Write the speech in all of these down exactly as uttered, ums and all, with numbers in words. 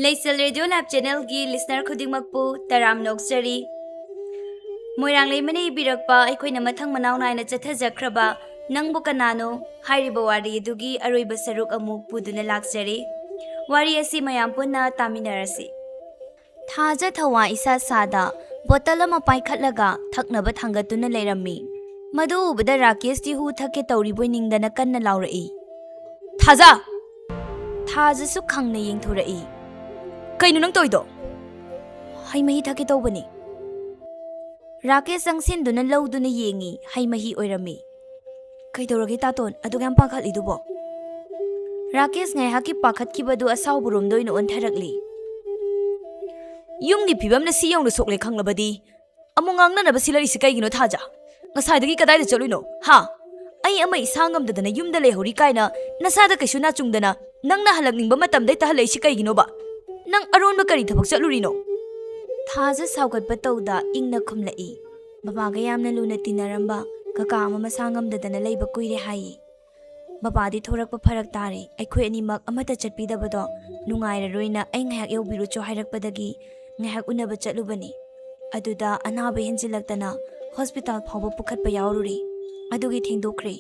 ꯂꯩꯆꯦꯜ radio live ꯆꯦꯅꯦꯜꯒꯤ listener ꯈꯨꯗꯤꯡꯃꯛꯄꯨ ꯇꯔꯥꯝꯅ ꯑꯣꯛꯆꯔꯤ꯫ ꯃꯣꯏꯔꯥꯡ ꯂꯩꯃꯅ ꯏꯕꯤꯔꯛꯄ ꯑꯩꯈꯣꯏꯅ ꯃꯊꯪ ꯃꯅꯥꯎ ꯅꯥꯏꯅ ꯆꯠꯊꯖꯈ꯭ꯔꯕ ꯅꯪꯕꯨ ꯀꯅꯥꯅꯣ ꯍꯥꯏꯔꯤꯕ ꯋꯥꯔꯤ ꯑꯗꯨꯒꯤ ꯑꯔꯣꯏꯕ ꯁꯔꯨꯛ ꯑꯃꯨꯛ ꯄꯨꯗꯨꯅ ꯂꯥꯛꯆꯔꯤ꯫ ꯋꯥꯔꯤ ꯑꯁꯤ ꯃꯌꯥꯝ ꯄꯨꯟꯅ ꯇꯥꯃꯤꯟꯅꯔꯁꯤ꯫ ꯊꯥꯖ ꯊꯋꯥ ꯏꯁꯥ ꯁꯥꯗ ꯕꯣꯇꯜ ꯑꯃ ꯄꯥꯏꯈꯠꯂꯒ ꯊꯛꯅꯕ ꯊꯥꯡꯒꯠꯇꯨꯅ ꯂꯩꯔꯝꯃꯤ꯫ ꯃꯗꯨ ꯎꯕꯗ ꯔꯥꯀꯦꯁꯇꯤ ꯍꯨ ꯊꯛꯀꯦ ꯇꯧꯔꯤꯕꯣꯏ ꯅꯤꯡꯗꯅ ꯀꯟꯅ ꯂꯥꯎꯔꯛꯏ, "ꯊꯥꯖ!" ꯊꯥꯖꯁꯨ ꯈꯪꯅ ꯌꯦꯡꯊꯣꯔꯛꯏ꯫ "ꯀꯩꯅꯣ ꯅꯪ ꯇꯧꯔꯤꯗꯣ?" "ꯍꯩ ꯃꯍꯤ ꯊꯛꯀꯦ ꯇꯧꯕꯅꯤ꯫" ꯔꯥꯀꯦꯁ ꯆꯪꯁꯤꯟꯗꯨꯅ ꯂꯧꯗꯨꯅ ꯌꯦꯡꯉꯤ, ꯍꯩ ꯃꯍꯤ ꯑꯣꯏꯔꯝꯃꯤ꯫ "ꯀꯩꯗꯧꯔꯒꯦ ꯇꯥꯇꯣꯟ, ꯑꯗꯨꯛ ꯌꯥꯝ ꯄꯥꯈꯠꯂꯤꯗꯨꯕꯣ?" ꯔꯥꯀꯦꯁ ꯉꯥꯏꯍꯥꯛꯀꯤ ꯄꯥꯈꯠꯈꯤꯕꯗꯨ ꯑꯁꯥꯎꯕꯔꯣꯝꯗ ꯑꯣꯏꯅ ꯑꯣꯟꯊꯔꯛꯂꯤ꯫ "ꯌꯨꯝꯒꯤ ꯐꯤꯕꯝꯅ ꯁꯤ ꯌꯧꯅ ꯁꯣꯛꯂꯦ ꯈꯪꯂꯕꯗꯤ ꯑꯃꯨꯛ ꯉꯥꯡꯅꯅꯕ ꯁꯤꯜꯂꯛꯏꯁꯤ ꯀꯩꯒꯤꯅꯣ ꯊꯥꯖ? ꯉꯁꯥꯏꯗꯒꯤ ꯀꯗꯥꯏꯗ ꯆꯠꯂꯨꯏꯅꯣ? ꯍꯥ? ꯑꯩ ꯑꯃ ꯏꯁꯥ ꯉꯝꯗꯗꯅ ꯌꯨꯝꯗ ꯂꯩꯍꯧꯔꯤ ꯀꯥꯏꯅ ꯅꯁꯥꯗ ꯀꯩꯁꯨ ꯅꯥꯆꯨꯡꯗꯅ ꯅꯪꯅ ꯍꯜꯂꯛꯅꯤꯡꯕ ꯃꯇꯝꯗ ꯍꯦꯛꯇ ꯍꯜꯂꯛꯏꯁꯤ ꯀꯩꯒꯤꯅꯣꯕ? ꯅꯪ ꯑꯔꯣꯟꯕ ꯀꯔꯤ ꯊꯕꯛ ꯆꯠꯂꯨꯔꯤꯅꯣ?" ꯊꯥꯖ ꯁꯥꯎꯒꯠꯄ ꯇꯧꯗ ꯏꯪꯅ ꯈꯨꯝꯂꯛꯏ꯫ ꯕꯕꯥꯒ ꯌꯥꯝꯅ ꯂꯨꯅ ꯇꯤꯟꯅꯔꯝꯕ ꯀꯀꯥ ꯑꯃ ꯃꯁꯥ ꯉꯝꯗꯗꯅ ꯂꯩꯕ ꯀꯨꯏꯔꯦ ꯍꯥꯏꯌꯦ꯫ ꯕꯕꯥꯗꯤ ꯊꯣꯔꯛꯄ ꯐꯔꯛ ꯇꯥꯔꯦ꯫ ꯑꯩꯈꯣꯏ ꯑꯅꯤꯃꯛ ꯑꯃꯠꯇ ꯆꯠꯄꯤꯗꯕꯗꯣ ꯅꯨꯡꯉꯥꯏꯔꯔꯣꯏꯅ ꯑꯩ ꯉꯥꯏꯍꯥꯛ ꯌꯧꯕꯤꯔꯨꯆꯣ ꯍꯥꯏꯔꯛꯄꯗꯒꯤ ꯉꯥꯏꯍꯥꯛ ꯎꯅꯕ ꯆꯠꯂꯨꯕꯅꯤ꯫ ꯑꯗꯨꯗ ꯑꯅꯥꯕ ꯍꯦꯟꯖꯤꯜꯂꯛꯇꯅ ꯍꯣꯁꯄꯤꯇꯥꯜ ꯐꯥꯎꯕ ꯄꯨꯈꯠꯄ ꯌꯥꯎꯔꯨꯔꯦ꯫ ꯑꯗꯨꯒꯤ ꯊꯦꯡꯗꯣꯛꯈ꯭ꯔꯦ꯫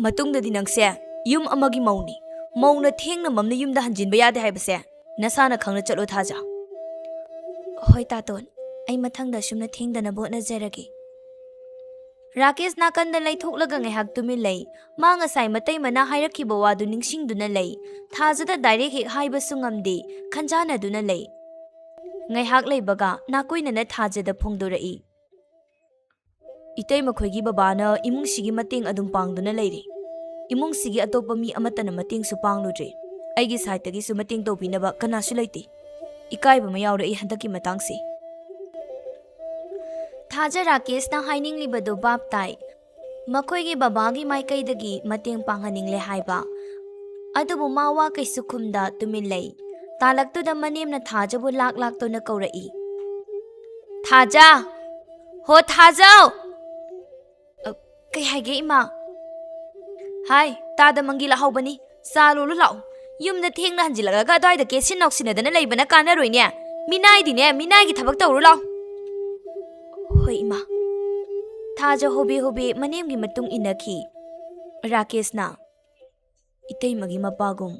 ꯃꯇꯨꯡꯗꯗꯤ ꯅꯪꯁꯦ ꯌꯨꯝ ꯑꯃꯒꯤ ꯃꯧꯅꯤ꯫ ꯃꯧꯅ ꯊꯦꯡꯅ ꯃꯝꯅ ꯌꯨꯝꯗ ꯍꯟꯖꯤꯟꯕ ꯌꯥꯗꯦ ꯍꯥꯏꯕꯁꯦ ꯅꯁꯥꯅ ꯈꯪꯅ ꯆꯠꯂꯣ ꯊꯥꯖ꯫ ꯍꯣꯏ ꯇꯥꯇꯣꯟ, ꯑꯩ ꯃꯊꯪꯗ ꯑꯁꯨꯝꯅ ꯊꯦꯡꯗꯅꯕ ꯍꯣꯠꯅꯖꯔꯒꯦ꯫ ꯔꯥꯀꯦꯁ ꯅꯥꯀꯟꯗ ꯂꯩꯊꯣꯛꯂꯒ ꯉꯥꯏꯍꯥꯛ ꯇꯨꯃꯤꯟ ꯂꯩ꯫ ꯃꯥ ꯉꯁꯥꯏ ꯃꯇꯩ ꯃꯅꯥ ꯍꯥꯏꯔꯛꯈꯤꯕ ꯋꯥꯗꯨ ꯅꯤꯡꯁꯤꯡꯗꯨꯅ ꯂꯩ꯫ ꯊꯥꯖꯗ ꯗꯥꯏꯔꯦꯛ ꯍꯦꯛ ꯍꯥꯏꯕꯁꯨ ꯉꯝꯗꯦ, ꯈꯟꯖꯥꯅꯗꯨꯅ ꯂꯩ꯫ ꯉꯥꯏꯍꯥꯛ ꯂꯩꯕꯒ ꯅꯥꯀꯣꯏꯅꯅ ꯊꯥꯖꯗ ꯐꯣꯡꯗꯣꯔꯛꯏ꯫ "ꯏꯇꯩ ꯃꯈꯣꯏꯒꯤ ꯕꯕꯥꯅ ꯏꯃꯨꯡꯁꯤꯒꯤ ꯃꯇꯦꯡ ꯑꯗꯨꯝ ꯄꯥꯡꯗꯨꯅ ꯂꯩꯔꯤ꯫ ꯏꯃꯨꯡꯁꯤꯒꯤ ꯑꯇꯣꯞꯄ ꯃꯤ ꯑꯃꯠꯇꯅ ꯃꯇꯦꯡꯁꯨ ꯄꯥꯡꯂꯨꯗ꯭ꯔꯤ꯫ ꯑꯩꯒꯤ ꯁꯥꯏꯠꯇꯒꯤꯁꯨ ꯃꯇꯦꯡ ꯇꯧꯕꯤꯅꯕ ꯀꯅꯥꯁꯨ ꯂꯩꯇꯦ꯫ ꯏꯀꯥꯏꯕ ꯑꯃ ꯌꯥꯎꯔꯛꯏ ꯍꯟꯗꯛꯀꯤ ꯃꯇꯥꯡꯁꯤ꯫" ꯊꯥꯖ ꯔꯥꯀꯦꯁꯅ ꯍꯥꯏꯅꯤꯡꯂꯤꯕꯗꯨ ꯚꯥꯞ ꯇꯥꯏ꯫ ꯃꯈꯣꯏꯒꯤ ꯕꯕꯥꯒꯤ ꯃꯥꯏꯀꯩꯗꯒꯤ ꯃꯇꯦꯡ ꯄꯥꯡꯍꯟꯅꯤꯡꯂꯦ ꯍꯥꯏꯕ꯫ ꯑꯗꯨꯕꯨ ꯃꯥ ꯋꯥ ꯀꯩꯁꯨ ꯈꯨꯝꯗ ꯇꯨꯃꯤꯟ ꯂꯩ꯫ ꯇꯥꯂꯛꯇꯨꯗ ꯃꯅꯦꯝꯅ ꯊꯥꯖꯕꯨ ꯂꯥꯛ ꯂꯥꯛꯇꯨꯅ ꯀꯧꯔꯛꯏ꯫ "ꯊꯥꯖ! ꯍꯣ ꯊꯥꯖꯧ!" "ꯑ, ꯀꯩ ꯍꯥꯏꯒꯦ ꯏꯃꯥ?" "ꯍꯥꯏ, ꯇꯥꯗ ꯃꯪꯒꯤ ꯂꯥꯛꯍꯧꯕꯅꯤ꯫ ꯆꯥ ꯂꯣꯜꯂꯨ ꯂꯥꯛꯑꯣ꯫ ꯌꯨꯝꯗ ꯊꯦꯡꯅ ꯍꯟꯖꯤꯜꯂꯛꯂꯒ ꯑꯗ꯭ꯋꯥꯏꯗ ꯀꯦꯁꯤꯟ ꯅꯥꯎꯁꯤꯟꯅꯗꯅ ꯂꯩꯕꯅ ꯀꯥꯟꯅꯔꯣꯏꯅꯦ꯫ ꯃꯤꯅꯥꯏꯗꯤꯅꯦ, ꯃꯤꯅꯥꯏꯒꯤ ꯊꯕꯛ ꯇꯧꯔꯨ ꯂꯥꯎ꯫ ꯍꯣꯏ ꯏꯃꯥ꯫ ꯊꯥꯖ ꯍꯣꯕꯦ ꯍꯣꯕꯦ ꯃꯅꯦꯝꯒꯤ ꯃꯇꯨꯡ ꯏꯟꯅꯈꯤ꯫ ꯔꯥꯀꯦꯁꯅ, "ꯏꯇꯩꯃꯒꯤ ꯃꯄꯥꯒꯨꯝ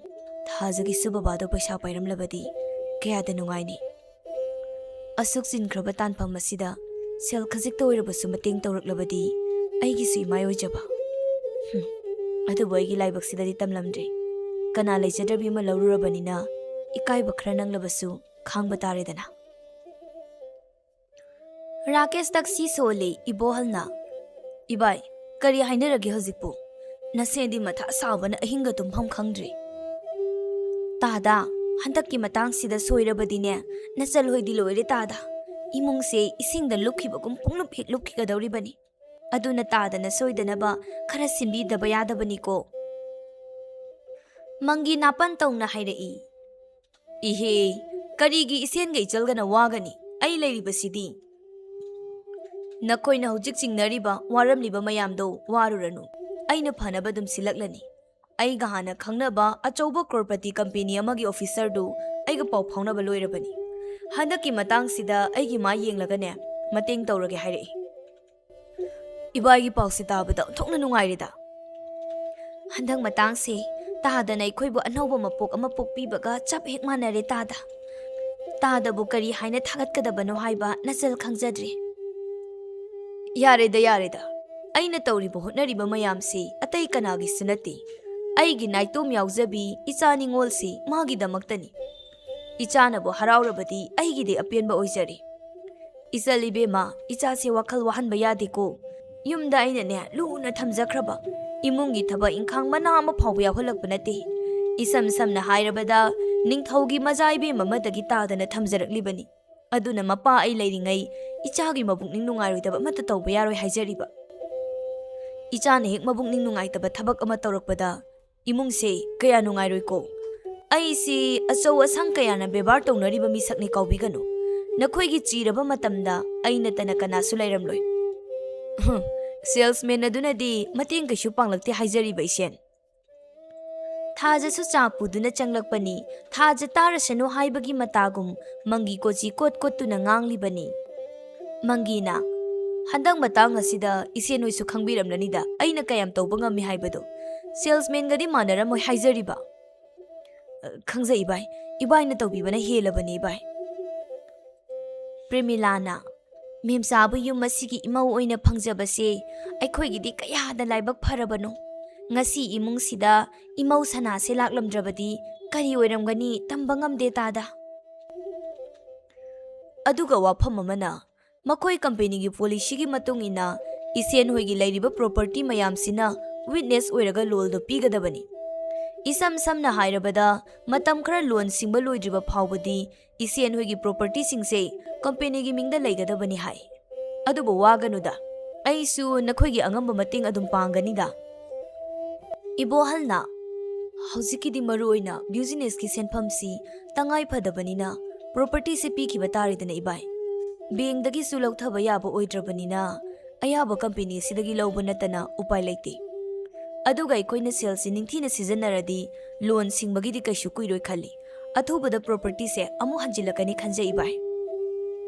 ꯊꯥꯖꯒꯤꯁꯨ ꯕꯕꯥꯗꯣ ꯄꯩꯁꯥ ꯄꯥꯏꯔꯝꯂꯕꯗꯤ ꯀꯌꯥꯗ ꯅꯨꯡꯉꯥꯏꯅꯤ꯫ ꯑꯁꯨꯛ ꯆꯤꯟꯈ꯭ꯔꯕ ꯇꯥꯟꯐꯝ ꯑꯁꯤꯗ ꯁꯦꯜ ꯈꯖꯤꯛꯇ ꯑꯣꯏꯔꯕꯁꯨ ꯃꯇꯦꯡ ꯇꯧꯔꯛꯂꯕꯗꯤ ꯑꯩꯒꯤꯁꯨ ꯏꯃꯥꯏ ꯑꯣꯏꯖꯕ꯫ ꯍꯨꯝ, ꯑꯗꯨꯕꯨ ꯑꯩꯒꯤ ꯂꯥꯏꯕꯛꯁꯤꯗꯗꯤ ꯇꯝꯂꯝꯗ꯭ꯔꯦ꯫ ꯀꯅꯥ ꯂꯩꯖꯗ꯭ꯔꯕꯤ ꯑꯃ ꯂꯧꯔꯨꯔꯕꯅꯤꯅ ꯏꯀꯥꯏꯕ ꯈꯔ ꯅꯪꯂꯕꯁꯨ ꯈꯥꯡꯕ ꯇꯥꯔꯦꯗꯅ"꯫ ꯔꯥꯀꯦꯁ ꯇꯛꯁꯤ ꯁꯣꯜꯂꯤ꯫ ꯏꯕꯣꯍꯜꯅ, "ꯏꯕꯥꯏ, ꯀꯔꯤ ꯍꯥꯏꯅꯔꯒꯦ ꯍꯧꯖꯤꯛꯄꯨ? ꯅꯁꯦꯟꯗꯤ ꯃꯊꯥ ꯁꯥꯕꯅ ꯑꯍꯤꯡꯒ ꯇꯨꯝꯐꯝ ꯈꯪꯗ꯭ꯔꯦ꯫ ꯇꯥꯗ, ꯍꯟꯗꯛꯀꯤ ꯃꯇꯥꯡꯁꯤꯗ ꯁꯣꯏꯔꯕꯗꯤꯅꯦ, ꯅꯆꯜꯍꯣꯏꯗꯤ ꯂꯣꯏꯔꯦ ꯇꯥꯗ꯫ ꯏꯃꯨꯡꯁꯦ ꯏꯁꯤꯡꯗ ꯂꯨꯞꯈꯤꯕꯒꯨꯝ ꯄꯨꯡꯂꯨꯞ ꯍꯦꯛ ꯂꯨꯞꯈꯤꯒꯗꯧꯔꯤꯕꯅꯤ꯫ ꯑꯗꯨꯅ ꯇꯥꯗꯅ ꯁꯣꯏꯗꯅꯕ ꯈꯔ ꯁꯤꯟꯕꯤꯗꯕ ꯌꯥꯗꯕꯅꯤꯀꯣ"꯫ ꯃꯪꯒꯤ ꯅꯥꯄꯟ ꯇꯧꯅ ꯍꯥꯏꯔꯛꯏ꯫ "ꯏꯍꯦ, ꯀꯔꯤꯒꯤ ꯏꯁꯦꯟꯒ ꯏꯆꯜꯒꯅ ꯋꯥꯒꯅꯤ? ꯑꯩ ꯂꯩꯔꯤꯕꯁꯤꯗꯤ꯫ ꯅꯈꯣꯏꯅ ꯍꯧꯖꯤꯛ ꯆꯤꯡꯅꯔꯤꯕ, ꯋꯥꯔꯝꯂꯤꯕ ꯃꯌꯥꯝꯗꯣ ꯋꯥꯔꯨꯔꯅꯨ꯫ ꯑꯩꯅ ꯐꯅꯕ ꯑꯗꯨꯝ ꯁꯤꯜꯂꯛꯂꯅꯤ꯫ ꯑꯩꯒ ꯍꯥꯟꯅ ꯈꯪꯅꯕ ꯑꯆꯧꯕ ꯀ꯭ꯔꯣꯔꯄꯇꯤ ꯀꯝꯄꯦꯅꯤ ꯑꯃꯒꯤ ꯑꯣꯐꯤꯁꯔꯗꯨ ꯑꯩꯒ ꯄꯥꯎ ꯐꯥꯎꯅꯕ ꯂꯣꯏꯔꯕꯅꯤ꯫ ꯍꯟꯗꯛꯀꯤ ꯃꯇꯥꯡꯁꯤꯗ ꯑꯩꯒꯤ ꯃꯥꯏ ꯌꯦꯡꯂꯒꯅꯦ, ꯃꯇꯦꯡ ꯇꯧꯔꯒꯦ" ꯍꯥꯏꯔꯛꯏ꯫ ꯏꯕꯥꯏꯒꯤ ꯄꯥꯎꯁꯦ ꯇꯥꯕꯗ ꯑꯣꯟꯊꯣꯛꯅ ꯅꯨꯡꯉꯥꯏꯔꯦꯗ꯫ ꯍꯟꯗꯛ ꯃꯇꯥꯡꯁꯦ ꯇꯥꯗꯅ ꯑꯩꯈꯣꯏꯕꯨ ꯑꯅꯧꯕ ꯃꯄꯣꯛ ꯑꯃ ꯄꯣꯛꯄꯤꯕꯒ ꯆꯞ ꯍꯦꯛ ꯃꯥꯟꯅꯔꯦ ꯇꯥꯗ꯫ ꯇꯥꯗꯕꯨ ꯀꯔꯤ ꯍꯥꯏꯅ ꯊꯥꯒꯠꯀꯗꯕꯅꯣ ꯍꯥꯏꯕ ꯅꯆꯜ ꯈꯪꯖꯗ꯭ꯔꯦ꯫ ꯌꯥꯔꯦꯗ, ꯌꯥꯔꯦꯗ꯫ ꯑꯩꯅ ꯇꯧꯔꯤꯕ ꯍꯣꯠꯅꯔꯤꯕ ꯃꯌꯥꯝꯁꯤ ꯑꯇꯩ ꯀꯅꯥꯒꯤꯁꯨ ꯅꯠꯇꯦ꯫ ꯑꯩꯒꯤ ꯅꯥꯏꯇꯣꯝ ꯌꯥꯎꯖꯕꯤ ꯏꯆꯥ ꯅꯤꯉꯣꯜꯁꯤ ꯃꯥꯒꯤꯗꯃꯛꯇꯅꯤ꯫ ꯏꯆꯥꯅꯕꯨ ꯍꯔꯥꯎꯔꯕꯗꯤ ꯑꯩꯒꯤꯗꯤ ꯑꯄꯦꯟꯕ ꯑꯣꯏꯖꯔꯦ꯫ ꯏꯆꯜ ꯏꯕꯦꯝꯃ, ꯏꯆꯥꯁꯦ ꯋꯥꯈꯜ ꯋꯥꯍꯟꯕ ꯌꯥꯗꯦꯀꯣ꯫ ꯌꯨꯝꯗ ꯑꯩꯅꯅꯦ ꯂꯨꯅ ꯊꯝꯖꯈ꯭ꯔꯕ ꯏꯃꯨꯡꯒꯤ ꯊꯕꯛ ꯏꯪꯈꯥꯡ ꯃꯅꯥ ꯑꯃ ꯐꯥꯎꯕ ꯌꯥꯎꯍꯜꯂꯛꯄ ꯅꯠꯇꯦ꯫ ꯏꯁꯝ ꯁꯝꯅ ꯍꯥꯏꯔꯕꯗ, ꯅꯤꯡꯊꯧꯒꯤ ꯃꯆꯥ ꯏꯕꯦꯝ ꯑꯃꯗꯒꯤ ꯇꯥꯗꯅ ꯊꯝꯖꯔꯛꯂꯤꯕꯅꯤ꯫ ꯑꯗꯨꯅ ꯃꯄꯥ ꯑꯩ ꯂꯩꯔꯤꯉꯩ ꯏꯆꯥꯒꯤ ꯃꯕꯨꯛꯅꯤꯡ ꯅꯨꯡꯉꯥꯏꯔꯣꯏꯗꯕ ꯑꯃꯠꯇ ꯇꯧꯕ ꯌꯥꯔꯣꯏ ꯍꯥꯏꯖꯔꯤꯕ꯫ ꯏꯆꯥꯅ ꯍꯦꯛ ꯃꯕꯨꯛꯅꯤꯡ ꯅꯨꯡꯉꯥꯏꯇꯕ ꯊꯕꯛ ꯑꯃ ꯇꯧꯔꯛꯄꯗ ꯏꯃꯨꯡꯁꯦ ꯀꯌꯥ ꯅꯨꯡꯉꯥꯏꯔꯣꯏꯀꯣ꯫ ꯑꯩꯁꯤ ꯑꯆꯧ ꯑꯁꯥꯡ ꯀꯌꯥꯅ ꯕꯦꯕꯥꯔ ꯇꯧꯅꯔꯤꯕ ꯃꯤꯁꯛꯅꯤ, ꯀꯥꯎꯕꯤꯒꯅꯨ꯫ ꯅꯈꯣꯏꯒꯤ ꯆꯤꯔꯕ ꯃꯇꯝꯗ ꯑꯩ ꯅꯠꯇꯅ ꯀꯅꯥꯁꯨ ꯂꯩꯔꯝꯂꯣꯏ꯫ ꯍꯨꯝ, ꯁꯦꯜꯁꯃꯦꯟ ꯑꯗꯨꯅꯗꯤ ꯃꯇꯦꯡ ꯀꯩꯁꯨ ꯄꯥꯡꯂꯛꯇꯦ ꯍꯥꯏꯖꯔꯤꯕ ꯏꯁꯦꯟ꯫ ꯊꯥꯖꯁꯨ ꯆꯥ ꯄꯨꯗꯨꯅ ꯆꯪꯂꯛꯄꯅꯤ꯫ ꯊꯥꯖ ꯇꯥꯔꯁꯅꯨ ꯍꯥꯏꯕꯒꯤ ꯃꯇꯥꯒꯨꯝ ꯃꯪꯒꯤ ꯀꯣꯆꯤ ꯀꯣꯠ ꯀꯣꯠꯇꯨꯅ ꯉꯥꯡꯂꯤꯕꯅꯤ꯫ ꯃꯪꯒꯤꯅ, "ꯍꯟꯗꯛ ꯃꯇꯥꯡ ꯑꯁꯤꯗ ꯏꯆꯦ ꯅꯣꯏꯁꯨ ꯈꯪꯕꯤꯔꯝꯂꯅꯤꯗ, ꯑꯩꯅ ꯀꯌꯥꯝ ꯇꯧꯕ ꯉꯝꯃꯤ ꯍꯥꯏꯕꯗꯣ꯫ ꯁꯦꯜꯁꯃꯦꯟꯒꯗꯤ ꯃꯥꯟꯅꯔꯝꯃꯣꯏ ꯍꯥꯏꯖꯔꯤꯕ꯫" "ꯑ, ꯈꯪꯖꯩ ꯏꯕꯥꯏ, ꯏꯕꯥꯏꯅ ꯇꯧꯕꯤꯕꯅ ꯍꯦꯜꯂꯕꯅꯤ ꯏꯕꯥꯏ꯫" ꯄ꯭ꯔꯦꯃꯤꯂꯥꯅ, "ꯃꯦꯝꯆꯥꯕꯨ ꯌꯨꯝ ꯑꯁꯤꯒꯤ ꯏꯃꯧ ꯑꯣꯏꯅ ꯐꯪꯖꯕꯁꯦ ꯑꯩꯈꯣꯏꯒꯤꯗꯤ ꯀꯌꯥꯗ ꯂꯥꯏꯕꯛ ꯐꯔꯕꯅꯣ꯫ ꯉꯁꯤ ꯏꯃꯨꯡꯁꯤꯗ ꯏꯃꯧ ꯁꯅꯥꯁꯦ ꯂꯥꯛꯂꯝꯗ꯭ꯔꯕꯗꯤ ꯀꯔꯤ ꯑꯣꯏꯔꯝꯒꯅꯤ ꯇꯝꯕ ꯉꯝꯗꯦ ꯇꯥꯗ꯫" ꯑꯗꯨꯒ ꯋꯥꯐꯝ ꯑꯃꯅ, ꯃꯈꯣꯏ ꯀꯝꯄꯦꯅꯤꯒꯤ ꯄꯣꯂꯤꯁꯤꯒꯤ ꯃꯇꯨꯡ ꯏꯟꯅ ꯏꯆꯦꯟ ꯍꯣꯏꯒꯤ ꯂꯩꯔꯤꯕ ꯄ꯭ꯔꯣꯄꯔꯇꯤ ꯃꯌꯥꯝꯁꯤꯅ ꯋꯤꯠꯅꯦꯁ ꯑꯣꯏꯔꯒ ꯂꯣꯟꯗꯣ ꯄꯤꯒꯗꯕꯅꯤ꯫ ꯏꯁꯝ ꯁꯝꯅ ꯍꯥꯏꯔꯕꯗ, ꯃꯇꯝ ꯈꯔ ꯂꯣꯟ ꯁꯤꯡꯕ ꯂꯣꯏꯗ꯭ꯔꯤꯕ ꯐꯥꯎꯕꯗꯤ ꯏꯆꯦꯟ ꯍꯣꯏꯒꯤ ꯄ꯭ꯔꯣꯄꯔꯇꯤꯁꯤꯡꯁꯦ ꯀꯝꯄꯦꯅꯤꯒꯤ ꯃꯤꯡꯗ ꯂꯩꯒꯗꯕꯅꯤ ꯍꯥꯏ꯫ ꯑꯗꯨꯕꯨ ꯋꯥꯒꯅꯨꯗ, ꯑꯩꯁꯨ ꯅꯈꯣꯏꯒꯤ ꯑꯉꯝꯕ ꯃꯇꯦꯡ ꯑꯗꯨꯝ ꯄꯥꯡꯒꯅꯤꯗ꯫ ꯏꯕꯣꯍꯜꯅ, "ꯍꯧꯖꯤꯛꯀꯤꯗꯤ ꯃꯔꯨ ꯑꯣꯏꯅ ꯕꯤꯖꯤꯅꯦꯁꯀꯤ ꯁꯦꯟꯐꯝꯁꯤ ꯇꯉꯥꯏ ꯐꯗꯕꯅꯤꯅ ꯄ꯭ꯔꯣꯄꯔꯇꯤꯁꯤ ꯄꯤꯈꯤꯕ ꯇꯥꯔꯦꯗꯅ ꯏꯕꯥꯏ꯫ ꯕꯦꯡꯗꯒꯤꯁꯨ ꯂꯧꯊꯕ ꯌꯥꯕ ꯑꯣꯏꯗ꯭ꯔꯕꯅꯤꯅ ꯑꯌꯥꯕ ꯀꯝꯄꯦꯅꯤ ꯑꯁꯤꯗꯒꯤ ꯂꯧꯕ ꯅꯠꯇꯅ ꯎꯄꯥꯏ ꯂꯩꯇꯦ꯫ ꯑꯗꯨꯒ ꯑꯩꯈꯣꯏꯅ ꯁꯦꯜꯁꯤ ꯅꯤꯡꯊꯤꯅ ꯁꯤꯖꯤꯟꯅꯔꯗꯤ ꯂꯣꯟ ꯁꯤꯡꯕꯒꯤꯗꯤ ꯀꯩꯁꯨ ꯀꯨꯏꯔꯣꯏ ꯈꯜꯂꯤ꯫ ꯑꯊꯨꯕꯗ ꯄ꯭ꯔꯣꯄꯔꯇꯤꯁꯦ ꯑꯃꯨꯛ ꯍꯟꯖꯤꯜꯂꯛꯀꯅꯤ ꯈꯟꯖꯩ ꯏꯕꯥꯏ꯫"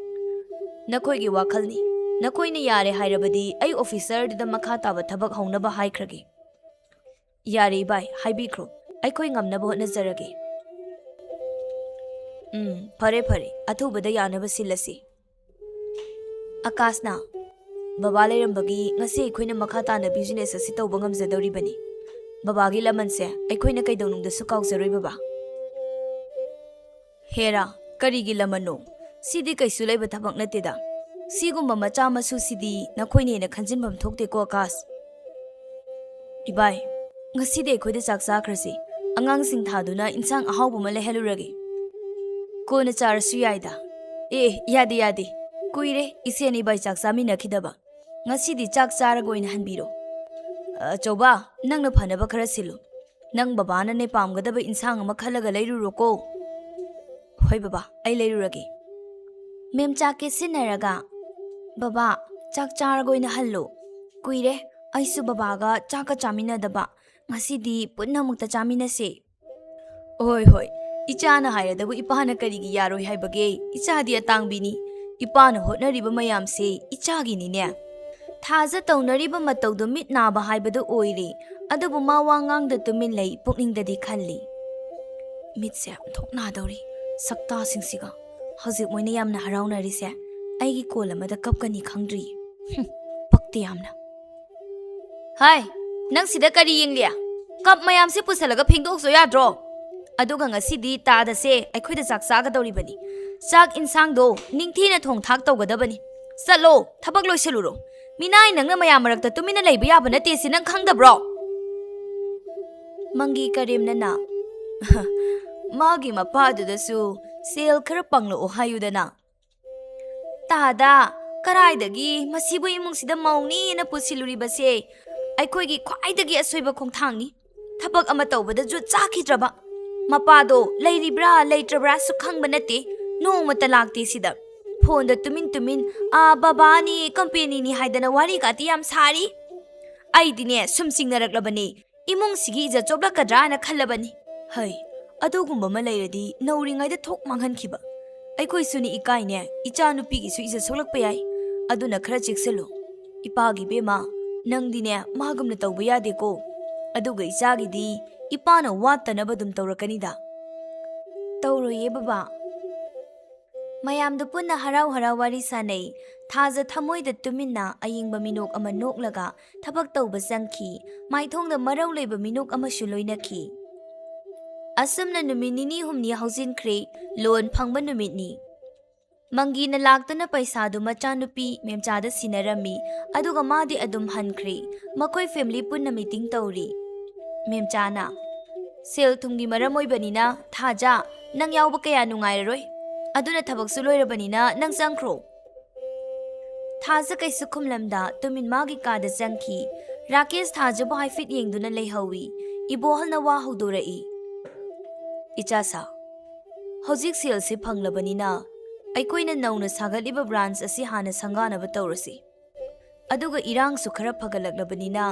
"ꯅꯈꯣꯏꯒꯤ ꯋꯥꯈꯜꯅꯤ꯫ ꯅꯈꯣꯏꯅ ꯌꯥꯔꯦ ꯍꯥꯏꯔꯕꯗꯤ ꯑꯩ ꯑꯣꯐꯤꯁꯔꯗꯨꯗ ꯃꯈꯥ ꯇꯥꯕ ꯊꯕꯛ ꯍꯧꯅꯕ ꯍꯥꯏꯈ꯭ꯔꯒꯦ꯫" "ꯌꯥꯔꯦ ꯏꯕꯥꯏ, ꯍꯥꯏꯕꯤꯈ꯭ꯔꯣ꯫ ꯑꯩꯈꯣꯏ ꯉꯝꯅꯕ ꯍꯣꯠꯅꯖꯔꯒꯦ꯫" "ꯎꯝ, ꯐꯔꯦ ꯐꯔꯦ, ꯑꯊꯨꯕꯗ ꯌꯥꯅꯕ ꯁꯤꯜꯂꯁꯤ꯫" ꯑꯀꯥꯁꯅ, "ꯕꯕꯥ ꯂꯩꯔꯝꯕꯒꯤ ꯉꯁꯤ ꯑꯩꯈꯣꯏꯅ ꯃꯈꯥ ꯇꯥꯅ ꯕꯤꯖꯤꯅꯦꯁ ꯑꯁꯤ ꯇꯧꯕ ꯉꯝꯖꯗꯧꯔꯤꯕꯅꯤ꯫ ꯕꯕꯥꯒꯤ ꯂꯃꯟꯁꯦ ꯑꯩꯈꯣꯏꯅ ꯀꯩꯗꯧꯅꯨꯡꯗꯁꯨ ꯀꯥꯎꯖꯔꯣꯏ ꯕꯕꯥ꯫" "ꯍꯦꯔꯥ, ꯀꯔꯤꯒꯤ ꯂꯃꯟꯅꯣ? ꯁꯤꯗꯤ ꯀꯩꯁꯨ ꯂꯩꯕ ꯊꯕꯛ ꯅꯠꯇꯦꯗ꯫ ꯁꯤꯒꯨꯝꯕ ꯃꯆꯥ ꯃꯁꯨꯁꯤꯗꯤ ꯅꯈꯣꯏꯅ ꯍꯦꯟꯅ ꯈꯟꯖꯤꯟꯐꯝ ꯊꯣꯛꯇꯦꯀꯣ ꯑꯀꯥꯁ꯫" "ꯏꯕꯥꯏ, ꯉꯁꯤꯗꯤ ꯑꯩꯈꯣꯏꯗ ꯆꯥꯛ ꯆꯥꯈ꯭ꯔꯁꯤ꯫ ꯑꯉꯥꯡꯁꯤꯡ ꯊꯥꯗꯨꯅ ꯏꯟꯁꯥꯡ ꯑꯍꯥꯎꯕ ꯑꯃ ꯂꯩꯍꯜꯂꯨꯔꯒꯦ꯫ ꯀꯣꯟꯅ ꯆꯥꯔꯁꯨ ꯌꯥꯏꯗ꯫" "ꯑꯦ, ꯌꯥꯗꯦ, ꯌꯥꯗꯦ꯫ ꯀꯨꯏꯔꯦ ꯏꯆꯦ ꯑꯅꯤ ꯏꯕꯥꯏ ꯆꯥꯛ ꯆꯥꯃꯤꯟꯅꯈꯤꯗꯕ꯫ ꯉꯁꯤꯗꯤ ꯆꯥꯛ ꯆꯥꯔꯒ ꯑꯣꯏꯅ ꯍꯟꯕꯤꯔꯣ꯫ ꯑꯆꯧꯕ, ꯅꯪꯅ ꯐꯅꯕ ꯈꯔ ꯁꯤꯜꯂꯨ꯫ ꯅꯪ ꯕꯕꯥꯅꯅꯦ ꯄꯥꯝꯒꯗꯕ ꯏꯟꯁꯥꯡ ꯑꯃ ꯈꯜꯂꯒ ꯂꯩꯔꯨꯔꯣꯀꯣ꯫" "ꯍꯣꯏ ꯕꯕꯥ, ꯑꯩ ꯂꯩꯔꯨꯔꯒꯦ꯫" ꯃꯦꯝꯆꯥ ꯀꯦꯠꯁꯤꯟꯅꯔꯒ, "ꯕꯕꯥ, ꯆꯥꯛ ꯆꯥꯔꯒ ꯑꯣꯏꯅ ꯍꯜꯂꯨ꯫ ꯀꯨꯏꯔꯦ ꯑꯩꯁꯨ ꯕꯕꯥꯒ ꯆꯥꯛꯀ ꯆꯥꯃꯤꯟꯅꯗꯕ꯫ ꯉꯁꯤꯗꯤ ꯄꯨꯟꯅ ꯑꯃꯨꯛꯇ ꯆꯥꯃꯤꯟꯅꯁꯦ꯫ ꯍꯣꯏ, ꯍꯣꯏ, ꯏꯆꯥꯅ ꯍꯥꯏꯔꯗꯕꯨ ꯏꯄꯥꯅ ꯀꯔꯤꯒꯤ ꯌꯥꯔꯣꯏ ꯍꯥꯏꯕꯒꯦ? ꯏꯆꯥꯗꯤ ꯑꯇꯥꯡꯕꯤꯅꯤ꯫ ꯏꯄꯥꯅ ꯍꯣꯠꯅꯔꯤꯕ ꯃꯌꯥꯝꯁꯦ ꯏꯆꯥꯒꯤꯅꯤꯅꯦ꯫ ꯊꯥꯖ ꯇꯧꯅꯔꯤꯕ ꯃꯇꯧꯗꯨ ꯃꯤꯠ ꯅꯥꯕ ꯍꯥꯏꯕꯗꯨ ꯑꯣꯏꯔꯦ꯫ ꯑꯗꯨꯕꯨ ꯃꯥ ꯋꯥ ꯉꯥꯡꯗ ꯇꯨꯃꯤꯟ ꯂꯩ, ꯄꯨꯛꯅꯤꯡꯗꯗꯤ ꯈꯜꯂꯤ꯫ ꯃꯤꯠꯁꯦ ꯑꯣꯟꯊꯣꯛ ꯅꯥꯗꯧꯔꯤ꯫ ꯁꯛꯇꯥꯁꯤꯡꯁꯤꯒ꯫ ꯍꯧꯖꯤꯛ ꯃꯣꯏꯅ ꯌꯥꯝꯅ ꯍꯔꯥꯎꯅꯔꯤꯁꯦ ꯑꯩꯒꯤ ꯀꯣꯜ ꯑꯃꯗ ꯀꯞꯀꯅꯤ ꯈꯪꯗ꯭ꯔꯤ꯫ ꯍꯨꯝ, ꯄꯛꯇꯦ ꯌꯥꯝꯅ꯫ ꯍꯥꯏ, ꯅꯪ ꯁꯤꯗ ꯀꯔꯤ ꯌꯦꯡꯂꯤ? ꯀꯞ ꯃꯌꯥꯝꯁꯦ ꯄꯨꯁꯜꯂꯒ ꯐꯦꯡꯗꯣꯛꯆꯧ ꯌꯥꯗ꯭ꯔꯣ? ꯑꯗꯨꯒ ꯉꯁꯤꯗꯤ ꯇꯥꯗꯁꯦ ꯑꯩꯈꯣꯏꯗ ꯆꯥꯛ ꯆꯥꯒꯗꯧꯔꯤꯕꯅꯤ꯫ ꯆꯥꯛ ꯏꯟꯁꯥꯡꯗꯣ ꯅꯤꯡꯊꯤꯅ ꯊꯣꯡ ꯊꯥꯛ ꯇꯧꯒꯗꯕꯅꯤ꯫ ꯆꯠꯂꯣ, ꯊꯕꯛ ꯂꯣꯏꯁꯜꯂꯨꯔꯣ꯫ ꯃꯤꯅꯥꯏ ꯅꯪꯅ ꯃꯌꯥꯝ ꯃꯔꯛꯇ ꯇꯨꯃꯤꯟꯅ ꯂꯩꯕ ꯌꯥꯕ ꯅꯠꯇꯦ, ꯁꯤ ꯅꯪ ꯈꯪꯗꯕ꯭ꯔꯣ? ꯃꯪꯒꯤ ꯀꯔꯤꯝꯅꯅ ꯃꯥꯒꯤ ꯃꯄꯥꯗꯨꯗꯁꯨ ꯁꯦꯜ ꯈꯔ ꯄꯪꯂꯛꯑꯣ ꯍꯥꯏꯌꯨꯗꯅ꯫ ꯇꯥꯗ, ꯀꯔꯥꯏꯗꯒꯤ ꯃꯁꯤꯕꯨ ꯏꯃꯨꯡꯁꯤꯗ ꯃꯧꯅꯦꯅ ꯄꯨꯁꯤꯜꯂꯨꯔꯤꯕꯁꯦ ꯑꯩꯈꯣꯏꯒꯤ ꯈ꯭ꯋꯥꯏꯗꯒꯤ ꯑꯁꯣꯏꯕ ꯈꯣꯡꯊꯥꯡꯅꯤ꯫ ꯊꯕꯛ ꯑꯃ ꯇꯧꯕꯗ ꯖꯨꯠ ꯆꯥꯈꯤꯗ꯭ꯔꯕ꯫ ꯃꯄꯥꯗꯣ ꯂꯩꯔꯤꯕ꯭ꯔꯥ ꯂꯩꯇ꯭ꯔꯕ꯭ꯔꯥꯁꯨ ꯈꯪꯕ ꯅꯠꯇꯦ, ꯅꯣꯡꯃꯇ ꯂꯥꯛꯇꯦ ꯁꯤꯗ꯫ ꯐꯣꯟꯗ ꯇꯨꯃꯤꯟ ꯇꯨꯃꯤꯟ "ꯑꯥ, ꯕꯕꯥꯅꯤ, ꯀꯝꯄꯦꯅꯤꯅꯤ" ꯍꯥꯏꯗꯅ ꯋꯥꯔꯤ ꯀꯥꯇꯤ ꯌꯥꯝ ꯁꯥꯔꯤ꯫ ꯑꯩꯗꯤꯅꯦ ꯁꯨꯝ ꯆꯤꯡꯅꯔꯛꯂꯕꯅꯤ, ꯏꯃꯨꯡꯁꯤꯒꯤ ꯏꯖꯠ ꯆꯣꯞꯂꯛꯀꯗ꯭ꯔꯥ ꯍꯥꯏꯅ ꯈꯜꯂꯕꯅꯤ꯫ ꯍꯩ, ꯑꯗꯨꯒꯨꯝꯕ ꯑꯃ ꯂꯩꯔꯗꯤ ꯅꯧꯔꯤꯉꯩꯗ ꯊꯣꯛ ꯃꯥꯡꯍꯟꯈꯤꯕ꯫ ꯑꯩꯈꯣꯏꯁꯨꯅꯤ ꯏꯀꯥꯏꯅꯦ, ꯏꯆꯥ ꯅꯨꯄꯤꯒꯤꯁꯨ ꯏꯖꯠ ꯁꯣꯛꯂꯛꯄ ꯌꯥꯏ꯫ ꯑꯗꯨꯅ ꯈꯔ ꯆꯦꯛꯁꯤꯜꯂꯨ꯫ ꯏꯄꯥꯒꯤ ꯏꯕꯦꯝꯃ, ꯅꯪꯗꯤꯅꯦ ꯃꯥꯒꯨꯝꯅ ꯇꯧꯕ ꯌꯥꯗꯦꯀꯣ꯫ ꯑꯗꯨꯒ ꯏꯆꯥꯒꯤꯗꯤ ꯏꯄꯥꯅ ꯋꯥꯠꯇꯅꯕ ꯑꯗꯨꯝ ꯇꯧꯔꯛꯀꯅꯤꯗ꯫ ꯇꯧꯔꯣꯏꯌꯦ ꯕꯕꯥ꯫ ꯃꯌꯥꯝꯗꯨ ꯄꯨꯟꯅ ꯍꯔꯥꯎ ꯍꯔꯥꯎ ꯋꯥꯔꯤ ꯁꯥꯅꯩ꯫ ꯊꯥꯖ ꯊꯃꯣꯏꯗ ꯇꯨꯃꯤꯟꯅ ꯑꯌꯤꯡꯕ ꯃꯤꯅꯣꯛ ꯑꯃ ꯅꯣꯛꯂꯒ ꯊꯕꯛ ꯇꯧꯕ ꯆꯪꯈꯤ꯫ ꯃꯥꯏꯊꯣꯡꯗ ꯃꯔꯧ ꯂꯩꯕ ꯃꯤꯅꯣꯛ ꯑꯃꯁꯨ ꯂꯣꯏꯅꯈꯤ꯫ ꯑꯁꯨꯝꯅ ꯅꯨꯃꯤꯠ ꯅꯤꯅꯤ ꯍꯨꯝꯅꯤ ꯍꯧꯖꯤꯟꯈ꯭ꯔꯦ꯫ ꯂꯣꯟ ꯐꯪꯕ ꯅꯨꯃꯤꯠꯅꯤ꯫ ꯃꯪꯒꯤꯅ ꯂꯥꯛꯇꯨꯅ ꯄꯩꯁꯥꯗꯨ ꯃꯆꯥꯅꯨꯄꯤ ꯃꯦꯝꯆꯥꯗ ꯁꯤꯟꯅꯔꯝꯃꯤ, ꯑꯗꯨꯒ ꯃꯥꯗꯤ ꯑꯗꯨꯝ ꯍꯟꯈ꯭ꯔꯦ꯫ ꯃꯈꯣꯏ ꯐꯦꯃꯤꯂꯤ ꯄꯨꯟꯅ ꯃꯤꯇꯤꯡ ꯇꯧꯔꯤ꯫ ꯃꯦꯝꯆꯥꯅ, "ꯁꯦꯜ ꯊꯨꯝꯒꯤ ꯃꯔꯝ ꯑꯣꯏꯕꯅꯤꯅ, ꯊꯥꯖ, ꯅꯪ ꯌꯥꯎꯕ ꯀꯌꯥ ꯅꯨꯡꯉꯥꯏꯔꯔꯣꯏ꯫ ꯑꯗꯨꯅ ꯊꯕꯛꯁꯨ ꯂꯣꯏꯔꯕꯅꯤꯅ ꯅꯪ ꯆꯪꯈ꯭ꯔꯣ꯫" ꯊꯥꯖ ꯀꯩꯁꯨ ꯈꯨꯝꯂꯝꯗ ꯇꯨꯃꯤꯟ ꯃꯥꯒꯤ ꯀꯥꯗ ꯆꯪꯈꯤ꯫ ꯔꯥꯀꯦꯁ ꯊꯥꯖꯕꯨ ꯍꯥꯏꯐꯦꯠ ꯌꯦꯡꯗꯨꯅ ꯂꯩꯍꯧꯏ꯫ ꯏꯕꯣꯍꯜꯅ ꯋꯥ ꯍꯧꯗꯣꯔꯛꯏ꯫ "ꯏꯆꯥꯁꯥ, ꯍꯧꯖꯤꯛ ꯁꯦꯜꯁꯤ ꯐꯪꯂꯕꯅꯤꯅ ꯑꯩꯈꯣꯏꯅ ꯅꯧꯅ ꯁꯥꯒꯠꯂꯤꯕ ꯕ꯭ꯔꯥꯟꯁ ꯑꯁꯤ ꯍꯥꯟꯅ ꯁꯪꯒꯥꯅꯕ ꯇꯧꯔꯁꯤ꯫ ꯑꯗꯨꯒ ꯏꯔꯥꯡꯁꯨ ꯈꯔ ꯐꯒꯠꯂꯛꯂꯕꯅꯤꯅ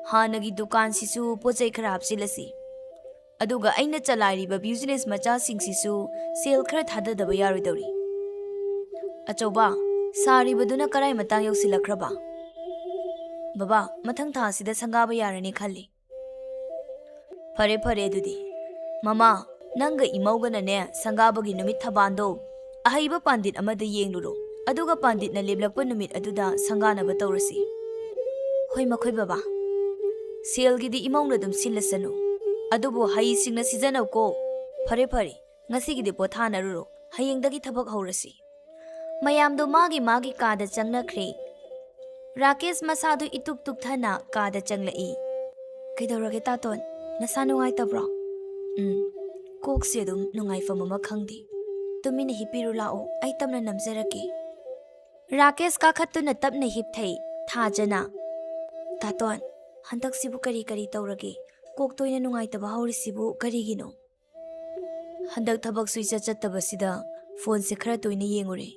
ꯍꯥꯟꯅꯒꯤ ꯗꯨꯀꯥꯟꯁꯤꯁꯨ ꯄꯣꯠ ꯆꯩ ꯈꯔ ꯍꯥꯞꯆꯤꯜꯂꯁꯤ꯫ ꯑꯗꯨꯒ ꯑꯩꯅ ꯆꯂꯥꯏꯔꯤꯕ ꯕꯤꯖꯤꯅꯦꯁ ꯃꯆꯥꯁꯤꯡꯁꯤꯁꯨ ꯁꯦꯜ ꯈꯔ ꯊꯥꯗꯗꯕ ꯌꯥꯔꯣꯏꯗꯧꯔꯤ꯫ ꯑꯆꯧꯕ, ꯁꯥꯔꯤꯕꯗꯨꯅ ꯀꯔꯥꯏ ꯃꯇꯥꯡ ꯌꯧꯁꯤꯜꯂꯛꯈ꯭ꯔꯕ? ꯕꯕꯥ, ꯃꯊꯪ ꯊꯥ ꯑꯁꯤꯗ ꯁꯪꯒꯥꯕ ꯌꯥꯔꯅꯤ ꯈꯜꯂꯤ꯫ ꯐꯔꯦ, ꯐꯔꯦ ꯑꯗꯨꯗꯤ꯫ ꯃꯃꯥ, ꯅꯪꯒ ꯏꯃꯧꯒꯅꯅꯦ ꯁꯪꯒꯥꯕꯒꯤ ꯅꯨꯃꯤꯠ ꯊꯕꯥꯟꯗꯣ ꯑꯍꯩꯕ ꯄꯥꯟꯗꯤꯠ ꯑꯃꯗ ꯌꯦꯡꯂꯨꯔꯣ, ꯑꯗꯨꯒ ꯄꯥꯟꯗꯤꯠꯅ ꯂꯦꯞꯂꯛꯄ ꯅꯨꯃꯤꯠ ꯑꯗꯨꯗ ꯁꯪꯒꯥꯅꯕ ꯇꯧꯔꯁꯤ꯫ ꯍꯣꯏ, ꯃꯈꯣꯏ ꯕꯕꯥ꯫ ꯁꯦꯜꯒꯤꯗꯤ ꯏꯃꯧꯅ ꯑꯗꯨꯝ ꯁꯤꯜꯂꯁꯅꯨ, ꯑꯗꯨꯕꯨ ꯍꯩꯁꯤꯡꯅ ꯁꯤꯖꯤꯟꯅꯧꯀꯣ꯫ ꯐꯔꯦ, ꯐꯔꯦ, ꯉꯁꯤꯒꯤꯗꯤ ꯄꯣꯊꯥꯅꯔꯨꯔꯣ, ꯍꯌꯦꯡꯗꯒꯤ ꯊꯕꯛ ꯍꯧꯔꯁꯤ꯫ ꯃꯌꯥꯝꯗꯣ ꯃꯥꯒꯤ ꯃꯥꯒꯤ ꯀꯥꯗ ꯆꯪꯅꯈ꯭ꯔꯦ꯫ ꯔꯥꯀꯦꯁ ꯃꯁꯥꯗꯨ ꯏꯇꯨꯛ ꯇꯨꯛꯊꯅ ꯀꯥꯗ ꯆꯪꯂꯛꯏ꯫ "ꯀꯩꯗꯧꯔꯒꯦ ꯇꯥꯇꯣꯟ? ꯅꯁꯥ ꯅꯨꯡꯉꯥꯏꯇꯕ꯭ꯔꯣ?" "ꯎꯝ, ꯀꯣꯛꯁꯦ ꯑꯗꯨꯝ ꯅꯨꯡꯉꯥꯏꯐꯝ ꯑꯃ ꯈꯪꯗꯦ꯫ ꯇꯨꯃꯤꯟꯅ ꯍꯤꯞꯄꯤꯔꯨ ꯂꯥꯛꯑꯣ, ꯑꯩ ꯇꯞꯅ ꯅꯝꯖꯔꯛꯀꯦ꯫" ꯔꯥꯀꯦꯁ ꯀꯥꯈꯠꯇꯨꯅ ꯇꯞꯅ ꯍꯤꯞꯊꯩ꯫ ꯊꯥꯖꯅ, "ꯇꯥꯇꯣꯟ, ꯍꯟꯗꯛꯁꯤꯕꯨ ꯀꯔꯤ ꯀꯔꯤ ꯇꯧꯔꯒꯦ? ꯀꯣꯛ ꯇꯣꯏꯅ ꯅꯨꯡꯉꯥꯏꯇꯕ ꯍꯧꯔꯤꯁꯤꯕꯨ ꯀꯔꯤꯒꯤꯅꯣ?" "ꯍꯟꯗꯛ ꯊꯕꯛꯁꯨ ꯏꯆꯠ ꯆꯠꯇꯕꯁꯤꯗ ꯐꯣꯟꯁꯦ ꯈꯔ ꯇꯣꯏꯅ ꯌꯦꯡꯉꯨꯔꯦ꯫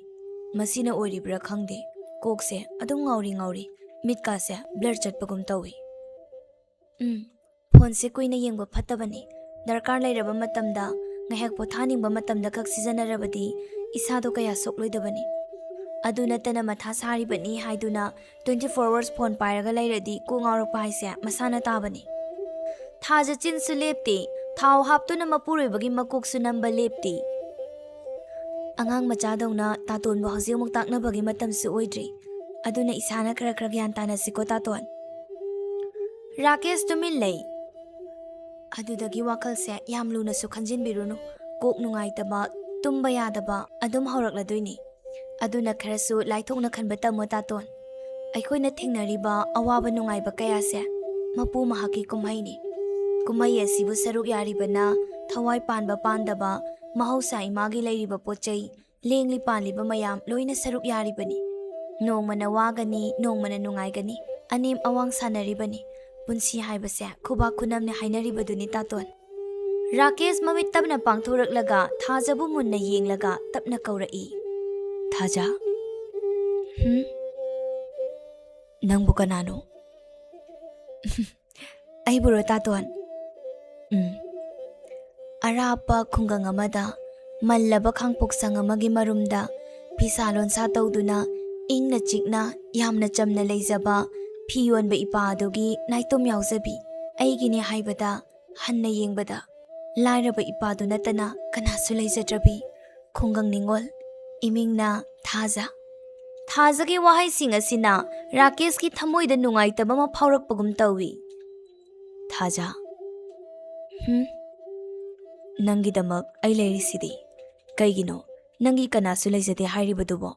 ꯃꯁꯤꯅ ꯑꯣꯏꯔꯤꯕ꯭ꯔꯥ ꯈꯪꯗꯦ, ꯀꯣꯛꯁꯦ ꯑꯗꯨꯝ ꯉꯥꯎꯔꯤ ꯉꯥꯎꯔꯤ, ꯃꯤꯠꯀꯥꯁꯦ ꯕ꯭ꯂꯔ ꯆꯠꯄꯒꯨꯝ ꯇꯧꯏ꯫" "ꯎꯝ, ꯐꯣꯟꯁꯦ ꯀꯨꯏꯅ ꯌꯦꯡꯕ ꯐꯠꯇꯕꯅꯤ꯫ ꯗꯔꯀꯥꯔ ꯂꯩꯔꯕ ꯃꯇꯝꯗ, ꯉꯥꯏꯍꯥꯛ ꯄꯣꯊꯥꯅꯤꯡꯕ ꯃꯇꯝꯗ ꯈꯛ ꯁꯤꯖꯤꯟꯅꯔꯕꯗꯤ ꯏꯁꯥꯗꯣ ꯀꯌꯥ ꯁꯣꯛꯂꯣꯏꯗꯕꯅꯤ꯫ ꯑꯗꯨ ꯅꯠꯇꯅ ꯃꯊꯥ ꯁꯥꯔꯤꯕꯅꯤ ꯍꯥꯏꯗꯨꯅ twenty four hours ꯐꯣꯟ ꯄꯥꯏꯔꯒ ꯂꯩꯔꯗꯤ ꯀꯣꯛ ꯉꯥꯎꯔꯛꯄ ꯍꯥꯏꯁꯦ ꯃꯁꯥꯅ ꯇꯥꯕꯅꯤ꯫" ꯊꯥꯖ ꯆꯤꯟꯁꯨ ꯂꯦꯞꯇꯦ, ꯊꯥꯎ ꯍꯥꯞꯇꯨꯅ ꯃꯄꯨꯔꯣꯏꯕꯒꯤ ꯃꯀꯣꯛꯁꯨ ꯅꯝꯕ ꯂꯦꯞꯇꯦ꯫ ꯑꯉꯥꯡ ꯃꯆꯥꯗꯧꯅ ꯇꯥꯇꯣꯟꯕꯨ ꯍꯧꯖꯤꯛ ꯑꯃꯨꯛ ꯇꯥꯛꯅꯕꯒꯤ ꯃꯇꯝꯁꯨ ꯑꯣꯏꯗ꯭ꯔꯤ꯫ ꯑꯗꯨꯅ ꯏꯁꯥꯅ ꯈꯔ ꯈꯔ ꯒ꯭ꯌꯥꯟ ꯇꯥꯅꯁꯤꯀꯣ ꯇꯥꯇꯣꯟ꯫ ꯔꯥꯀꯦꯁ ꯇꯨꯃꯤꯟ ꯂꯩ꯫ "ꯑꯗꯨꯗꯒꯤ ꯋꯥꯈꯜꯁꯦ ꯌꯥꯝ ꯂꯨꯅꯁꯨ ꯈꯟꯖꯤꯟꯕꯤꯔꯨꯅꯨ꯫ ꯀꯣꯛ ꯅꯨꯡꯉꯥꯏꯇꯕ, ꯇꯨꯝꯕ ꯌꯥꯗꯕ ꯑꯗꯨꯝ ꯍꯧꯔꯛꯂꯗꯣꯏꯅꯤ꯫ ꯑꯗꯨꯅ ꯈꯔꯁꯨ ꯂꯥꯏꯊꯣꯛꯅ ꯈꯟꯕ ꯇꯝꯃꯣ ꯇꯥꯇꯣꯟ꯫ ꯑꯩꯈꯣꯏꯅ ꯊꯦꯡꯅꯔꯤꯕ ꯑꯋꯥꯕ ꯅꯨꯡꯉꯥꯏꯕ ꯀꯌꯥꯁꯦ ꯃꯄꯨ ꯃꯍꯥꯛꯀꯤ ꯀꯨꯝꯍꯩꯅꯤ꯫ ꯀꯨꯝꯍꯩ ꯑꯁꯤꯕꯨ ꯁꯔꯨꯛ ꯌꯥꯔꯤꯕꯅ ꯊꯋꯥꯏ ꯄꯥꯟꯕ ꯄꯥꯟꯗꯕ, ꯃꯍꯧꯁꯥ ꯏꯃꯥꯒꯤ ꯂꯩꯔꯤꯕ ꯄꯣꯠ ꯆꯩ, ꯂꯦꯡꯂꯤ ꯄꯥꯜꯂꯤꯕ ꯃꯌꯥꯝ ꯂꯣꯏꯅ ꯁꯔꯨꯛ ꯌꯥꯔꯤꯕꯅꯤ꯫ ꯅꯣꯡꯃꯅ ꯋꯥꯒꯅꯤ, ꯅꯣꯡꯃꯅ ꯅꯨꯡꯉꯥꯏꯒꯅꯤ꯫ ꯑꯅꯦꯝ ꯑꯋꯥꯡ ꯁꯥꯟꯅꯔꯤꯕꯅꯤ꯫ ꯄꯨꯟꯁꯤ ꯍꯥꯏꯕꯁꯦ ꯈꯨꯕꯥꯛ ꯈꯨꯅꯝꯅꯦ ꯍꯥꯏꯅꯔꯤꯕꯗꯨꯅꯤ ꯇꯥꯇꯣꯟ꯫" ꯔꯥꯀꯦꯁ ꯃꯃꯤꯠ ꯇꯞꯅ ꯄꯥꯡꯊꯣꯔꯛꯂꯒ ꯊꯥꯖꯕꯨ ꯃꯨꯟꯅ ꯌꯦꯡꯂꯒ ꯇꯞꯅ ꯀꯧꯔꯛꯏ꯫ "ꯊꯥꯖ꯫" "ꯍꯨꯝ? ꯅꯪꯕꯨ ꯀꯅꯥꯅꯣ?" ꯑꯩꯕꯨꯔꯣ, ꯇꯥꯇꯣꯟ? ꯎꯝ꯫ ꯑꯔꯥꯞꯄ ꯈꯨꯡꯒꯪ ꯑꯃꯗ ꯃꯜꯂꯕ ꯈꯥꯡꯄꯣꯛꯁꯪ ꯑꯃꯒꯤ ꯃꯔꯨꯝꯗ ꯐꯤꯁꯥ ꯂꯣꯟꯁꯥ ꯇꯧꯗꯨꯅ ꯏꯪꯅ ꯆꯤꯛꯅ ꯌꯥꯝꯅ ꯆꯝꯅ ꯂꯩꯖꯕ ꯐꯤ ꯌꯣꯟꯕ ꯏꯄꯥ ꯑꯗꯨꯒꯤ ꯅꯥꯏꯇꯣꯝ ꯌꯥꯎꯖꯕꯤ ꯑꯩꯒꯤꯅꯦ ꯍꯥꯏꯕꯗ ꯍꯟꯅ ꯌꯦꯡꯕꯗ ꯂꯥꯏꯔꯕ ꯏꯄꯥꯗꯨ ꯅꯠꯇꯅ ꯀꯅꯥꯁꯨ ꯂꯩꯖꯗ꯭ꯔꯕꯤ ꯈꯨꯡꯒꯪ ꯅꯤꯉꯣꯜ ꯏꯃꯤꯡꯅ ꯊꯥꯖ꯫ ꯊꯥꯖꯒꯤ ꯋꯥꯍꯩꯁꯤꯡ ꯑꯁꯤꯅ ꯔꯥꯀꯦꯁꯀꯤ ꯊꯃꯣꯏꯗ ꯅꯨꯡꯉꯥꯏꯇꯕ ꯑꯃ ꯐꯥꯎꯔꯛꯄꯒꯨꯝ ꯇꯧꯏ꯫ ꯊꯥꯖ, ꯍꯨꯝ? ꯅꯪꯒꯤꯗꯃꯛ ꯑꯩ ꯂꯩꯔꯤꯁꯤꯗꯤ꯫ ꯀꯩꯒꯤꯅꯣ ꯅꯪꯒꯤ ꯀꯅꯥꯁꯨ ꯂꯩꯖꯗꯦ ꯍꯥꯏꯔꯤꯕꯗꯨꯕꯣ?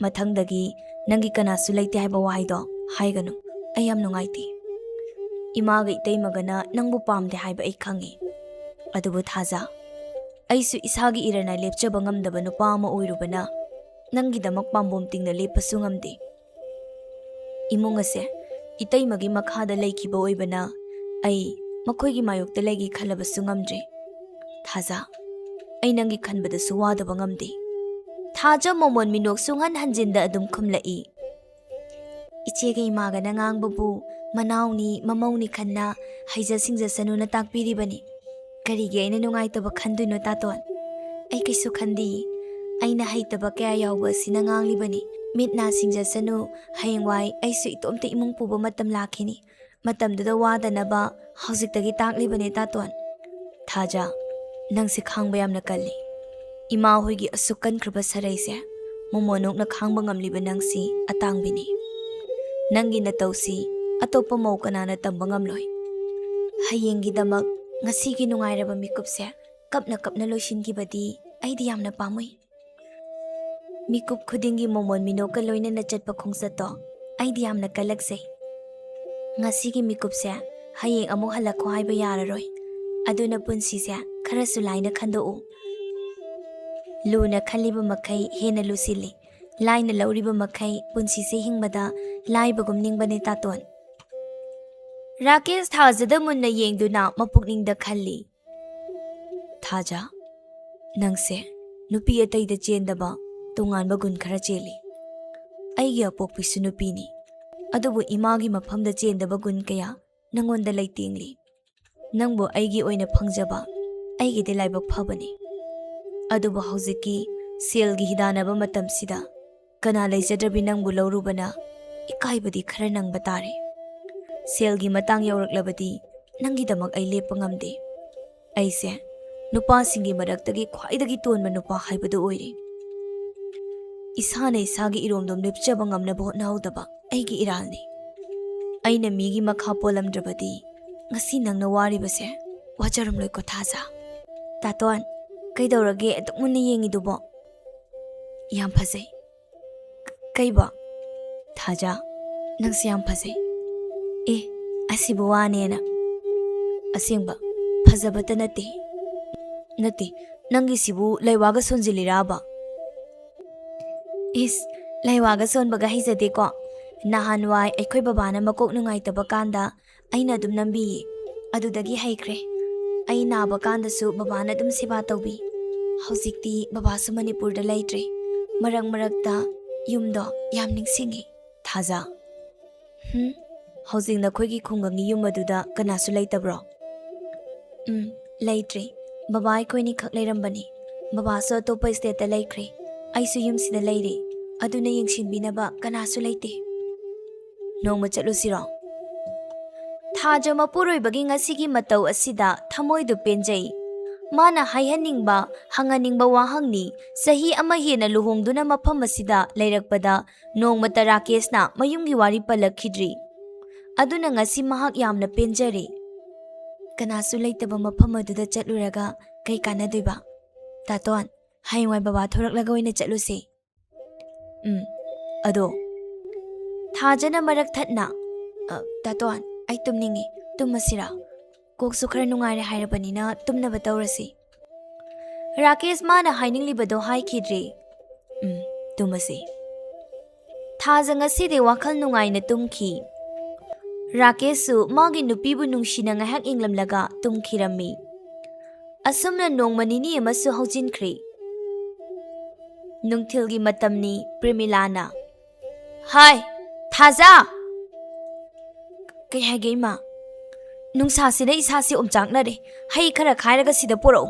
ꯃꯊꯪꯗꯒꯤ ꯅꯪꯒꯤ ꯀꯅꯥꯁꯨ ꯂꯩꯇꯦ ꯍꯥꯏꯕ ꯋꯥꯍꯩꯗꯣ ꯍꯥꯏꯒꯅꯨ꯫ ꯑꯩ ꯌꯥꯝ ꯅꯨꯡꯉꯥꯏꯇꯦ꯫ ꯏꯃꯥꯒ ꯏꯇꯩꯃꯒꯅ ꯅꯪꯕꯨ ꯄꯥꯝꯗꯦ ꯍꯥꯏꯕ ꯑꯩ ꯈꯪꯉꯤ꯫ ꯑꯗꯨꯕꯨ ꯊꯥꯖ, ꯑꯩꯁꯨ ꯏꯁꯥꯒꯤ ꯏꯔꯟꯅ ꯂꯦꯞꯆꯕ ꯉꯝꯗꯕ ꯅꯨꯄꯥ ꯑꯃ ꯑꯣꯏꯔꯨꯕꯅ ꯅꯪꯒꯤꯗꯃꯛ ꯄꯥꯝꯕꯣꯝ ꯇꯤꯡꯅ ꯂꯦꯞꯄꯁꯨ ꯉꯝꯗꯦ꯫ ꯏꯃꯨꯡ ꯑꯁꯦ ꯏꯇꯩꯃꯒꯤ ꯃꯈꯥꯗ ꯂꯩꯈꯤꯕ ꯑꯣꯏꯕꯅ ꯑꯩ ꯃꯈꯣꯏꯒꯤ ꯃꯥꯌꯣꯛꯇ ꯂꯩꯒꯦ ꯈꯜꯂꯕꯁꯨ ꯉꯝꯗ꯭ꯔꯦ꯫ ꯊꯥꯖ, ꯑꯩ ꯅꯪꯒꯤ ꯈꯟꯕꯗꯁꯨ ꯋꯥꯗꯕ ꯉꯝꯗꯦ꯫ ꯊꯥꯖ ꯃꯣꯃꯣꯟ ꯃꯤꯅꯣꯛ ꯁꯨꯡꯍꯟ ꯍꯟꯖꯤꯟꯗ ꯑꯗꯨꯝ ꯈꯨꯝꯂꯛꯏ꯫ ꯏꯆꯦꯒ ꯏꯃꯥꯒꯅ ꯉꯥꯡꯕꯕꯨ ꯃꯅꯥꯎꯅꯤ ꯃꯃꯧꯅꯤ ꯈꯟꯅ ꯍꯩꯖ ꯁꯤꯡꯖꯁꯅꯨꯅ ꯇꯥꯛꯄꯤꯔꯤꯕꯅꯤ꯫ ꯀꯔꯤꯒꯤ ꯑꯩꯅ ꯅꯨꯡꯉꯥꯏꯇꯕ ꯈꯟꯗꯣꯏꯅꯣ, ꯇꯥꯇꯣꯟ? ꯑꯩ ꯀꯩꯁꯨ ꯈꯟꯗꯤꯌꯦ꯫ ꯑꯩꯅ ꯍꯩꯇꯕ ꯀꯌꯥ ꯌꯥꯎꯕ ꯑꯁꯤꯅ ꯉꯥꯡꯂꯤꯕꯅꯤ꯫ ꯃꯤꯠ ꯅꯥ ꯁꯤꯡꯖꯁꯅꯨ, ꯍꯌꯦꯡꯋꯥꯏ ꯑꯩꯁꯨ ꯏꯇꯣꯝꯇ ꯏꯃꯨꯡ ꯄꯨꯕ ꯃꯇꯝ ꯂꯥꯛꯈꯤꯅꯤ꯫ ꯃꯇꯝꯗꯨꯗ ꯋꯥꯗꯅꯕ ꯍꯧꯖꯤꯛꯇꯒꯤ ꯇꯥꯛꯂꯤꯕꯅꯦ, ꯇꯥꯇꯣꯟ꯫ ꯊꯥꯖ, ꯅꯪꯁꯦ ꯈꯥꯡꯕ ꯌꯥꯝꯅ ꯀꯜꯂꯤ꯫ ꯏꯃꯥ ꯍꯣꯏꯒꯤ ꯑꯁꯨꯛ ꯀꯟꯈ꯭ꯔꯕ ꯁꯔꯩꯁꯦ ꯃꯣꯃꯣꯟꯅꯣꯛꯅ ꯈꯥꯡꯕ ꯉꯝꯂꯤꯕ ꯅꯪꯁꯤ ꯑꯇꯥꯡꯕꯤꯅꯤ꯫ ꯅꯪꯒꯤ ꯅꯇꯧꯁꯤ ꯑꯇꯣꯞꯄ ꯃꯧ ꯀꯅꯥꯅ ꯇꯝꯕ ꯉꯝꯂꯣꯏ꯫ ꯍꯌꯦꯡꯒꯤꯗꯃꯛ ꯉꯁꯤꯒꯤ ꯅꯨꯡꯉꯥꯏꯔꯕ ꯃꯤꯀꯨꯞꯁꯦ ꯀꯞꯅ ꯀꯞꯅ ꯂꯣꯏꯁꯤꯟꯈꯤꯕꯗꯤ ꯑꯩꯗꯤ ꯌꯥꯝꯅ ꯄꯥꯝꯃꯨꯏ꯫ ꯃꯤꯀꯨꯞ ꯈꯨꯗꯤꯡꯒꯤ ꯃꯣꯃꯣꯟ ꯃꯤꯅꯣꯛꯀ ꯂꯣꯏꯅꯅ ꯆꯠꯄ ꯈꯣꯡꯆꯠꯇꯣ ꯑꯩꯗꯤ ꯌꯥꯝꯅ ꯀꯜꯂꯛꯆꯩ꯫ ꯉꯁꯤꯒꯤ ꯃꯤꯀꯨꯞꯁꯦ ꯍꯌꯦꯡ ꯑꯃꯨꯛ ꯍꯜꯂꯛꯈꯣ ꯍꯥꯏꯕ ꯌꯥꯔꯔꯣꯏ꯫ ꯑꯗꯨꯅ ꯄꯨꯟꯁꯤꯁꯦ ꯈꯔꯁꯨ ꯂꯥꯏꯅ ꯈꯟꯗꯣꯛꯎ꯫ ꯂꯨꯅ ꯈꯜꯂꯤꯕ ꯃꯈꯩ ꯍꯦꯟꯅ ꯂꯨꯁꯤꯜꯂꯤ, ꯂꯥꯏꯅ ꯂꯧꯔꯤꯕ ꯃꯈꯩ ꯄꯨꯟꯁꯤꯁꯦ ꯍꯤꯡꯕꯗ ꯂꯥꯏꯕꯒꯨꯝ ꯅꯤꯡꯕꯅꯦ, ꯇꯥꯇꯣꯟ꯫ ꯔꯥꯀꯦꯁ ꯊꯥꯖꯗ ꯃꯨꯟꯅ ꯌꯦꯡꯗꯨꯅ ꯃꯄꯨꯛꯅꯤꯡꯗ ꯈꯜꯂꯤ꯫ ꯊꯥꯖ, ꯅꯪꯁꯦ ꯅꯨꯄꯤ ꯑꯇꯩꯗ ꯆꯦꯟꯗꯕ ꯇꯣꯉꯥꯟꯕ ꯒꯨꯟ ꯈꯔ ꯆꯦꯜꯂꯤ꯫ ꯑꯩꯒꯤ ꯑꯄꯣꯛꯄꯤꯁꯨ ꯅꯨꯄꯤꯅꯤ꯫ ꯑꯗꯨꯕꯨ ꯏꯃꯥꯒꯤ ꯃꯐꯝꯗ ꯆꯦꯟꯗꯕ ꯒꯨꯟ ꯀꯌꯥ ꯅꯪꯉꯣꯟꯗ ꯂꯩꯇꯦꯡꯂꯤ꯫ ꯅꯪꯕꯨ ꯑꯩꯒꯤ ꯑꯣꯏꯅ ꯐꯪꯖꯕ ꯑꯩꯒꯤꯗꯤ ꯂꯥꯏꯕꯛ ꯐꯕꯅꯤ꯫ ꯑꯗꯨꯕꯨ ꯍꯧꯖꯤꯛꯀꯤ ꯁꯦꯜꯒꯤ ꯍꯤꯗꯥꯟꯅꯕ ꯃꯇꯝꯁꯤꯗ ꯀꯅꯥ ꯂꯩꯖꯗ꯭ꯔꯕꯤ ꯅꯪꯕꯨ ꯂꯧꯔꯨꯕꯅ ꯏꯀꯥꯏꯕꯗꯤ ꯈꯔ ꯅꯪꯕ ꯇꯥꯔꯦ꯫ ꯁꯦꯜꯒꯤ ꯃꯇꯥꯡ ꯌꯧꯔꯛꯂꯕꯗꯤ ꯅꯪꯒꯤꯗꯃꯛ ꯑꯩ ꯂꯦꯞꯄ ꯉꯝꯗꯦ꯫ ꯑꯩꯁꯦ ꯅꯨꯄꯥꯁꯤꯡꯒꯤ ꯃꯔꯛꯇꯒꯤ ꯈ꯭ꯋꯥꯏꯗꯒꯤ ꯇꯣꯟꯕ ꯅꯨꯄꯥ ꯍꯥꯏꯕꯗꯨ ꯑꯣꯏꯔꯦ꯫ ꯏꯁꯥꯅ ꯏꯁꯥꯒꯤ ꯏꯔꯣꯝꯗꯣꯝ ꯂꯦꯞꯆꯕ ꯉꯝꯅꯕ ꯍꯣꯠꯅꯍꯧꯗꯕ ꯑꯩꯒꯤ ꯏꯔꯥꯜꯅꯤ꯫ ꯑꯩꯅ ꯃꯤꯒꯤ ꯃꯈꯥ ꯄꯣꯜꯂꯝꯗ꯭ꯔꯕꯗꯤ ꯉꯁꯤ ꯅꯪꯅ ꯋꯥꯔꯤꯕꯁꯦ ꯋꯥꯖꯔꯝꯂꯣꯏꯀꯣ ꯊꯥꯖ꯫ ꯇꯥꯇꯣꯟ, ꯀꯩꯗꯧꯔꯒꯦ ꯑꯗꯨꯛ ꯃꯨꯟꯅ ꯌꯦꯡꯉꯤꯗꯨꯕꯣ? ꯌꯥꯝ ꯐꯖꯩ꯫ ꯀꯩꯕꯣ? ꯊꯥꯖ, ꯅꯪꯁꯦ ꯌꯥꯝ ꯐꯖꯩ꯫ ꯑꯦ, ꯑꯁꯤꯕꯨ ꯋꯥꯅꯦꯅ꯫ ꯑꯁꯦꯡꯕ, ꯐꯖꯕꯇ ꯅꯠꯇꯦ꯫ ꯅꯠꯇꯦ, ꯅꯪꯒꯤꯁꯤꯕꯨ ꯂꯩꯋꯥꯒ ꯁꯣꯟꯖꯤꯜꯂꯤꯔꯥꯕ? ꯏꯁ, ꯂꯩꯋꯥꯒ ꯁꯣꯟꯕꯒ ꯍꯩꯖꯗꯦꯀꯣ꯫ ꯅꯍꯥꯟꯋꯥꯏ ꯑꯩꯈꯣꯏ ꯕꯕꯥꯅ ꯃꯀꯣꯛ ꯅꯨꯡꯉꯥꯏꯇꯕ ꯀꯥꯟꯗ ꯑꯩꯅ ꯑꯗꯨꯝ ꯅꯝꯕꯤꯌꯦ꯫ ꯑꯗꯨꯗꯒꯤ ꯍꯩꯈ꯭ꯔꯦ꯫ ꯑꯩ ꯅꯥꯕ ꯀꯥꯟꯗꯁꯨ ꯕꯕꯥꯅ ꯑꯗꯨꯝ ꯁꯦꯕꯥ ꯇꯧꯕꯤ꯫ ꯍꯧꯖꯤꯛꯇꯤ ꯕꯕꯥꯁꯨ ꯃꯅꯤꯄꯨꯔꯗ ꯂꯩꯇ꯭ꯔꯦ꯫ ꯃꯔꯛ ꯃꯔꯛꯇ ꯌꯨꯝꯗꯣ ꯌꯥꯝ ꯅꯤꯡꯁꯤꯡꯉꯤ꯫ ꯊꯥꯖ꯫ ꯍꯨꯝ? ꯍꯧꯖꯤꯛ ꯅꯈꯣꯏꯒꯤ ꯈꯨꯡꯒꯪꯒꯤ ꯌꯨꯝ ꯑꯗꯨꯗ ꯀꯅꯥꯁꯨ ꯂꯩꯇꯕ꯭ꯔꯣ? ꯎꯝ, ꯂꯩꯇ꯭ꯔꯦ꯫ ꯕꯕꯥ ꯑꯩꯈꯣꯏꯅꯤꯈꯛ ꯂꯩꯔꯝꯕꯅꯤ꯫ ꯕꯕꯥꯁꯨ ꯑꯇꯣꯞꯄ ꯁ꯭ꯇꯦꯠꯇ ꯂꯩꯈ꯭ꯔꯦ꯫ ꯑꯩꯁꯨ ꯌꯨꯝꯁꯤꯗ ꯂꯩꯔꯦ꯫ ꯑꯗꯨꯅ ꯌꯦꯡꯁꯤꯟꯕꯤꯅꯕ ꯀꯅꯥꯁꯨ ꯂꯩꯇꯦ꯫ ꯅꯣꯡꯃ ꯆꯠꯂꯨꯁꯤꯔꯣ? ꯊꯥꯖ ꯃꯄꯨꯔꯣꯏꯕꯒꯤ ꯉꯁꯤꯒꯤ ꯃꯇꯧ ꯑꯁꯤꯗ ꯊꯃꯣꯏꯗꯨ ꯄꯦꯟꯖꯩ꯫ ꯃꯥꯅ ꯍꯥꯏꯍꯟꯅꯤꯡꯕ, ꯍꯪꯍꯟꯅꯤꯡꯕ ꯋꯥꯍꯪꯅꯤ꯫ ꯆꯍꯤ ꯑꯃ ꯍꯦꯟꯅ ꯂꯨꯍꯣꯡꯗꯨꯅ ꯃꯐꯝ ꯑꯁꯤꯗ ꯂꯩꯔꯛꯄꯗ ꯅꯣꯡꯃꯇ ꯔꯥꯀꯦꯁꯅ ꯃꯌꯨꯝꯒꯤ ꯋꯥꯔꯤ ꯄꯜꯂꯛꯈꯤꯗ꯭ꯔꯤ꯫ ꯑꯗꯨꯅ ꯉꯁꯤ ꯃꯍꯥꯛ ꯌꯥꯝꯅ ꯄꯦꯟꯖꯔꯦ꯫ ꯀꯅꯥꯁꯨ ꯂꯩꯇꯕ ꯃꯐꯝ ꯑꯗꯨꯗ ꯆꯠꯂꯨꯔꯒ ꯀꯩ ꯀꯥꯟꯅꯗꯣꯏꯕ? ꯇꯥꯇꯣꯟ, ꯍꯌꯦꯡꯋꯥꯏ ꯕꯕꯥ ꯊꯣꯔꯛꯂꯒ ꯑꯣꯏꯅ ꯆꯠꯂꯨꯁꯦ꯫ ꯎꯝ, ꯑꯗꯣ꯫ ꯊꯥꯖꯅ ꯃꯔꯛ ꯊꯠꯅ, "ꯑ, ꯇꯥꯇꯣꯟ, ꯑꯩ ꯇꯨꯝꯅꯤꯡꯉꯤ, ꯇꯨꯝꯃꯁꯤꯔꯥ? ꯀꯣꯛꯁꯨ ꯈꯔ ꯅꯨꯡꯉꯥꯏꯔꯦ ꯍꯥꯏꯔꯕꯅꯤꯅ ꯇꯨꯝꯅꯕ ꯇꯧꯔꯁꯤ꯫" ꯔꯥꯀꯦꯁ ꯃꯥꯅ ꯍꯥꯏꯅꯤꯡꯂꯤꯕꯗꯣ ꯍꯥꯏꯈꯤꯗ꯭ꯔꯦ꯫ ꯎꯝ, ꯇꯨꯝꯃꯁꯤ꯫ ꯊꯥꯖ ꯉꯁꯤꯗꯤ ꯋꯥꯈꯜ ꯅꯨꯡꯉꯥꯏꯅ ꯇꯨꯝꯈꯤ꯫ ꯔꯥꯀꯦꯁꯁꯨ ꯃꯥꯒꯤ ꯅꯨꯄꯤꯕꯨ ꯅꯨꯡꯁꯤꯅ ꯉꯥꯏꯍꯥꯛ ꯌꯦꯡꯂꯝꯂꯒ ꯇꯨꯝꯈꯤꯔꯝꯃꯤ꯫ ꯑꯁꯨꯝꯅ ꯅꯣꯡꯃ ꯅꯤꯅꯤ ꯑꯃꯁꯨ ꯍꯧꯖꯤꯟꯈ꯭ꯔꯦ꯫ ꯅꯨꯡꯊꯤꯜꯒꯤ ꯃꯇꯝꯅꯤ꯫ ꯄ꯭ꯔꯦꯃꯤꯂꯥꯅ, "ꯍꯥꯏ, ꯊꯥꯖ!" ꯀꯩ ꯍꯥꯏꯒꯦ ꯏꯃꯥ? ꯅꯨꯡꯁꯥꯁꯤꯅ ꯏꯁꯥꯁꯤ ꯑꯣꯝꯆꯥꯛꯅꯔꯦ꯫ ꯍꯩ ꯈꯔ ꯈꯥꯏꯔꯒ ꯁꯤꯗ ꯄꯨꯔꯛꯎ꯫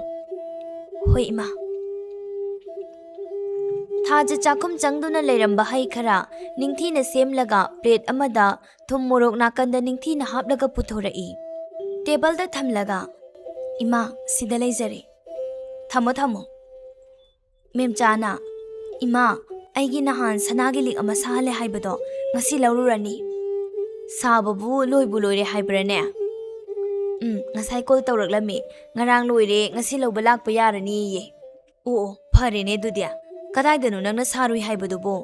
ꯍꯣꯏ ꯏꯃꯥ꯫ ꯊꯥꯖ ꯆꯥꯛꯈꯨꯝ ꯆꯪꯗꯨꯅ ꯂꯩꯔꯝꯕ ꯍꯩ ꯈꯔ ꯅꯤꯡꯊꯤꯅ ꯁꯦꯝꯂꯒ ꯄ꯭ꯂꯦꯠ ꯑꯃꯗ ꯊꯨꯝ ꯃꯣꯔꯣꯛ ꯅꯥꯀꯟꯗ ꯅꯤꯡꯊꯤꯅ ꯍꯥꯞꯂꯒ ꯄꯨꯊꯣꯔꯛꯏ꯫ ꯇꯦꯕꯜꯗ ꯊꯝꯂꯒ, "ꯏꯃꯥ, ꯁꯤꯗ ꯂꯩꯖꯔꯦ꯫ ꯊꯝꯃꯣ, ꯊꯝꯃꯣ꯫" ꯃꯦꯝꯆꯥꯅ, "ꯏꯃꯥ, ꯑꯩꯒꯤ ꯅꯍꯥꯟ ꯁꯅꯥꯒꯤ ꯂꯤꯛ ꯑꯃ ꯁꯥꯍꯜꯂꯦ ꯍꯥꯏꯕꯗꯣ ꯉꯁꯤ ꯂꯧꯔꯨꯔꯅꯤ꯫" "ꯁꯥꯕꯕꯨ ꯂꯣꯏꯕꯨ ꯂꯣꯏꯔꯦ ꯍꯥꯏꯕ꯭ꯔꯥꯅꯦ?" "ꯎꯝ, ꯉꯁꯥꯏ ꯀꯣꯜ ꯇꯧꯔꯛꯂꯝꯃꯤ꯫ ꯉꯔꯥꯡ ꯂꯣꯏꯔꯦ, ꯉꯁꯤ ꯂꯧꯕ ꯂꯥꯛꯄ ꯌꯥꯔꯅꯤꯌꯦ꯫" "ꯑꯣ, ꯑꯣ, ꯐꯔꯦꯅꯦ ꯑꯗꯨꯗꯤ꯫ ꯀꯗꯥꯏꯗꯅꯣ ꯅꯪꯅ ꯁꯥꯔꯨꯏ ꯍꯥꯏꯕꯗꯨꯕꯣ?"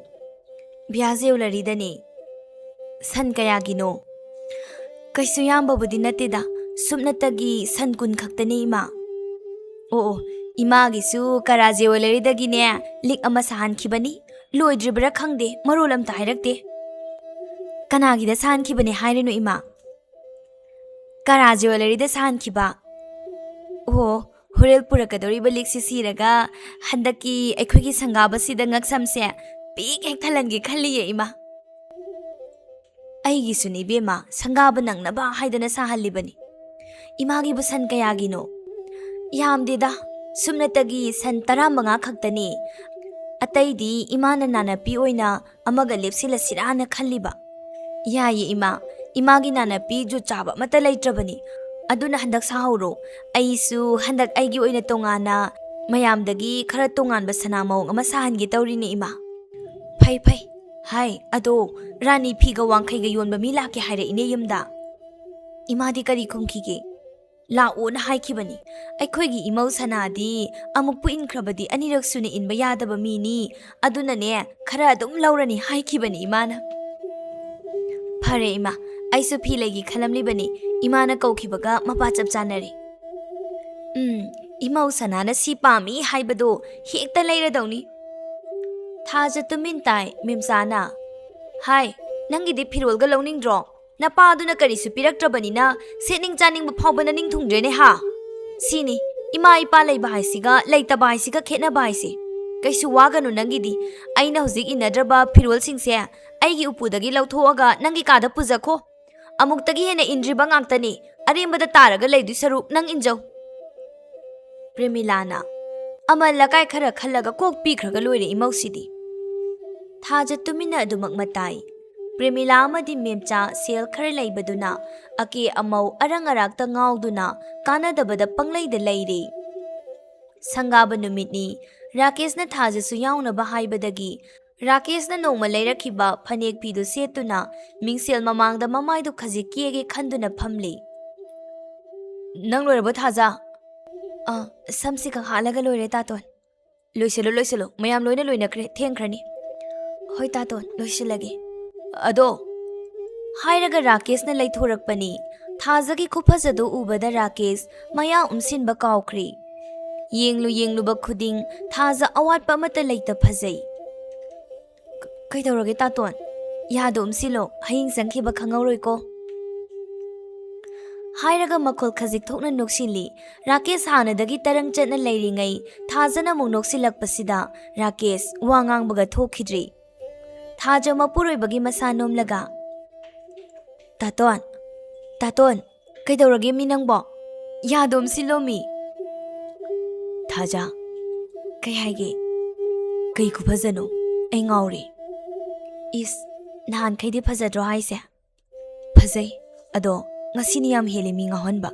"ꯕꯤꯌꯥ ꯖꯦꯋꯦꯂꯔꯤꯗꯅꯦ꯫" "ꯁꯟ ꯀꯌꯥꯒꯤꯅꯣ?" "ꯀꯩꯁꯨ ꯌꯥꯝꯕꯕꯨꯗꯤ ꯅꯠꯇꯦꯗ, ꯁꯨꯞꯅꯇꯒꯤ ꯁꯟ ꯀꯨꯟ ꯈꯛꯇꯅꯦ, ꯏꯃꯥ꯫" "ꯑꯣ, ꯑꯣ, ꯏꯃꯥꯒꯤꯁꯨ ꯀꯔꯥ ꯖꯦꯋꯦꯂꯔꯤꯗꯒꯤꯅꯦ ꯂꯤꯛ ꯑꯃ ꯁꯥꯍꯟꯈꯤꯕꯅꯤ꯫ ꯂꯣꯏꯗ꯭ꯔꯤꯕ꯭ꯔꯥ ꯈꯪꯗꯦ, ꯃꯔꯣꯜ ꯑꯝꯇ ꯍꯥꯏꯔꯛꯇꯦ꯫" "ꯀꯅꯥꯒꯤꯗ ꯁꯥꯍꯟꯈꯤꯕꯅꯦ ꯍꯥꯏꯔꯤꯅꯣ, ꯏꯃꯥ?" "ꯀꯔꯥ ꯖꯦꯋꯦꯂꯔꯤꯗ ꯁꯥꯍꯟꯈꯤꯕ꯫" "ꯑꯣ, ꯍꯣꯔꯦꯟ ꯄꯨꯔꯛꯀꯗꯧꯔꯤꯕ ꯂꯤꯛꯁꯤ ꯁꯤꯔꯒ ꯍꯟꯗꯛꯀꯤ ꯑꯩꯈꯣꯏꯒꯤ ꯁꯪꯒꯥꯕꯁꯤꯗ ꯉꯛꯁꯝꯁꯦ ꯄꯤꯛ ꯍꯦꯛ ꯊꯜꯍꯟꯒꯦ ꯈꯜꯂꯤꯌꯦ, ꯏꯃꯥ꯫" "ꯑꯩꯒꯤꯁꯨꯅꯤ ꯏꯕꯦꯝꯃ, ꯁꯪꯒꯥꯕ ꯅꯪꯅꯕ ꯍꯥꯏꯗꯅ ꯁꯥꯍꯜꯂꯤꯕꯅꯤ꯫" "ꯏꯃꯥꯒꯤꯕꯨ ꯁꯟ ꯀꯌꯥꯒꯤꯅꯣ?" "ꯌꯥꯝꯗꯦꯗ, ꯁꯨꯞꯅꯇꯒꯤ ꯁꯟ ꯇꯔꯥꯃꯉꯥ ꯈꯛꯇꯅꯤ꯫ ꯑꯇꯩꯗꯤ ꯏꯃꯥꯅ ꯅꯥꯅꯞꯄꯤ ꯑꯣꯏꯅ ꯑꯃꯒ ꯂꯦꯞꯁꯤꯜꯂꯁꯤꯔꯥꯅ ꯈꯜꯂꯤꯕ꯫" "ꯌꯥꯏꯌꯦ ꯏꯃꯥ, ꯏꯃꯥꯒꯤ ꯅꯥꯅꯞꯄꯤ ꯖꯨꯠ ꯆꯥꯕ ꯑꯃꯠꯇ ꯂꯩꯇ꯭ꯔꯕꯅꯤ꯫ ꯑꯗꯨꯅ ꯍꯟꯗꯛ ꯁꯥꯍꯧꯔꯣ꯫ ꯑꯩꯁꯨ ꯍꯟꯗꯛ ꯑꯩꯒꯤ ꯑꯣꯏꯅ ꯇꯣꯉꯥꯟꯅ, ꯃꯌꯥꯝꯗꯒꯤ ꯈꯔ ꯇꯣꯉꯥꯟꯕ ꯁꯅꯥ ꯃꯑꯣꯡ ꯑꯃ ꯁꯥꯍꯟꯒꯦ ꯇꯧꯔꯤꯅꯦ, ꯏꯃꯥ꯫" "ꯐꯩ, ꯐꯩ꯫ ꯍꯥꯏ, ꯑꯗꯣ ꯔꯥꯅꯤ ꯐꯤꯒ ꯋꯥꯡꯈꯩꯒ ꯌꯣꯟꯕ ꯃꯤ ꯂꯥꯛꯀꯦ ꯍꯥꯏꯔꯛꯏꯅꯦ ꯌꯨꯝꯗ꯫" "ꯏꯃꯥꯗꯤ ꯀꯔꯤ ꯈꯨꯝꯈꯤꯒꯦ?" "ꯂꯥꯛꯑꯣꯅ ꯍꯥꯏꯈꯤꯕꯅꯤ꯫ ꯑꯩꯈꯣꯏꯒꯤ ꯏꯃꯧ ꯁꯅꯥꯗꯤ ꯑꯃꯨꯛꯄꯨ ꯏꯟꯈ꯭ꯔꯕꯗꯤ ꯑꯅꯤꯔꯛ ꯁꯨꯅ ꯏꯟꯕ ꯌꯥꯗꯕ ꯃꯤꯅꯤ꯫ ꯑꯗꯨꯅꯅꯦ, ꯈꯔ ꯑꯗꯨꯝ ꯂꯧꯔꯅꯤ ꯍꯥꯏꯈꯤꯕꯅꯤ ꯏꯃꯥꯅ꯫" "ꯐꯔꯦ ꯏꯃꯥ, ꯑꯩꯁꯨ ꯐꯤ ꯂꯩꯒꯦ ꯈꯜꯂꯝꯂꯤꯕꯅꯤ꯫ ꯏꯃꯥꯅ ꯀꯧꯈꯤꯕꯒ ꯃꯄꯥ ꯆꯞ ꯆꯥꯅꯔꯦ꯫" "ꯎꯝ, ꯏꯃꯧ ꯁꯅꯥꯅ ꯁꯤ ꯄꯥꯝꯃꯤ ꯍꯥꯏꯕꯗꯣ ꯍꯦꯛꯇ ꯂꯩꯔꯗꯧꯅꯤ꯫" ꯊꯥꯖ ꯇꯨꯃꯤꯟ ꯇꯥꯏ꯫ ꯃꯦꯝꯆꯥꯅ, "ꯍꯥꯏ, ꯅꯪꯒꯤꯗꯤ ꯐꯤꯔꯣꯜꯒ ꯂꯧꯅꯤꯡꯗ꯭ꯔꯣ? ꯅꯄꯥꯗꯨꯅ ꯀꯔꯤꯁꯨ ꯄꯤꯔꯛꯇ꯭ꯔꯕꯅꯤꯅ ꯁꯦꯠꯅꯤꯡ ꯆꯥꯅꯤꯡꯕ ꯐꯥꯎꯕ ꯅꯅꯤꯡ ꯊꯨꯡꯗ꯭ꯔꯦꯅꯦ ꯍꯥ? ꯁꯤꯅꯤ, ꯏꯃꯥ ꯏꯄꯥ ꯂꯩꯕ ꯍꯥꯏꯁꯤꯒ ꯂꯩꯇꯕ ꯍꯥꯏꯁꯤꯒ ꯈꯦꯠꯅꯕ ꯍꯥꯏꯁꯦ꯫ ꯀꯩꯁꯨ ꯋꯥꯒꯅꯨ ꯅꯪꯒꯤꯗꯤ꯫ ꯑꯩꯅ ꯍꯧꯖꯤꯛ ꯏꯟꯅꯗ꯭ꯔꯕ ꯐꯤꯔꯣꯜꯁꯤꯡꯁꯦ ꯑꯩꯒꯤ ꯎꯄꯨꯗꯒꯤ ꯂꯧꯊꯣꯛꯑꯒ ꯅꯪꯒꯤ ꯀꯥꯗ ꯄꯨꯖꯈꯣ꯫ ꯑꯃꯨꯛꯇꯒꯤ ꯍꯦꯟꯅ ꯏꯟꯗ꯭ꯔꯤꯕ ꯉꯥꯛꯇꯅꯤ꯫ ꯑꯔꯦꯝꯕꯗ ꯇꯥꯔꯒ ꯂꯩꯗꯣꯏ ꯁꯔꯨꯛ ꯅꯪ ꯏꯟꯖꯧ꯫ ꯄ꯭ꯔꯦꯃꯤꯂꯥꯅ ꯑꯃꯜ ꯑꯀꯥꯏ ꯈꯔ ꯈꯜꯂꯒ ꯀꯣꯛ ꯄꯤꯈ꯭ꯔꯒ ꯂꯣꯏꯔꯦ ꯏꯃꯧꯁꯤꯗꯤ꯫ ꯊꯥꯖ ꯇꯨꯃꯤꯟꯅ ꯑꯗꯨꯃꯛ ꯃꯇꯥꯏ꯫ ꯄ꯭ꯔꯦꯃꯤꯂꯥ ꯑꯃꯗꯤ ꯃꯦꯝꯆꯥ ꯁꯦꯜ ꯈꯔ ꯂꯩꯕꯗꯨꯅ ꯑꯀꯦ ꯑꯃꯧ ꯑꯔꯪ ꯑꯔꯥꯛꯇ ꯉꯥꯎꯗꯨꯅ ꯀꯥꯟꯅꯗꯕꯗ ꯄꯪꯂꯩꯗ ꯂꯩꯔꯤ꯫ ꯁꯪꯒꯥꯕ ꯅꯨꯃꯤꯠꯅꯤ꯫ ꯔꯥꯀꯦꯁꯅ ꯊꯥꯖꯁꯨ ꯌꯥꯎꯅꯕ ꯍꯥꯏꯕꯗꯒꯤ ꯔꯥꯀꯦꯁꯅ ꯅꯣꯡꯃ ꯂꯩꯔꯛꯈꯤꯕ ꯐꯅꯦꯛ ꯐꯤꯗꯨ ꯁꯦꯠꯇꯨꯅ ꯃꯤꯡꯁꯦꯜ ꯃꯃꯥꯡꯗ ꯃꯃꯥꯏꯗꯨ ꯈꯖꯤꯛ ꯀꯦꯒꯦ ꯈꯟꯗꯨꯅ ꯐꯝꯂꯤ꯫ "ꯅꯪ ꯂꯣꯏꯔꯕꯣ ꯊꯥꯖ?" "ꯑ, ꯁꯝꯁꯤ ꯈꯛ ꯍꯥꯠꯂꯒ ꯂꯣꯏꯔꯦ ꯇꯥꯇꯣꯟ꯫" "ꯂꯣꯏꯁꯤꯜꯂꯨ, ꯂꯣꯏꯁꯤꯜꯂꯨ, ꯃꯌꯥꯝ ꯂꯣꯏꯅ ꯂꯣꯏꯅꯈ꯭ꯔꯦ, ꯊꯦꯡꯈ꯭ꯔꯅꯤ꯫" "ꯍꯣꯏ ꯇꯥꯇꯣꯟ, ꯂꯣꯏꯁꯤꯜꯂꯒꯦ꯫" "ꯑꯗꯣ," ꯍꯥꯏꯔꯒ ꯔꯥꯀꯦꯁꯅ ꯂꯩꯊꯣꯔꯛꯄꯅꯤ꯫ ꯊꯥꯖꯒꯤ ꯈꯨꯐꯖꯗꯨ ꯎꯕꯗ ꯔꯥꯀꯦꯁ ꯃꯌꯥ ꯎꯝꯁꯤꯟꯕ ꯀꯥꯎꯈ꯭ꯔꯦ꯫ ꯌꯦꯡꯂꯨ ꯌꯦꯡꯂꯨꯕ ꯈꯨꯗꯤꯡ ꯊꯥꯖ ꯑꯋꯥꯠꯄ ꯑꯃꯠꯇ ꯂꯩꯇ ꯐꯖꯩ꯫ "ꯀ-, ꯀꯩꯗꯧꯔꯒꯦ ꯇꯥꯇꯣꯟ? ꯌꯥꯗꯣ ꯎꯝꯁꯤꯜꯂꯣ, ꯍꯌꯦꯡ ꯆꯪꯈꯤꯕ ꯈꯪꯍꯧꯔꯣꯏꯀꯣ꯫" ꯍꯥꯏꯔꯒ ꯃꯈꯣꯜ ꯈꯖꯤꯛ ꯊꯣꯛꯅ ꯅꯣꯛꯁꯤꯜꯂꯤ꯫ ꯔꯥꯀꯦꯁ ꯍꯥꯟꯅꯗꯒꯤ ꯇꯔꯪ ꯆꯠꯅ ꯂꯩꯔꯤꯉꯩ ꯊꯥꯖꯅ ꯑꯃꯨꯛ ꯅꯣꯛꯁꯤꯜꯂꯛꯄꯁꯤꯗ ꯔꯥꯀꯦꯁ ꯋꯥ ꯉꯥꯡꯕꯒ ꯊꯣꯛꯈꯤꯗ꯭ꯔꯤ꯫ ꯊꯥꯖ ꯃꯄꯨꯔꯣꯏꯕꯒꯤ ꯃꯁꯥ ꯅꯣꯝꯂꯒ, "ꯇꯥꯇꯣꯟ, ꯇꯥꯇꯣꯟ, ꯀꯩꯗꯧꯔꯒꯦ ꯃꯤ ꯅꯪꯕꯣ? ꯌꯥꯗꯣ ꯎꯝꯁꯤꯜꯂꯣ ꯃꯤ꯫" "ꯊꯥꯖ, ꯀꯩ ꯍꯥꯏꯒꯦ? ꯀꯩ ꯈꯨꯐꯖꯅꯣ? ꯑꯩ ꯉꯥꯎꯔꯦ꯫" "ꯏꯁ, ꯅꯍꯥꯟꯈꯩꯗꯤ ꯐꯖꯗ꯭ꯔꯣ ꯍꯥꯏꯁꯦ?" "ꯐꯖꯩ, ꯑꯗꯣ ꯉꯁꯤꯅꯤ ꯌꯥꯝ ꯍꯦꯜꯂꯦ ꯃꯤ ꯉꯥꯎꯍꯟꯕ꯫"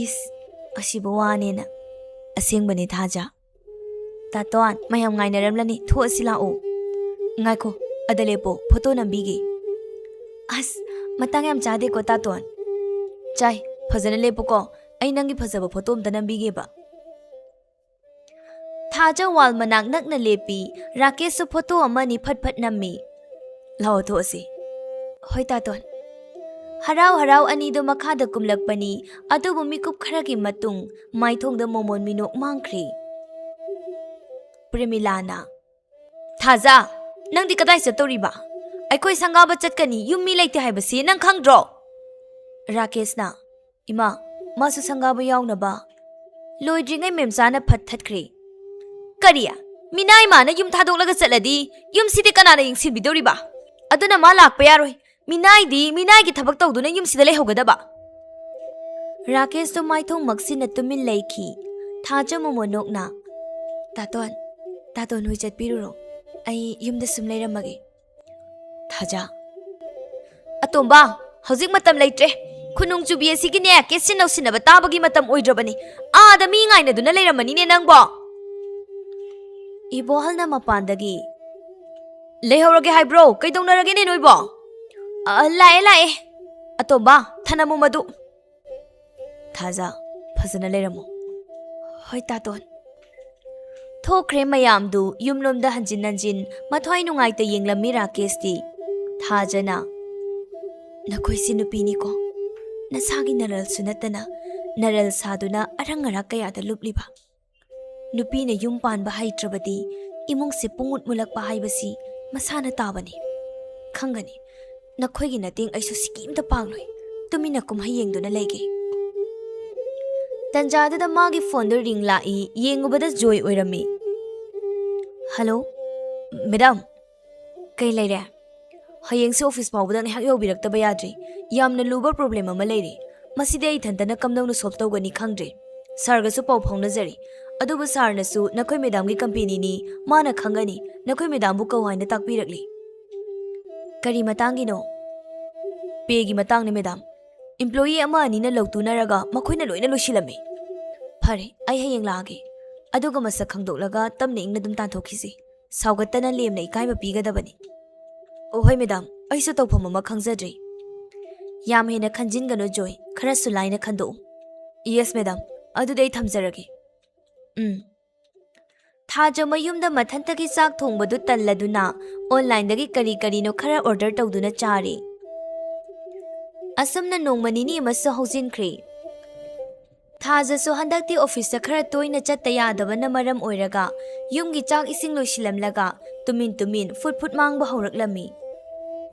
"ꯏꯁ, ꯑꯁꯤꯕꯨ ꯋꯥꯅꯦꯅ꯫" "ꯑꯁꯦꯡꯕꯅꯦ ꯊꯥꯖ꯫" "ꯇꯥꯇꯣꯟ, ꯃꯌꯥꯝ ꯉꯥꯏꯅꯔꯝꯂꯅꯤ, ꯊꯣꯛꯑꯁꯤ ꯂꯥꯛꯑꯣ꯫" "ꯉꯥꯏꯈꯣ, ꯑꯗ ꯂꯦꯞꯄꯣ, ꯐꯣꯇꯣ ꯅꯝꯕꯤꯒꯦ꯫" "ꯑꯁ, ꯃꯇꯥꯡ ꯌꯥꯝ ꯆꯥꯗꯦꯀꯣ ꯇꯥꯇꯣꯟ꯫" "ꯆꯥꯏ, ꯐꯖꯅ ꯂꯦꯞꯄꯨꯀꯣ, ꯑꯩ ꯅꯪꯒꯤ ꯐꯖꯕ ꯐꯣꯇꯣ ꯑꯝꯇ ꯅꯝꯕꯤꯒꯦꯕ꯫" ꯊꯥꯖ ꯋꯥꯜ ꯃꯅꯥꯛ ꯅꯛꯅ ꯂꯦꯞꯄꯤ꯫ ꯔꯥꯀꯦꯁꯁꯨ ꯐꯣꯇꯣ ꯑꯃ ꯑꯅꯤ ꯐꯠ ꯐꯠ ꯅꯝꯃꯤ꯫ "ꯂꯥꯛꯑꯣ, ꯊꯣꯛꯑꯁꯤ꯫" "ꯍꯣꯏ ꯇꯥꯇꯣꯟ꯫" ꯍꯔꯥꯎ ꯍꯔꯥꯎ ꯑꯅꯤꯗꯨ ꯃꯈꯥꯗ ꯀꯨꯝꯂꯛꯄꯅꯤ꯫ ꯑꯗꯨꯕꯨ ꯃꯤꯀꯨꯞ ꯈꯔꯒꯤ ꯃꯇꯨꯡ ꯃꯥꯏꯊꯣꯡꯗ ꯃꯣꯃꯣꯟ ꯃꯤꯅꯣꯛ ꯃꯥꯡꯈ꯭ꯔꯦ꯫ ꯄ꯭ꯔꯦꯃꯤꯂꯥꯅ, "ꯊꯥꯖ, ꯅꯪꯗꯤ ꯀꯗꯥꯏ ꯆꯠꯇꯧꯔꯤꯕ? ꯑꯩꯈꯣꯏ ꯁꯪꯒꯥꯕ ꯆꯠꯀꯅꯤ, ꯌꯨꯝ ꯃꯤ ꯂꯩꯇꯦ ꯍꯥꯏꯕꯁꯤ ꯅꯪ ꯈꯪꯗ꯭ꯔꯣ?" ꯔꯥꯀꯦꯁꯅ, "ꯏꯃꯥ, ꯃꯥꯁꯨ ꯁꯪꯒꯥꯕ ꯌꯥꯎꯅꯕ?" ꯂꯣꯏꯗ꯭ꯔꯤꯉꯩ ꯃꯦꯝꯆꯥꯅ ꯐꯠ ꯊꯠꯈ꯭ꯔꯦ꯫ "ꯀꯔꯤ? ꯃꯤꯅꯥꯏ ꯃꯥꯅ ꯌꯨꯝ ꯊꯥꯗꯣꯛꯂꯒ ꯆꯠꯂꯗꯤ ꯌꯨꯝꯁꯤꯗꯤ ꯀꯅꯥꯅ ꯌꯦꯡꯁꯤꯟꯕꯤꯗꯧꯔꯤꯕ? ꯑꯗꯨꯅ ꯃꯥ ꯂꯥꯛꯄ ꯌꯥꯔꯣꯏ꯫ ꯃꯤꯅꯥꯏꯗꯤ ꯃꯤꯅꯥꯏꯒꯤ ꯊꯕꯛ ꯇꯧꯗꯨꯅ ꯌꯨꯝꯁꯤꯗ ꯂꯩꯍꯧꯒꯗꯕ꯫ ꯔꯥꯀꯦꯁꯇꯣ ꯃꯥꯏꯊꯣꯡ ꯃꯛꯁꯤꯟꯅ ꯇꯨꯃꯤꯟ ꯂꯩꯈꯤ꯫ ꯊꯥꯖ ꯃꯣꯃꯣꯟ ꯅꯣꯛꯅ, "ꯇꯥꯇꯣꯟ, ꯇꯥꯇꯣꯟ ꯍꯣꯏ ꯆꯠꯄꯤꯔꯨꯔꯣ꯫ ꯑꯩ ꯌꯨꯝꯗ ꯁꯨꯝ ꯂꯩꯔꯝꯃꯒꯦ꯫" ꯊꯥꯖ, "ꯑꯇꯣꯝꯕ, ꯍꯧꯖꯤꯛ ꯃꯇꯝ ꯂꯩꯇ꯭ꯔꯦ꯫ ꯈꯨꯅꯨꯡ ꯆꯨꯕꯤ ꯑꯁꯤꯒꯤꯅꯦ, ꯀꯦꯠꯁꯤꯟ ꯅꯧꯁꯤꯟꯅꯕ ꯇꯥꯕꯒꯤ ꯃꯇꯝ ꯑꯣꯏꯗ꯭ꯔꯕꯅꯤ꯫ ꯑꯥꯗ ꯃꯤ ꯉꯥꯏꯅꯗꯨꯅ ꯂꯩꯔꯝꯃꯅꯤꯅꯦ ꯅꯪꯕꯣ꯫" ꯏꯕꯣꯍꯜꯅ ꯃꯄꯥꯟꯗꯒꯤ, "ꯂꯩꯍꯧꯔꯒꯦ ꯍꯥꯏꯕ꯭ꯔꯣ? ꯀꯩꯗꯧꯅꯔꯒꯦꯅꯦ ꯅꯣꯏꯕꯣ?" "ꯑ, ꯂꯥꯛꯑꯦ, ꯂꯥꯛꯑꯦ꯫ ꯑꯇꯣꯝꯕ, ꯊꯅꯝꯃꯨ ꯃꯗꯨ꯫" "ꯊꯥꯖ, ꯐꯖꯅ ꯂꯩꯔꯝꯃꯨ꯫" "ꯍꯣꯏ, ꯇꯥꯇꯣꯟ꯫" ꯊꯣꯛꯈ꯭ꯔꯦ ꯃꯌꯥꯝꯗꯨ ꯌꯨꯝꯂꯣꯝꯗ ꯍꯟꯖꯤꯟ ꯍꯟꯖꯤꯟ ꯃꯊ꯭ꯋꯥꯏ ꯅꯨꯡꯉꯥꯏꯇ ꯌꯦꯡꯂꯝꯃꯤ ꯔꯥꯀꯦꯁꯇꯤ꯫ ꯊꯥꯖꯅ, "ꯅꯈꯣꯏꯁꯤ ꯅꯨꯄꯤꯅꯤꯀꯣ, ꯅꯁꯥꯒꯤ ꯅꯔꯜꯁꯨ ꯅꯠꯇꯅ ꯅꯔꯜ ꯁꯥꯗꯨꯅ ꯑꯔꯪ ꯑꯔꯥꯛ ꯀꯌꯥꯗ ꯂꯨꯞꯂꯤꯕ꯫ ꯅꯨꯄꯤꯅ ꯌꯨꯝ ꯄꯥꯟꯕ ꯍꯩꯇ꯭ꯔꯕꯗꯤ ꯏꯃꯨꯡꯁꯦ ꯄꯨꯡꯃꯨꯠ ꯃꯨꯠꯂꯛꯄ ꯍꯥꯏꯕꯁꯤ ꯃꯁꯥꯅ ꯇꯥꯕꯅꯤ꯫ ꯈꯪꯒꯅꯤ, ꯅꯈꯣꯏꯒꯤ ꯃꯇꯦꯡ ꯑꯩꯁꯨ ꯁꯤꯀꯤꯝꯇ ꯄꯥꯡꯂꯣꯏ꯫ ꯇꯨꯃꯤꯟꯅ ꯀꯨꯝꯍꯩ ꯌꯦꯡꯗꯨꯅ ꯂꯩꯒꯦ꯫" ꯇꯟꯖꯥꯗꯨꯗ ꯃꯥꯒꯤ ꯐꯣꯟꯗꯨ ꯔꯤꯡ ꯂꯥꯛꯏ꯫ ꯌꯦꯡꯉꯨꯕꯗ ꯖꯣꯏ ꯑꯣꯏꯔꯝꯃꯤ꯫ "ꯍꯜꯂꯣ, ꯃꯦꯗꯥꯝ, ꯀꯩ ꯂꯩꯔꯦ?" "ꯍꯌꯦꯡꯁꯦ ꯑꯣꯐꯤꯁ ꯐꯥꯎꯕꯗ ꯉꯥꯏꯍꯥꯛ ꯌꯧꯕꯤꯔꯛꯇꯕ ꯌꯥꯗ꯭ꯔꯤ꯫ ꯌꯥꯝꯅ ꯂꯨꯕ ꯄ꯭ꯔꯣꯕ꯭ꯂꯦꯝ ꯑꯃ ꯂꯩꯔꯦ꯫ ꯃꯁꯤꯗꯤ ꯑꯩ ꯏꯊꯟꯇꯅ ꯀꯝꯗꯧꯅ ꯁꯣꯜꯕ ꯇꯧꯒꯅꯤ ꯈꯪꯗ꯭ꯔꯦ꯫ ꯁꯥꯔꯒꯁꯨ ꯄꯥꯎ ꯐꯥꯎꯅꯖꯔꯦ, ꯑꯗꯨꯕꯨ ꯁꯥꯔꯅꯁꯨ ꯅꯈꯣꯏ ꯃꯦꯗꯥꯝꯒꯤ ꯀꯝꯄꯦꯅꯤꯅꯤ, ꯃꯥꯅ ꯈꯪꯒꯅꯤ, ꯅꯈꯣꯏ ꯃꯦꯗꯥꯝꯕꯨ ꯀꯧ ꯍꯥꯏꯅ ꯇꯥꯛꯄꯤꯔꯛꯂꯤ꯫" "ꯀꯔꯤ ꯃꯇꯥꯡꯒꯤꯅꯣ?" "ꯄꯦꯒꯤ ꯃꯇꯥꯡꯅꯤ, ꯃꯦꯗꯥꯝ꯫ ꯏꯝꯄ꯭ꯂꯣꯌꯤ ꯑꯃ ꯑꯅꯤꯅ ꯂꯧꯇꯨꯅꯔꯒ ꯃꯈꯣꯏꯅ ꯂꯣꯏꯅ ꯂꯣꯏꯁꯤꯜꯂꯝꯃꯤ꯫" "ꯐꯔꯦ, ꯑꯩ ꯍꯌꯦꯡ ꯂꯥꯛꯑꯒꯦ꯫ ꯑꯗꯨꯒ ꯃꯁꯛ ꯈꯪꯗꯣꯛꯂꯒ ꯇꯞꯅ ꯏꯪꯅ ꯑꯗꯨꯝ ꯇꯥꯟꯊꯣꯛꯈꯤꯁꯤ꯫ ꯁꯥꯎꯒꯠꯇꯅ ꯂꯦꯝꯅ ꯏꯀꯥꯏꯕ ꯄꯤꯒꯗꯕꯅꯤ꯫" "ꯑꯣ ꯍꯣꯏ, ꯃꯦꯗꯥꯝ, ꯑꯩꯁꯨ ꯇꯧꯐꯝ ꯑꯃ ꯈꯪꯖꯗ꯭ꯔꯤ꯫" "ꯌꯥꯝ ꯍꯦꯟꯅ ꯈꯟꯖꯤꯟꯒꯅꯨ, ꯖꯣꯏ꯫ ꯈꯔꯁꯨ ꯂꯥꯏꯅ ꯈꯟꯗꯣꯛꯎ꯫" "Yes, madam. ꯑꯗꯨꯗꯤ ꯑꯩ ꯊꯝꯖꯔꯒꯦ꯫" ꯎꯝ꯫ ꯊꯥꯖ ꯃꯌꯨꯝꯗ ꯃꯊꯟꯇꯒꯤ ꯆꯥꯛ ꯊꯣꯡꯕꯗꯨ ꯇꯜꯂꯗꯨꯅ ꯑꯣꯟꯂꯥꯏꯟꯗꯒꯤ ꯀꯔꯤ ꯀꯔꯤꯅꯣ ꯈꯔ ꯑꯣꯔꯗꯔ ꯇꯧꯗꯨꯅ ꯆꯥꯔꯤ꯫ ꯑꯁꯨꯝꯅ ꯅꯣꯡꯃ ꯅꯤꯅꯤ ꯑꯃꯁꯨ ꯍꯧꯖꯤꯟꯈ꯭ꯔꯦ꯫ ꯊꯥꯖꯁꯨ ꯍꯟꯗꯛꯇꯤ ꯑꯣꯐꯤꯁꯇ ꯈꯔ ꯇꯣꯏꯅ ꯆꯠꯇ ꯌꯥꯗꯕꯅ ꯃꯔꯝ ꯑꯣꯏꯔꯒ ꯌꯨꯝꯒꯤ ꯆꯥꯛ ꯏꯁꯤꯡ ꯂꯣꯏꯁꯤꯜꯂꯝꯂꯒ ꯇꯨꯃꯤꯟ ꯇꯨꯃꯤꯟ ꯐꯨꯠ ꯐꯨꯠ ꯃꯥꯡꯕ ꯍꯧꯔꯛꯂꯝꯃꯤ꯫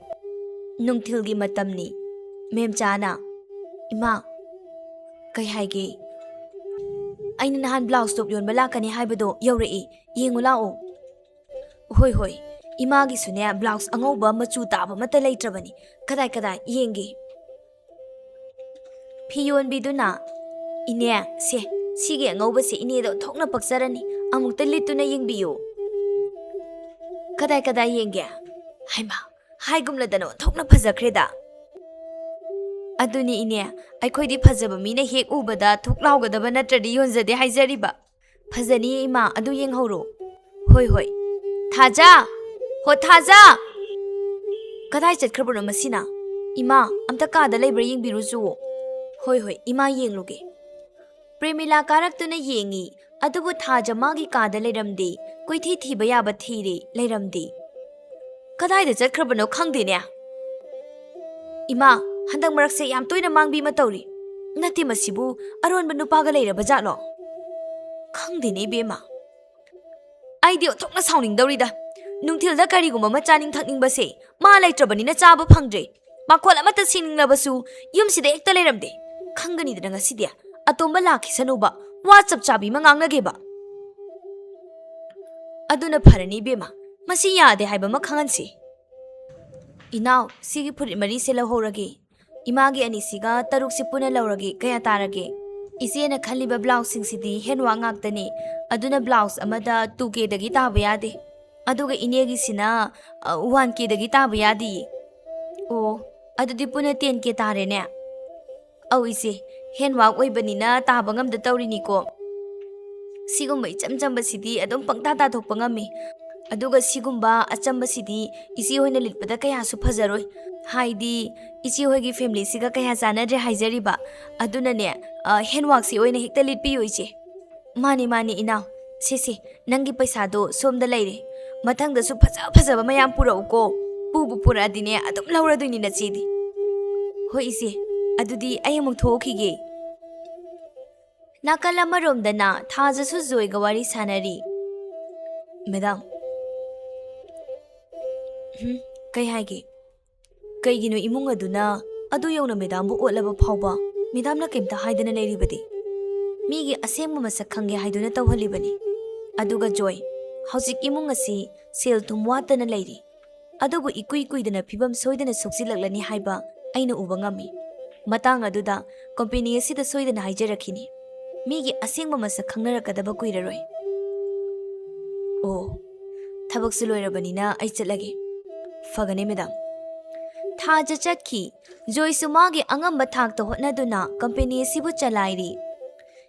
ꯅꯨꯡꯊꯤꯜꯒꯤ ꯃꯇꯝꯅꯤ꯫ ꯃꯦꯝꯆꯥꯅ, "ꯏꯃꯥ꯫" "ꯀꯩ ꯍꯥꯏꯒꯦ?" "ꯑꯩꯅ ꯅꯍꯥꯟ ꯕ꯭ꯂꯥꯎꯁ ꯇꯣꯞ ꯌꯣꯟꯕ ꯂꯥꯛꯀꯅꯤ ꯍꯥꯏꯕꯗꯣ ꯌꯧꯔꯛꯏ, ꯌꯦꯡꯉꯨ ꯂꯥꯛꯑꯣ꯫" "ꯍꯣꯏ, ꯍꯣꯏ, ꯏꯃꯥꯒꯤꯁꯨꯅꯦ ꯕ꯭ꯂꯥꯎꯁ ꯑꯉꯧꯕ ꯃꯆꯨ ꯇꯥꯕ ꯑꯃꯠꯇ ꯂꯩꯇ꯭ꯔꯕꯅꯤ꯫ ꯀꯗꯥꯏ ꯀꯗꯥꯏ ꯌꯦꯡꯒꯦ? ꯐꯤ ꯌꯣꯟꯕꯤꯗꯨꯅ, "ꯏꯅꯦ, ꯁꯦ, ꯁꯤꯒꯤ ꯑꯉꯧꯕꯁꯦ ꯏꯅꯦꯗ ꯑꯣꯟꯊꯣꯛꯅ ꯄꯛꯆꯔꯅꯤ, ꯑꯃꯨꯛꯇ ꯂꯤꯠꯇꯨꯅ ꯌꯦꯡꯕꯤꯌꯨ"꯫ "ꯀꯗꯥꯏ ꯀꯗꯥꯏ ꯌꯦꯡꯒꯦ?" "ꯍꯩꯃꯥ, ꯍꯥꯏꯒꯨꯝꯂꯗꯅ ꯑꯣꯟꯊꯣꯛꯅ ꯐꯖꯈ꯭ꯔꯦꯗ"꯫ "ꯑꯗꯨꯅꯤ ꯏꯅꯦ, ꯑꯩꯈꯣꯏꯗꯤ ꯐꯖꯕ ꯃꯤꯅ ꯍꯦꯛ ꯎꯕꯗ ꯊꯨꯛ ꯂꯥꯎꯒꯗꯕ ꯅꯠꯇ꯭ꯔꯗꯤ ꯌꯣꯟꯖꯗꯦ ꯍꯥꯏꯖꯔꯤꯕ"꯫ "ꯐꯖꯅꯤꯌꯦ ꯏꯃꯥ, ꯑꯗꯨ ꯌꯦꯡꯍꯧꯔꯣ"꯫ "ꯍꯣꯏ ꯍꯣꯏ"꯫ "ꯊꯥꯖ! ꯍꯣ ꯊꯥꯖ!" ꯀꯗꯥꯏ ꯆꯠꯈ꯭ꯔꯕꯅꯣ ꯃꯁꯤꯅ? "ꯏꯃꯥ, ꯑꯝꯇ ꯀꯥꯗ ꯂꯩꯕ꯭ꯔꯥ ꯌꯦꯡꯕꯤꯔꯨꯆꯨꯋꯣ"꯫ "ꯍꯣꯏ ꯍꯣꯏ ꯏꯃꯥ, ꯌꯦꯡꯂꯨꯒꯦ"꯫ ꯄ꯭ꯔꯦꯃꯤꯂꯥ ꯀꯥꯔꯛꯇꯨꯅ ꯌꯦꯡꯉꯤ, ꯑꯗꯨꯕꯨ ꯊꯥꯖ ꯃꯥꯒꯤ ꯀꯥꯗ ꯂꯩꯔꯝꯗꯦ꯫ ꯀꯣꯏꯊꯤ ꯊꯤꯕ ꯌꯥꯕ ꯊꯤꯔꯦ, ꯂꯩꯔꯝꯗꯦ꯫ "ꯀꯗꯥꯏꯗ ꯆꯠꯈ꯭ꯔꯕꯅꯣ ꯈꯪꯗꯦꯅꯦ"꯫ "ꯏꯃꯥ, ꯍꯟꯗꯛ ꯃꯔꯛꯁꯦ ꯌꯥꯝ ꯇꯣꯏꯅ ꯃꯥꯡꯕꯤ ꯑꯃ ꯇꯧꯔꯤ꯫ ꯅꯠꯇꯦ, ꯃꯁꯤꯕꯨ ꯑꯔꯣꯟꯕ ꯅꯨꯄꯥꯒ ꯂꯩꯔꯕ ꯖꯥꯠꯂꯣ? ꯈꯪꯗꯦꯅꯦ ꯏꯕꯦꯝꯃ꯫ ꯑꯩꯗꯤ ꯑꯣꯟꯊꯣꯛꯅ ꯁꯥꯎꯅꯤꯡꯗꯧꯔꯤꯗ꯫ ꯅꯨꯡꯊꯤꯜꯗ ꯀꯔꯤꯒꯨꯝꯕ ꯑꯃ ꯆꯥꯅꯤꯡ ꯊꯛꯅꯤꯡꯕꯁꯦ ꯃꯥ ꯂꯩꯇ꯭ꯔꯕꯅꯤꯅ ꯆꯥꯕ ꯐꯪꯗ꯭ꯔꯦ꯫ ꯃꯈꯣꯜ ꯑꯃꯠꯇ ꯁꯤꯅꯤꯡꯂꯕꯁꯨ ꯌꯨꯝꯁꯤꯗ ꯍꯦꯛꯇ ꯂꯩꯔꯝꯗꯦ꯫ ꯈꯪꯒꯅꯤꯗꯅ ꯉꯁꯤꯗꯤ꯫ ꯑꯇꯣꯝꯕ ꯂꯥꯛꯈꯤꯁꯅꯨꯕ꯫ ꯋꯥ ꯆꯞ ꯆꯥꯕꯤ ꯑꯃ ꯉꯥꯡꯅꯒꯦꯕ"꯫ "ꯑꯗꯨꯅ ꯐꯔꯅꯤ ꯏꯕꯦꯝꯃ꯫ ꯃꯁꯤ ꯌꯥꯗꯦ ꯍꯥꯏꯕ ꯑꯃ ꯈꯪꯍꯟꯁꯤ"꯫ "ꯏꯅꯥꯎ, ꯁꯤꯒꯤ ꯐꯨꯔꯤꯠ ꯃꯔꯤꯁꯦ ꯂꯧꯍꯧꯔꯒꯦ꯫ ꯏꯃꯥꯒꯤ ꯑꯅꯤꯁꯤꯒ ꯇꯔꯨꯛꯁꯤ ꯄꯨꯟꯅ ꯂꯧꯔꯒꯦ꯫ ꯀꯌꯥ ꯇꯥꯔꯒꯦ?" "ꯏꯆꯦꯅ ꯈꯜꯂꯤꯕ ꯕ꯭ꯂꯥꯎꯁꯁꯤꯡꯁꯤꯗꯤ ꯍꯦꯟꯋꯥꯛ ꯉꯥꯛꯇꯅꯤ꯫ ꯑꯗꯨꯅ ꯕ꯭ꯂꯥꯎꯁ ꯑꯃꯗ ꯇꯨ ꯀꯦꯗꯒꯤ ꯇꯥꯕ ꯌꯥꯗꯦ꯫ ꯑꯗꯨꯒ ꯏꯅꯦꯒꯤꯁꯤꯅ, ꯑ, ꯋꯥꯟ ꯀꯦꯗꯒꯤ ꯇꯥꯕ ꯌꯥꯗꯤꯌꯦ"꯫ "ꯑꯣ, ꯑꯗꯨꯗꯤ ꯄꯨꯟꯅ ꯇꯦꯟ ꯀꯦ ꯇꯥꯔꯦꯅꯦ"꯫ "ꯑꯧ ꯏꯆꯦ, ꯍꯦꯟꯋꯥꯛ ꯑꯣꯏꯕꯅꯤꯅ ꯇꯥꯕ ꯉꯝꯗ ꯇꯧꯔꯤꯅꯤꯀꯣ꯫ ꯁꯤꯒꯨꯝꯕ ꯏꯆꯝ ꯆꯝꯕꯁꯤꯗꯤ ꯑꯗꯨꯝ ꯄꯪꯇꯥ ꯇꯥꯊꯣꯛꯄ ꯉꯝꯃꯤ꯫ ꯑꯗꯨꯒ ꯁꯤꯒꯨꯝꯕ ꯑꯆꯝꯕꯁꯤꯗꯤ ꯏꯆꯦ ꯍꯣꯏꯅ ꯂꯤꯠꯄꯗ ꯀꯌꯥꯁꯨ ꯐꯖꯔꯣꯏ꯫ ꯍꯥꯏꯗꯤ ꯏꯆꯦ ꯍꯣꯏꯒꯤ ꯐꯦꯃꯤꯂꯤꯁꯤꯒ ꯀꯌꯥ ꯆꯥꯟꯅꯗ꯭ꯔꯦ ꯍꯥꯏꯖꯔꯤꯕ꯫ ꯑꯗꯨꯅꯅꯦ, ꯑ, ꯍꯦꯟꯋꯥꯛꯁꯤ ꯑꯣꯏꯅ ꯍꯦꯛꯇ ꯂꯤꯠꯄꯤꯌꯨ ꯏꯆꯦ"꯫ "ꯃꯥꯅꯤ, ꯃꯥꯅꯤ ꯏꯅꯥꯎ꯫ ꯁꯦ, ꯁꯦ, ꯅꯪꯒꯤ ꯄꯩꯁꯥꯗꯣ ꯁꯣꯝꯗ ꯂꯩꯔꯦ꯫ ꯃꯊꯪꯗꯁꯨ ꯐꯖ ꯐꯖꯕ ꯃꯌꯥꯝ ꯄꯨꯔꯛꯎꯀꯣ꯫ ꯄꯨꯕꯨ ꯄꯨꯔꯛꯑꯗꯤꯅꯦ ꯑꯗꯨꯝ ꯂꯧꯔꯗꯣꯏꯅꯤ ꯅꯆꯦꯗꯤ"꯫ "ꯍꯣꯏ ꯏꯆꯦ, ꯑꯗꯨꯗꯤ ꯑꯩ ꯑꯃꯨꯛ ꯊꯣꯛꯈꯤꯒꯦ"꯫ ꯅꯥꯀꯜ ꯑꯃꯔꯣꯝꯗꯅ ꯊꯥꯖꯁꯨ ꯖꯣꯏꯒ ꯋꯥꯔꯤ ꯁꯥꯟꯅꯔꯤ꯫ "ꯃꯦꯗꯥꯝ"꯫ "ꯍꯨꯝ, ꯀꯩ ꯍꯥꯏꯒꯦ? ꯀꯩꯒꯤꯅꯣ ꯏꯃꯨꯡ ꯑꯗꯨꯅ ꯑꯗꯨ ꯌꯧꯅ ꯃꯦꯗꯥꯝꯕꯨ ꯑꯣꯠꯂꯕ ꯐꯥꯎꯕ ꯃꯦꯗꯥꯝꯅ ꯀꯩꯝꯇ ꯍꯥꯏꯗꯅ ꯂꯩꯔꯤꯕꯗꯤ? ꯃꯤꯒꯤ ꯑꯁꯦꯡꯕ ꯃꯁꯛ ꯈꯪꯒꯦ ꯍꯥꯏꯗꯨꯅ ꯇꯧꯍꯜꯂꯤꯕꯅꯤ꯫ ꯑꯗꯨꯒ ꯖꯣꯏ, ꯍꯧꯖꯤꯛ ꯏꯃꯨꯡ ꯑꯁꯤ ꯁꯦꯜ ꯊꯨꯝ ꯋꯥꯠꯇꯅ ꯂꯩꯔꯤ, ꯑꯗꯨꯕꯨ ꯏꯀꯨꯏ ꯀꯨꯏꯗꯅ ꯐꯤꯕꯝ ꯁꯣꯏꯗꯅ ꯁꯣꯛꯆꯤꯜꯂꯛꯂꯅꯤ ꯍꯥꯏꯕ ꯑꯩꯅ ꯎꯕ ꯉꯝꯃꯤ꯫ ꯃꯇꯥꯡ ꯑꯗꯨꯗ ꯀꯝꯄꯦꯅꯤ ꯑꯁꯤꯗ ꯁꯣꯏꯗꯅ ꯍꯥꯏꯖꯔꯛꯈꯤꯅꯤ꯫ ꯃꯤꯒꯤ ꯑꯁꯦꯡꯕ ꯃꯁꯛ ꯈꯪꯅꯔꯛꯀꯗꯕ ꯀꯨꯏꯔꯔꯣꯏ꯫ ꯑꯣ, ꯊꯕꯛꯁꯨ ꯂꯣꯏꯔꯕꯅꯤꯅ ꯑꯩ ꯆꯠꯂꯒꯦ꯫ ꯐꯒꯅꯤ, ꯃꯦꯗꯥꯝ꯫ ꯊꯥꯖ ꯆꯠꯈꯤ꯫ ꯖꯣꯏꯁꯨ ꯃꯥꯒꯤ ꯑꯉꯝꯕ ꯊꯥꯛꯇ ꯍꯣꯠꯅꯗꯨꯅ ꯀꯝꯄꯦꯅꯤ ꯑꯁꯤꯕꯨ ꯆꯂꯥꯏꯔꯤ꯫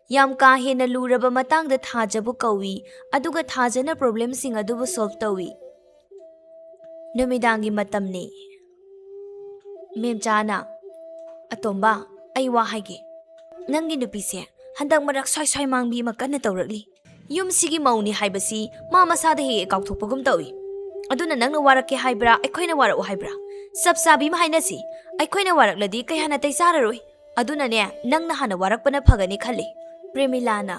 ꯌꯥꯝ ꯀꯥ ꯍꯦꯟꯅ ꯂꯨꯔꯕ ꯃꯇꯥꯡꯗ ꯊꯥꯖꯕꯨ ꯀꯧꯏ, ꯑꯗꯨꯒ ꯊꯥꯖꯅ ꯄ꯭ꯔꯣꯕ꯭ꯂꯦꯝꯁꯤꯡ ꯑꯗꯨꯕꯨ ꯁꯣꯜꯕ ꯇꯧꯏ꯫ ꯅꯨꯃꯤꯗꯥꯡꯒꯤ ꯃꯇꯝꯅꯤ꯫ ꯃꯦꯝꯆꯥꯅ, "ꯑꯇꯣꯝꯕ, ꯑꯩ ꯋꯥ ꯍꯥꯏꯒꯦ꯫ ꯅꯪꯒꯤ ꯅꯨꯄꯤꯁꯦ ꯍꯟꯗꯛ ꯃꯔꯛ ꯁ꯭ꯋꯥꯏ ꯁ꯭ꯋꯥꯏ ꯃꯥꯡꯕꯤ ꯑꯃ ꯀꯟꯅ ꯇꯧꯔꯛꯂꯤ꯫ ꯌꯨꯝꯁꯤꯒꯤ ꯃꯧꯅꯤ ꯍꯥꯏꯕꯁꯤ ꯃꯥ ꯃꯁꯥꯗ ꯍꯦꯛ ꯍꯦꯛ ꯀꯥꯎꯊꯣꯛꯄꯒꯨꯝ ꯇꯧꯏ꯫ ꯑꯗꯨꯅ ꯅꯪꯅ ꯋꯥꯔꯛꯀꯦ ꯍꯥꯏꯕ꯭ꯔꯥ, ꯑꯩꯈꯣꯏꯅ ꯋꯥꯔꯛꯑꯣ ꯍꯥꯏꯕ꯭ꯔꯥ? ꯆꯞ ꯆꯥꯕꯤ ꯑꯃ ꯍꯥꯏꯅꯁꯤ꯫ ꯑꯩꯈꯣꯏꯅ ꯋꯥꯔꯛꯂꯗꯤ ꯀꯌꯥ ꯅꯥꯇꯩ ꯆꯥꯔꯔꯣꯏ꯫ ꯑꯗꯨꯅꯅꯦ, ꯅꯪꯅ ꯍꯥꯟꯅ ꯋꯥꯔꯛꯄꯅ ꯐꯒꯅꯤ ꯈꯜꯂꯤ꯫" ꯄ꯭ꯔꯦꯃꯤꯂꯥꯅ,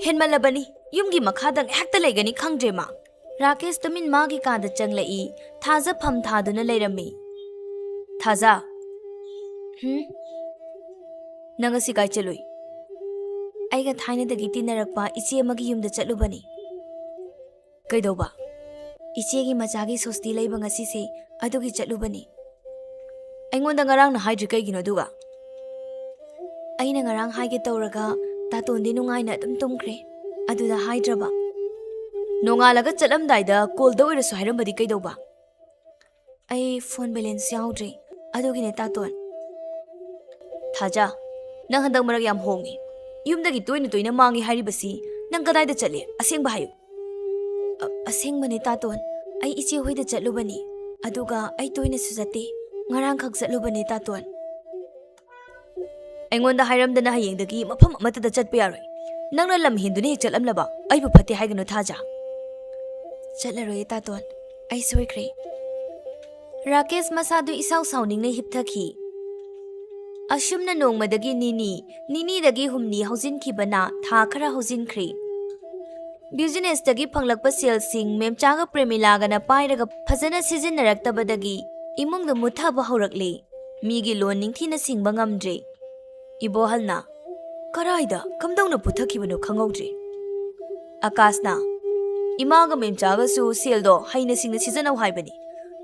"ꯍꯦꯟꯃꯜꯂꯕꯅꯤ, ꯌꯨꯝꯒꯤ ꯃꯈꯥꯗ ꯉꯥꯏꯍꯥꯛꯇ ꯂꯩꯒꯅꯤ ꯈꯪꯗ꯭ꯔꯦ ꯃꯥ꯫" ꯔꯥꯀꯦꯁ ꯇꯨꯃꯤꯟ ꯃꯥꯒꯤ ꯀꯥꯗ ꯆꯪꯂꯛꯏ꯫ ꯊꯥꯖ ꯐꯝ ꯊꯥꯗꯨꯅ ꯂꯩꯔꯝꯃꯤ꯫ "ꯊꯥꯖ꯫" "ꯍꯨꯝ?" "ꯅꯪ ꯉꯁꯤ ꯀꯥꯏ ꯆꯠꯂꯨꯏ?" "ꯑꯩꯒ ꯊꯥꯏꯅꯗꯒꯤ ꯇꯤꯟꯅꯔꯛꯄ ꯏꯆꯦ ꯑꯃꯒꯤ ꯌꯨꯝꯗ ꯆꯠꯂꯨꯕꯅꯤ꯫" "ꯀꯩꯗꯧꯕ?" "ꯏꯆꯦꯒꯤ ꯃꯆꯥꯒꯤ ꯁꯣꯁꯇꯤ ꯂꯩꯕ ꯉꯁꯤꯁꯦ, ꯑꯗꯨꯒꯤ ꯆꯠꯂꯨꯕꯅꯤ꯫" "ꯑꯩꯉꯣꯟꯗ ꯉꯔꯥꯡꯅ ꯍꯥꯏꯗ꯭ꯔꯤ ꯀꯩꯒꯤꯅꯣ ꯑꯗꯨꯒ?" "ꯑꯩꯅ ꯉꯔꯥꯡ ꯍꯥꯏꯒꯦ ꯇꯧꯔꯒ ꯇꯥꯇꯣꯟꯗꯤ ꯅꯨꯡꯉꯥꯏꯅ ꯑꯗꯨꯝ ꯇꯨꯝꯈ꯭ꯔꯦ, ꯑꯗꯨꯗ ꯍꯥꯏꯗ꯭ꯔꯕ꯫" "ꯅꯣꯡꯉꯥꯜꯂꯒ ꯆꯠꯂꯝꯗꯥꯏꯗ ꯀꯣꯜꯗ ꯑꯣꯏꯔꯁꯨ ꯍꯥꯏꯔꯝꯕꯗꯤ ꯀꯩꯗꯧꯕ?" "ꯑꯩ ꯐꯣꯟ ꯕꯦꯂꯦꯟꯁ ꯌꯥꯎꯗ꯭ꯔꯦ, ꯑꯗꯨꯒꯤꯅꯦ ꯇꯥꯇꯣꯟ꯫" "ꯊꯥꯖ, ꯅꯪ ꯍꯟꯗꯛ ꯃꯔꯛ ꯌꯥꯝ ꯍꯣꯡꯉꯦ꯫ ꯌꯨꯝꯗꯒꯤ ꯇꯣꯏꯅ ꯇꯣꯏꯅ ꯃꯥꯡꯉꯤ ꯍꯥꯏꯔꯤꯕꯁꯤ ꯅꯪ ꯀꯗꯥꯏꯗ ꯆꯠꯂꯦ? ꯑꯁꯦꯡꯕ ꯍꯥꯏꯌꯨ꯫" "ꯑ-, ꯑꯁꯦꯡꯕꯅꯦ ꯇꯥꯇꯣꯟ, ꯑꯩ ꯏꯆꯦ ꯍꯣꯏꯗ ꯆꯠꯂꯨꯕꯅꯤ, ꯑꯗꯨꯒ ꯑꯩ ꯇꯣꯏꯅꯁꯨ ꯆꯠꯇꯦ, ꯉꯔꯥꯡꯈꯛ ꯆꯠꯂꯨꯕꯅꯦ ꯇꯥꯇꯣꯟ꯫" "ꯑꯩꯉꯣꯟꯗ ꯍꯥꯏꯔꯝꯗꯅ ꯍꯌꯦꯡꯗꯒꯤ ꯃꯐꯝ ꯑꯃꯠꯇꯗ ꯆꯠꯄ ꯌꯥꯔꯣꯏ꯫ ꯅꯪꯅ ꯂꯝ ꯍꯦꯟꯗꯨꯅ ꯍꯦꯛ ꯆꯠꯂꯝꯂꯕ ꯑꯩꯕꯨ ꯐꯠꯇꯦ ꯍꯥꯏꯒꯅꯨ ꯊꯥꯖ꯫" "ꯆꯠꯂꯔꯣꯏꯌꯦ ꯇꯥꯇꯣꯟ, ꯑꯩ ꯁꯣꯏꯈ꯭ꯔꯦ꯫" ꯔꯥꯀꯦꯁ ꯃꯁꯥꯗꯨ ꯏꯁꯥꯎ ꯁꯥꯎꯅꯤꯡꯅ ꯍꯤꯞꯊꯈꯤ꯫ ꯑꯁꯨꯝꯅ ꯅꯣꯡꯃꯗꯒꯤ ꯅꯤꯅꯤ, ꯅꯤꯅꯤꯗꯒꯤ ꯍꯨꯝꯅꯤ ꯍꯧꯖꯤꯟꯈꯤꯕꯅ ꯊꯥ ꯈꯔ ꯍꯧꯖꯤꯟꯈ꯭ꯔꯦ꯫ ꯕꯤꯖꯤꯅꯦꯁꯇꯒꯤ ꯐꯪꯂꯛꯄ ꯁꯦꯜꯁꯤꯡ ꯃꯦꯝꯆꯥꯒ ꯄ꯭ꯔꯦꯃꯤꯂꯥꯒꯅ ꯄꯥꯏꯔꯒ ꯐꯖꯅ ꯁꯤꯖꯤꯟꯅꯔꯛꯇꯕꯗꯒꯤ ꯏꯃꯨꯡꯗ ꯃꯨꯠꯊꯕ ꯍꯧꯔꯛꯂꯦ꯫ ꯃꯤꯒꯤ ꯂꯣꯟ ꯅꯤꯡꯊꯤꯅ ꯁꯤꯡꯕ ꯉꯝꯗ꯭ꯔꯦ꯫ ꯏꯕꯣꯍꯜꯅ, "ꯀꯔꯥꯏꯗ, ꯀꯝꯗꯧꯅ ꯄꯨꯊꯈꯤꯕꯅꯣ ꯈꯪꯍꯧꯗ꯭ꯔꯦ꯫" ꯑꯀꯥꯁꯅ, ꯏꯃꯥꯒ ꯃꯦꯝꯆꯥꯒꯁꯨ ꯁꯦꯜꯗꯣ ꯍꯩꯅ ꯁꯤꯡꯅ ꯁꯤꯖꯤꯟꯅꯧ ꯍꯥꯏꯕꯅꯤ꯫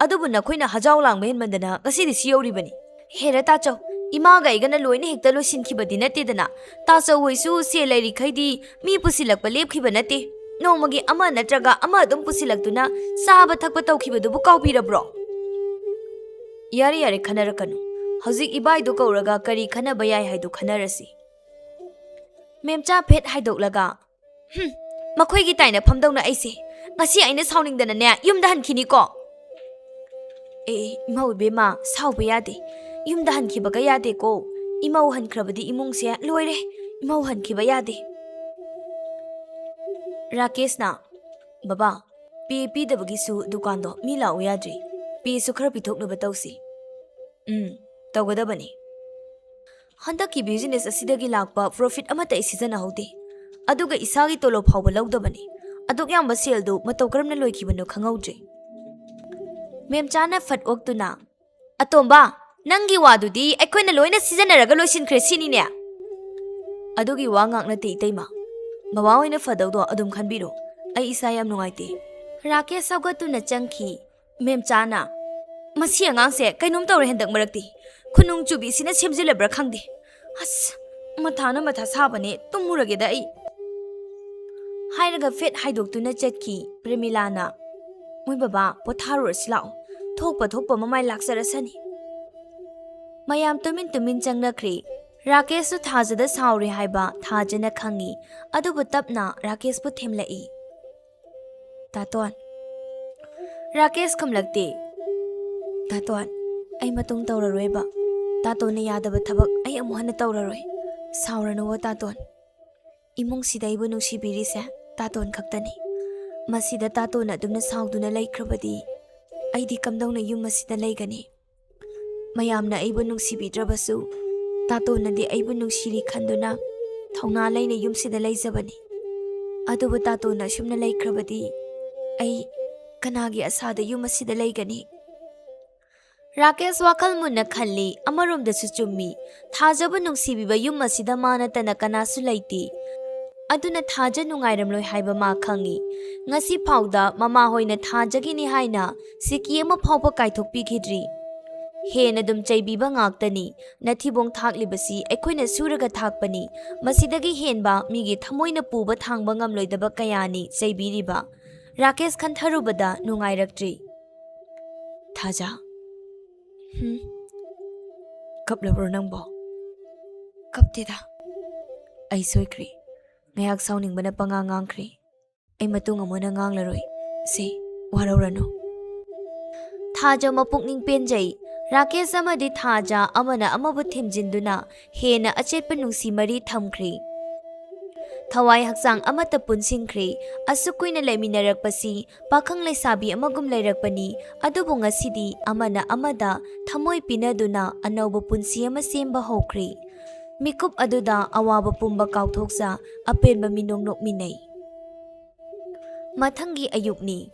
ꯑꯗꯨꯕꯨ ꯅꯈꯣꯏꯅ ꯍꯖꯥꯎ ꯂꯥꯡꯕ ꯍꯦꯟꯃꯟꯗꯅ ꯉꯁꯤꯗꯤ ꯁꯤ ꯌꯧꯔꯤꯕꯅꯤ꯫ ꯍꯦꯔꯥ ꯇꯥꯆꯧ, ꯏꯃꯥꯒ ꯑꯩꯒꯅ ꯂꯣꯏꯅ ꯍꯦꯛꯇ ꯂꯣꯏꯁꯤꯟꯈꯤꯕꯗꯤ ꯅꯠꯇꯦꯗꯅ꯫ ꯇꯥꯆꯧ ꯍꯣꯏꯁꯨ ꯁꯦꯜ ꯂꯩꯔꯤꯈꯩꯗꯤ ꯃꯤ ꯄꯨꯁꯤꯜꯂꯛꯄ ꯂꯦꯞꯈꯤꯕ ꯅꯠꯇꯦ꯫ ꯅꯣꯡꯃꯒꯤ ꯑꯃ ꯅꯠꯇ꯭ꯔꯒ ꯑꯃ ꯑꯗꯨꯝ ꯄꯨꯁꯤꯜꯂꯛꯇꯨꯅ ꯆꯥꯕ ꯊꯛꯄ ꯇꯧꯈꯤꯕꯗꯨꯕꯨ ꯀꯥꯎꯕꯤꯔꯕ꯭ꯔꯣ? ꯌꯥꯔꯦ, ꯌꯥꯔꯦ, ꯈꯟꯅꯔꯛꯀꯅꯨ꯫ ꯍꯧꯖꯤꯛ ꯏꯕꯥꯏꯗꯨ ꯀꯧꯔꯒ ꯀꯔꯤ ꯈꯟꯅꯕ ꯌꯥꯏ ꯍꯥꯏꯗꯨ ꯈꯟꯅꯔꯁꯤ꯫ ꯃꯦꯝꯆꯥ ꯐꯦꯠ ꯍꯥꯏꯗꯣꯛꯂꯒ, "ꯍꯨꯝ, ꯃꯈꯣꯏꯒꯤ ꯇꯥꯏꯅꯐꯝꯗꯧꯅ ꯑꯩꯁꯦ ꯉꯁꯤ ꯑꯩꯅ ꯁꯥꯎꯅꯤꯡꯗꯅꯅꯦ ꯌꯨꯝꯗ ꯍꯟꯈꯤꯅꯤꯀꯣ?" "ꯑꯦ, ꯏꯃꯧ ꯏꯕꯦꯝꯃ, ꯁꯥꯎꯕ ꯌꯥꯗꯦ꯫ ꯌꯨꯝꯗ ꯍꯟꯈꯤꯕꯒ ꯌꯥꯗꯦꯀꯣ꯫ ꯏꯃꯧ ꯍꯟꯈ꯭ꯔꯕꯗꯤ ꯏꯃꯨꯡꯁꯦ ꯂꯣꯏꯔꯦ꯫ ꯏꯃꯧ ꯍꯟꯈꯤꯕ ꯌꯥꯗꯦ꯫" ꯔꯥꯀꯦꯁꯅ, "ꯕꯕꯥ, ꯄꯦ ꯄꯤꯗꯕꯒꯤꯁꯨ ꯗꯨꯀꯥꯟꯗꯣ ꯃꯤ ꯂꯥꯛꯎ ꯌꯥꯗ꯭ꯔꯤ꯫ ꯄꯦꯁꯨ ꯈꯔ ꯄꯤꯊꯣꯛꯅꯕ ꯇꯧꯁꯤ꯫" "ꯎꯝ, ꯇꯧꯒꯗꯕꯅꯤ꯫ ꯍꯟꯗꯛꯀꯤ ꯕꯤꯖꯤꯅꯦꯁ ꯑꯁꯤꯗꯒꯤ ꯂꯥꯛꯄ ꯄ꯭ꯔꯣꯐꯤꯠ ꯑꯃꯠꯇ ꯑꯩ ꯁꯤꯖꯤꯟꯅꯍꯧꯗꯦ꯫ ꯑꯗꯨꯒ ꯏꯁꯥꯒꯤ ꯇꯣꯂꯣꯞ ꯐꯥꯎꯕ ꯂꯧꯗꯕꯅꯤ꯫ ꯑꯗꯨꯛ ꯌꯥꯝꯕ ꯁꯦꯜꯗꯨ ꯃꯇꯧ ꯀꯔꯝꯅ ꯂꯣꯏꯈꯤꯕꯅꯣ ꯈꯪꯍꯧꯗ꯭ꯔꯦ꯫" ꯃꯦꯝꯆꯥꯅ ꯐꯠ ꯑꯣꯛꯇꯨꯅ, "ꯑꯇꯣꯝꯕ, ꯅꯪꯒꯤ ꯋꯥꯗꯨꯗꯤ ꯑꯩꯈꯣꯏꯅ ꯂꯣꯏꯅ ꯁꯤꯖꯤꯟꯅꯔꯒ ꯂꯣꯏꯁꯤꯟꯈ꯭ꯔꯦ ꯁꯤꯅꯤꯅꯦ?" "ꯑꯗꯨꯒꯤ ꯋꯥ ꯉꯥꯛ ꯅꯠꯇꯦ, ꯏꯇꯩꯃ꯫ ꯕꯕꯥ ꯍꯣꯏꯅ ꯐꯗꯧꯗꯣ ꯑꯗꯨꯝ ꯈꯟꯕꯤꯔꯣ꯫ ꯑꯩ ꯏꯁꯥ ꯌꯥꯝ ꯅꯨꯡꯉꯥꯏꯇꯦ꯫" ꯔꯥꯀꯦꯁ ꯍꯧꯒꯠꯇꯨꯅ ꯆꯪꯈꯤ꯫ ꯃꯦꯝꯆꯥꯅ, "ꯃꯁꯤ ꯑꯉꯥꯡꯁꯦ ꯀꯩꯅꯣꯝ ꯇꯧꯔꯦ ꯍꯟꯗꯛ ꯃꯔꯛꯇꯤ꯫ ꯈꯨꯅꯨꯡ ꯆꯨꯕꯤꯁꯤꯅ ꯁꯦꯝꯖꯤꯜꯂꯕ꯭ꯔꯥ ꯈꯪꯗꯦ꯫ ꯑꯁ, ꯃꯊꯥꯅ ꯃꯊꯥ ꯁꯥꯕꯅꯦ, ꯇꯨꯝꯃꯨꯔꯒꯦꯗ ꯑꯩ꯫" ꯍꯥꯏꯔꯒ ꯐꯦꯠ ꯍꯥꯏꯗꯣꯛꯇꯨꯅ ꯆꯠꯈꯤ꯫ ꯄ꯭ꯔꯦꯃꯤꯂꯥꯅ, "ꯃꯣꯏ ꯕꯕꯥ, ꯄꯣꯊꯥꯔꯨꯔꯁꯤ ꯂꯥꯛꯑꯣ꯫ ꯊꯣꯛꯄ ꯊꯣꯛꯄ ꯃꯃꯥꯏ ꯂꯥꯛꯆꯔꯁꯅꯤ꯫" ꯃꯌꯥꯝ ꯇꯨꯃꯤꯟ ꯇꯨꯃꯤꯟ ꯆꯪꯅꯈ꯭ꯔꯦ꯫ ꯔꯥꯀꯦꯁꯁꯨ ꯊꯥꯖꯗ ꯁꯥꯎꯔꯦ ꯍꯥꯏꯕ ꯊꯥꯖꯅ ꯈꯪꯉꯤ꯫ ꯑꯗꯨꯕꯨ ꯇꯞꯅ ꯔꯥꯀꯦꯁꯄꯨ ꯊꯦꯝꯂꯛꯏ꯫ "ꯇꯥꯇꯣꯟ꯫" ꯔꯥꯀꯦꯁ ꯈꯨꯝꯂꯛꯇꯦ꯫ "ꯇꯥꯇꯣꯟ, ꯑꯩ ꯃꯇꯨꯡ ꯇꯧꯔꯔꯣꯏꯕ꯫ ꯇꯥꯇꯣꯟꯅ ꯌꯥꯗꯕ ꯊꯕꯛ ꯑꯩ ꯑꯃꯨꯛ ꯍꯟꯅ ꯇꯧꯔꯔꯣꯏ꯫ ꯁꯥꯎꯔꯅꯨꯕ ꯇꯥꯇꯣꯟ꯫ ꯏꯃꯨꯡꯁꯤꯗ ꯑꯩꯕꯨ ꯅꯨꯡꯁꯤꯕꯤꯔꯤꯁꯦ ꯇꯥꯇꯣꯟ ꯈꯛꯇꯅꯤ꯫ ꯃꯁꯤꯗ ꯇꯥꯇꯣꯟ ꯑꯗꯨꯝꯅ ꯁꯥꯎꯗꯨꯅ ꯂꯩꯈ꯭ꯔꯕꯗꯤ ꯑꯩꯗꯤ ꯀꯝꯗꯧꯅ ꯌꯨꯝ ꯑꯁꯤꯗ ꯂꯩꯒꯅꯤ? ꯃꯌꯥꯝꯅ ꯑꯩꯕꯨ ꯅꯨꯡꯁꯤꯕꯤꯗ꯭ꯔꯕꯁꯨ ꯇꯥꯇꯣꯟꯅꯗꯤ ꯑꯩꯕꯨ ꯅꯨꯡꯁꯤꯔꯤ ꯈꯟꯗꯨꯅ ꯊꯧꯅꯥ ꯂꯩꯅ ꯌꯨꯝꯁꯤꯗ ꯂꯩꯖꯕꯅꯤ꯫ ꯑꯗꯨꯕꯨ ꯇꯥꯇꯣꯟꯅ ꯑꯁꯨꯝꯅ ꯂꯩꯈ꯭ꯔꯕꯗꯤ ꯑꯩ ꯀꯅꯥꯒꯤ ꯑꯁꯥꯗ ꯌꯨꯝ ꯑꯁꯤꯗ ꯂꯩꯒꯅꯤ?" ꯔꯥꯀꯦꯁ ꯋꯥꯈꯜ ꯃꯨꯟꯅ ꯈꯜꯂꯤ꯫ ꯑꯃꯔꯣꯝꯗꯁꯨ ꯆꯨꯝꯃꯤ꯫ ꯊꯥꯖꯕ ꯅꯨꯡꯁꯤꯕꯤꯕ ꯌꯨꯝ ꯑꯁꯤꯗ ꯃꯥ ꯅꯠꯇꯅ ꯀꯅꯥꯁꯨ ꯂꯩꯇꯦ꯫ ꯑꯗꯨꯅ ꯊꯥꯖ ꯅꯨꯡꯉꯥꯏꯔꯝꯂꯣꯏ ꯍꯥꯏꯕ ꯃꯥ ꯈꯪꯏ꯫ ꯉꯁꯤ ꯐꯥꯎꯗ ꯃꯃꯥꯍꯣꯏꯅ ꯊꯥꯖꯒꯤꯅꯤ ꯍꯥꯏꯅ ꯁꯤꯀꯤ ꯑꯃ ꯐꯥꯎꯕ ꯀꯥꯏꯊꯣꯛꯄꯤꯈꯤꯗ꯭ꯔꯤ꯫ ꯍꯦꯟꯅ ꯑꯗꯨꯝ ꯆꯩꯕꯤꯕ ꯉꯥꯛꯇꯅꯤ꯫ ꯅꯊꯤꯕꯣꯡ ꯊꯥꯛꯂꯤꯕꯁꯤ ꯑꯩꯈꯣꯏꯅ ꯁꯨꯔꯒ ꯊꯥꯛꯄꯅꯤ꯫ ꯃꯁꯤꯗꯒꯤ ꯍꯦꯟꯕ ꯃꯤꯒꯤ ꯊꯃꯣꯏꯅ ꯄꯨꯕ ꯊꯥꯡꯕ ꯉꯝꯂꯣꯏꯗꯕ ꯀꯌꯥꯅꯤ ꯆꯩꯕꯤꯔꯤꯕ꯫ ꯔꯥꯀꯦꯁ ꯈꯟꯊꯔꯨꯕꯗ ꯅꯨꯡꯉꯥꯏꯔꯛꯇ꯭ꯔꯤ꯫ "ꯊꯥꯖ, ꯍꯨꯝ, ꯀꯞꯂꯕ꯭ꯔꯣ ꯅꯪꯕꯣ?" "ꯀꯞꯇꯦꯗ꯫ ꯑꯩ ꯁꯣꯏꯈ꯭ꯔꯦ꯫ ꯉꯥꯏꯍꯥꯛ ꯁꯥꯎꯅꯤꯡꯕꯅ ꯄꯉꯥꯡ ꯉꯥꯡꯈ꯭ꯔꯦ꯫ ꯑꯩ ꯃꯇꯨꯡ ꯑꯃꯨꯛ ꯍꯟꯅ ꯉꯥꯡꯂꯔꯣꯏ꯫ ꯁꯦ, ꯋꯥꯔꯧꯔꯅꯨ꯫" ꯊꯥꯖ ꯃꯄꯨꯛꯅꯤꯡ ꯄꯦꯟꯖꯩ꯫ ꯔꯥꯀꯦꯁ ꯑꯃꯗꯤ ꯊꯥꯖ ꯑꯃꯅ ꯑꯃꯕꯨ ꯊꯦꯝꯖꯤꯟꯗꯨꯅ ꯍꯦꯟꯅ ꯑꯆꯦꯠꯄ ꯅꯨꯡꯁꯤ ꯃꯔꯤ ꯊꯝꯈ꯭ꯔꯦ꯫ ꯊꯋꯥꯏ ꯍꯛꯆꯥꯡ ꯑꯃꯠꯇ ꯄꯨꯟꯁꯤꯟꯈ꯭ꯔꯦ꯫ ꯑꯁꯨꯛ ꯀꯨꯏꯅ ꯂꯩꯃꯤꯟꯅꯔꯛꯄꯁꯤ ꯄꯥꯈꯪ ꯂꯩꯁꯥꯕꯤ ꯑꯃꯒꯨꯝ ꯂꯩꯔꯛꯄꯅꯤ꯫ ꯑꯗꯨꯕꯨ ꯉꯁꯤꯗꯤ ꯑꯃꯅ ꯑꯃꯗ ꯊꯃꯣꯏ ꯄꯤꯅꯗꯨꯅ ꯑꯅꯧꯕ ꯄꯨꯟꯁꯤ ꯑꯃ ꯁꯦꯝꯕ ꯍꯧꯈ꯭ꯔꯦ꯫ ꯃꯤꯀꯨꯞ ꯑꯗꯨꯗ ꯑꯋꯥꯕ ꯄꯨꯝꯕ ꯀꯥꯎꯊꯣꯛꯆ ꯑꯄꯦꯟꯕ ꯃꯤꯅꯣꯡ ꯅꯣꯛꯃꯤꯟꯅꯩ꯫ ꯃꯊꯪꯒꯤ ꯑꯌꯨꯛꯅꯤ꯫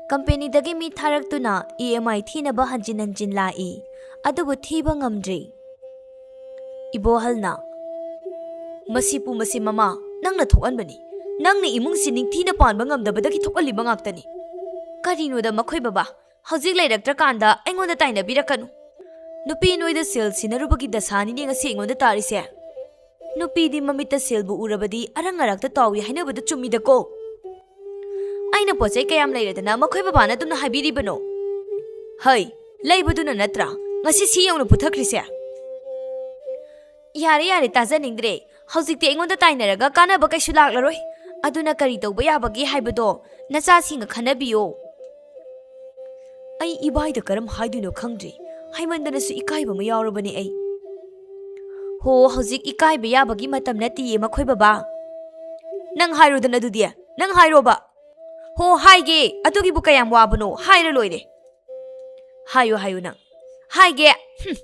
ꯀꯝꯄꯦꯅꯤꯗꯒꯤ ꯃꯤ ꯊꯥꯔꯛꯇꯨꯅ ꯏ ꯑꯦꯝ ꯑꯥꯏ ꯊꯤꯅꯕ ꯍꯟꯖꯤꯟ ꯍꯟꯖꯤꯟ ꯂꯥꯛꯏ, ꯑꯗꯨꯕꯨ ꯊꯤꯕ ꯉꯝꯗ꯭ꯔꯤ꯫ ꯏꯕꯣꯍꯜꯅ, "ꯃꯁꯤ ꯄꯨꯝꯕꯁꯤ ꯃꯃꯥ, ꯅꯪꯅ ꯊꯣꯛꯍꯟꯕꯅꯤ꯫ ꯅꯪꯅ ꯏꯃꯨꯡꯁꯤ ꯅꯤꯡꯊꯤꯅ ꯄꯥꯟꯕ ꯉꯝꯗꯕꯗꯒꯤ ꯊꯣꯛꯍꯜꯂꯤꯕ ꯉꯥꯛꯇꯅꯤ꯫ ꯀꯔꯤꯅꯣꯗ ꯃꯈꯣꯏ ꯕꯕꯥ, ꯍꯧꯖꯤꯛ ꯂꯩꯔꯛꯇ꯭ꯔꯀꯥꯟꯗ ꯑꯩꯉꯣꯟꯗ ꯇꯥꯏꯅꯕꯤꯔꯛꯀꯅꯨ꯫ ꯅꯨꯄꯤ ꯅꯣꯏꯗ ꯁꯦꯜ ꯁꯤꯟꯅꯔꯨꯕꯒꯤ ꯗꯁꯥꯅꯤꯅꯦ ꯉꯁꯤ ꯑꯩꯉꯣꯟꯗ ꯇꯥꯔꯤꯁꯦ꯫ ꯅꯨꯄꯤꯗꯤ ꯃꯃꯤꯠꯇ ꯁꯦꯜꯕꯨ ꯎꯔꯕꯗꯤ ꯑꯔꯪ ꯑꯔꯥꯛꯇ ꯇꯥꯎꯏ ꯍꯥꯏꯅꯕꯗꯨ ꯆꯨꯝꯃꯤꯗꯀꯣ꯫ ꯑꯩꯅ ꯄꯣꯠ ꯆꯩ ꯀꯌꯥꯝ ꯂꯩꯔꯗꯅ ꯃꯈꯣꯏ ꯕꯕꯥꯅ ꯑꯗꯨꯝꯅ ꯍꯥꯏꯕꯤꯔꯤꯕꯅꯣ? ꯍꯩ, ꯂꯩꯕꯗꯨꯅ ꯅꯠꯇ꯭ꯔꯥ ꯉꯁꯤ ꯁꯤ ꯌꯧꯅ ꯄꯨꯊꯈ꯭ꯔꯤꯁꯦ?" "ꯌꯥꯔꯦ, ꯌꯥꯔꯦ, ꯇꯥꯖꯅꯤꯡꯗ꯭ꯔꯦ꯫ ꯍꯧꯖꯤꯛꯇꯤ ꯑꯩꯉꯣꯟꯗ ꯇꯥꯏꯅꯔꯒ ꯀꯥꯟꯅꯕ ꯀꯩꯁꯨ ꯂꯥꯛꯂꯔꯣꯏ꯫ ꯑꯗꯨꯅ ꯀꯔꯤ ꯇꯧꯕ ꯌꯥꯕꯒꯦ ꯍꯥꯏꯕꯗꯣ ꯅꯆꯥꯁꯤꯡꯒ ꯈꯟꯅꯕꯤꯌꯣ꯫" ꯑꯩ ꯏꯕꯥꯏꯗ ꯀꯔꯝ ꯍꯥꯏꯗꯣꯏꯅꯣ ꯈꯪꯗ꯭ꯔꯦ꯫ ꯍꯥꯏꯃꯟꯗꯅꯁꯨ ꯏꯀꯥꯏꯕ ꯑꯃ ꯌꯥꯎꯔꯕꯅꯦ ꯑꯩ꯫ "ꯍꯣ, ꯍꯧꯖꯤꯛ ꯏꯀꯥꯏꯕ ꯌꯥꯕꯒꯤ ꯃꯇꯝ ꯅꯠꯇꯤꯌꯦ ꯃꯈꯣꯏ ꯕꯕꯥ꯫ ꯅꯪ ꯍꯥꯏꯔꯣꯗꯅ ꯑꯗꯨꯗꯤ, ꯅꯪ ꯍꯥꯏꯔꯣꯕ꯫" "ꯍꯣ, ꯍꯥꯏꯒꯦ꯫ ꯑꯗꯨꯒꯤꯕꯨ ꯀꯌꯥꯝ ꯋꯥꯕꯅꯣ? ꯍꯥꯏꯔ ꯂꯣꯏꯔꯦ꯫" "ꯍꯥꯏꯌꯨ, ꯍꯥꯏꯌꯨ ꯅꯪ꯫" "ꯍꯥꯏꯒꯦ꯫" "ꯍꯨꯝ꯫"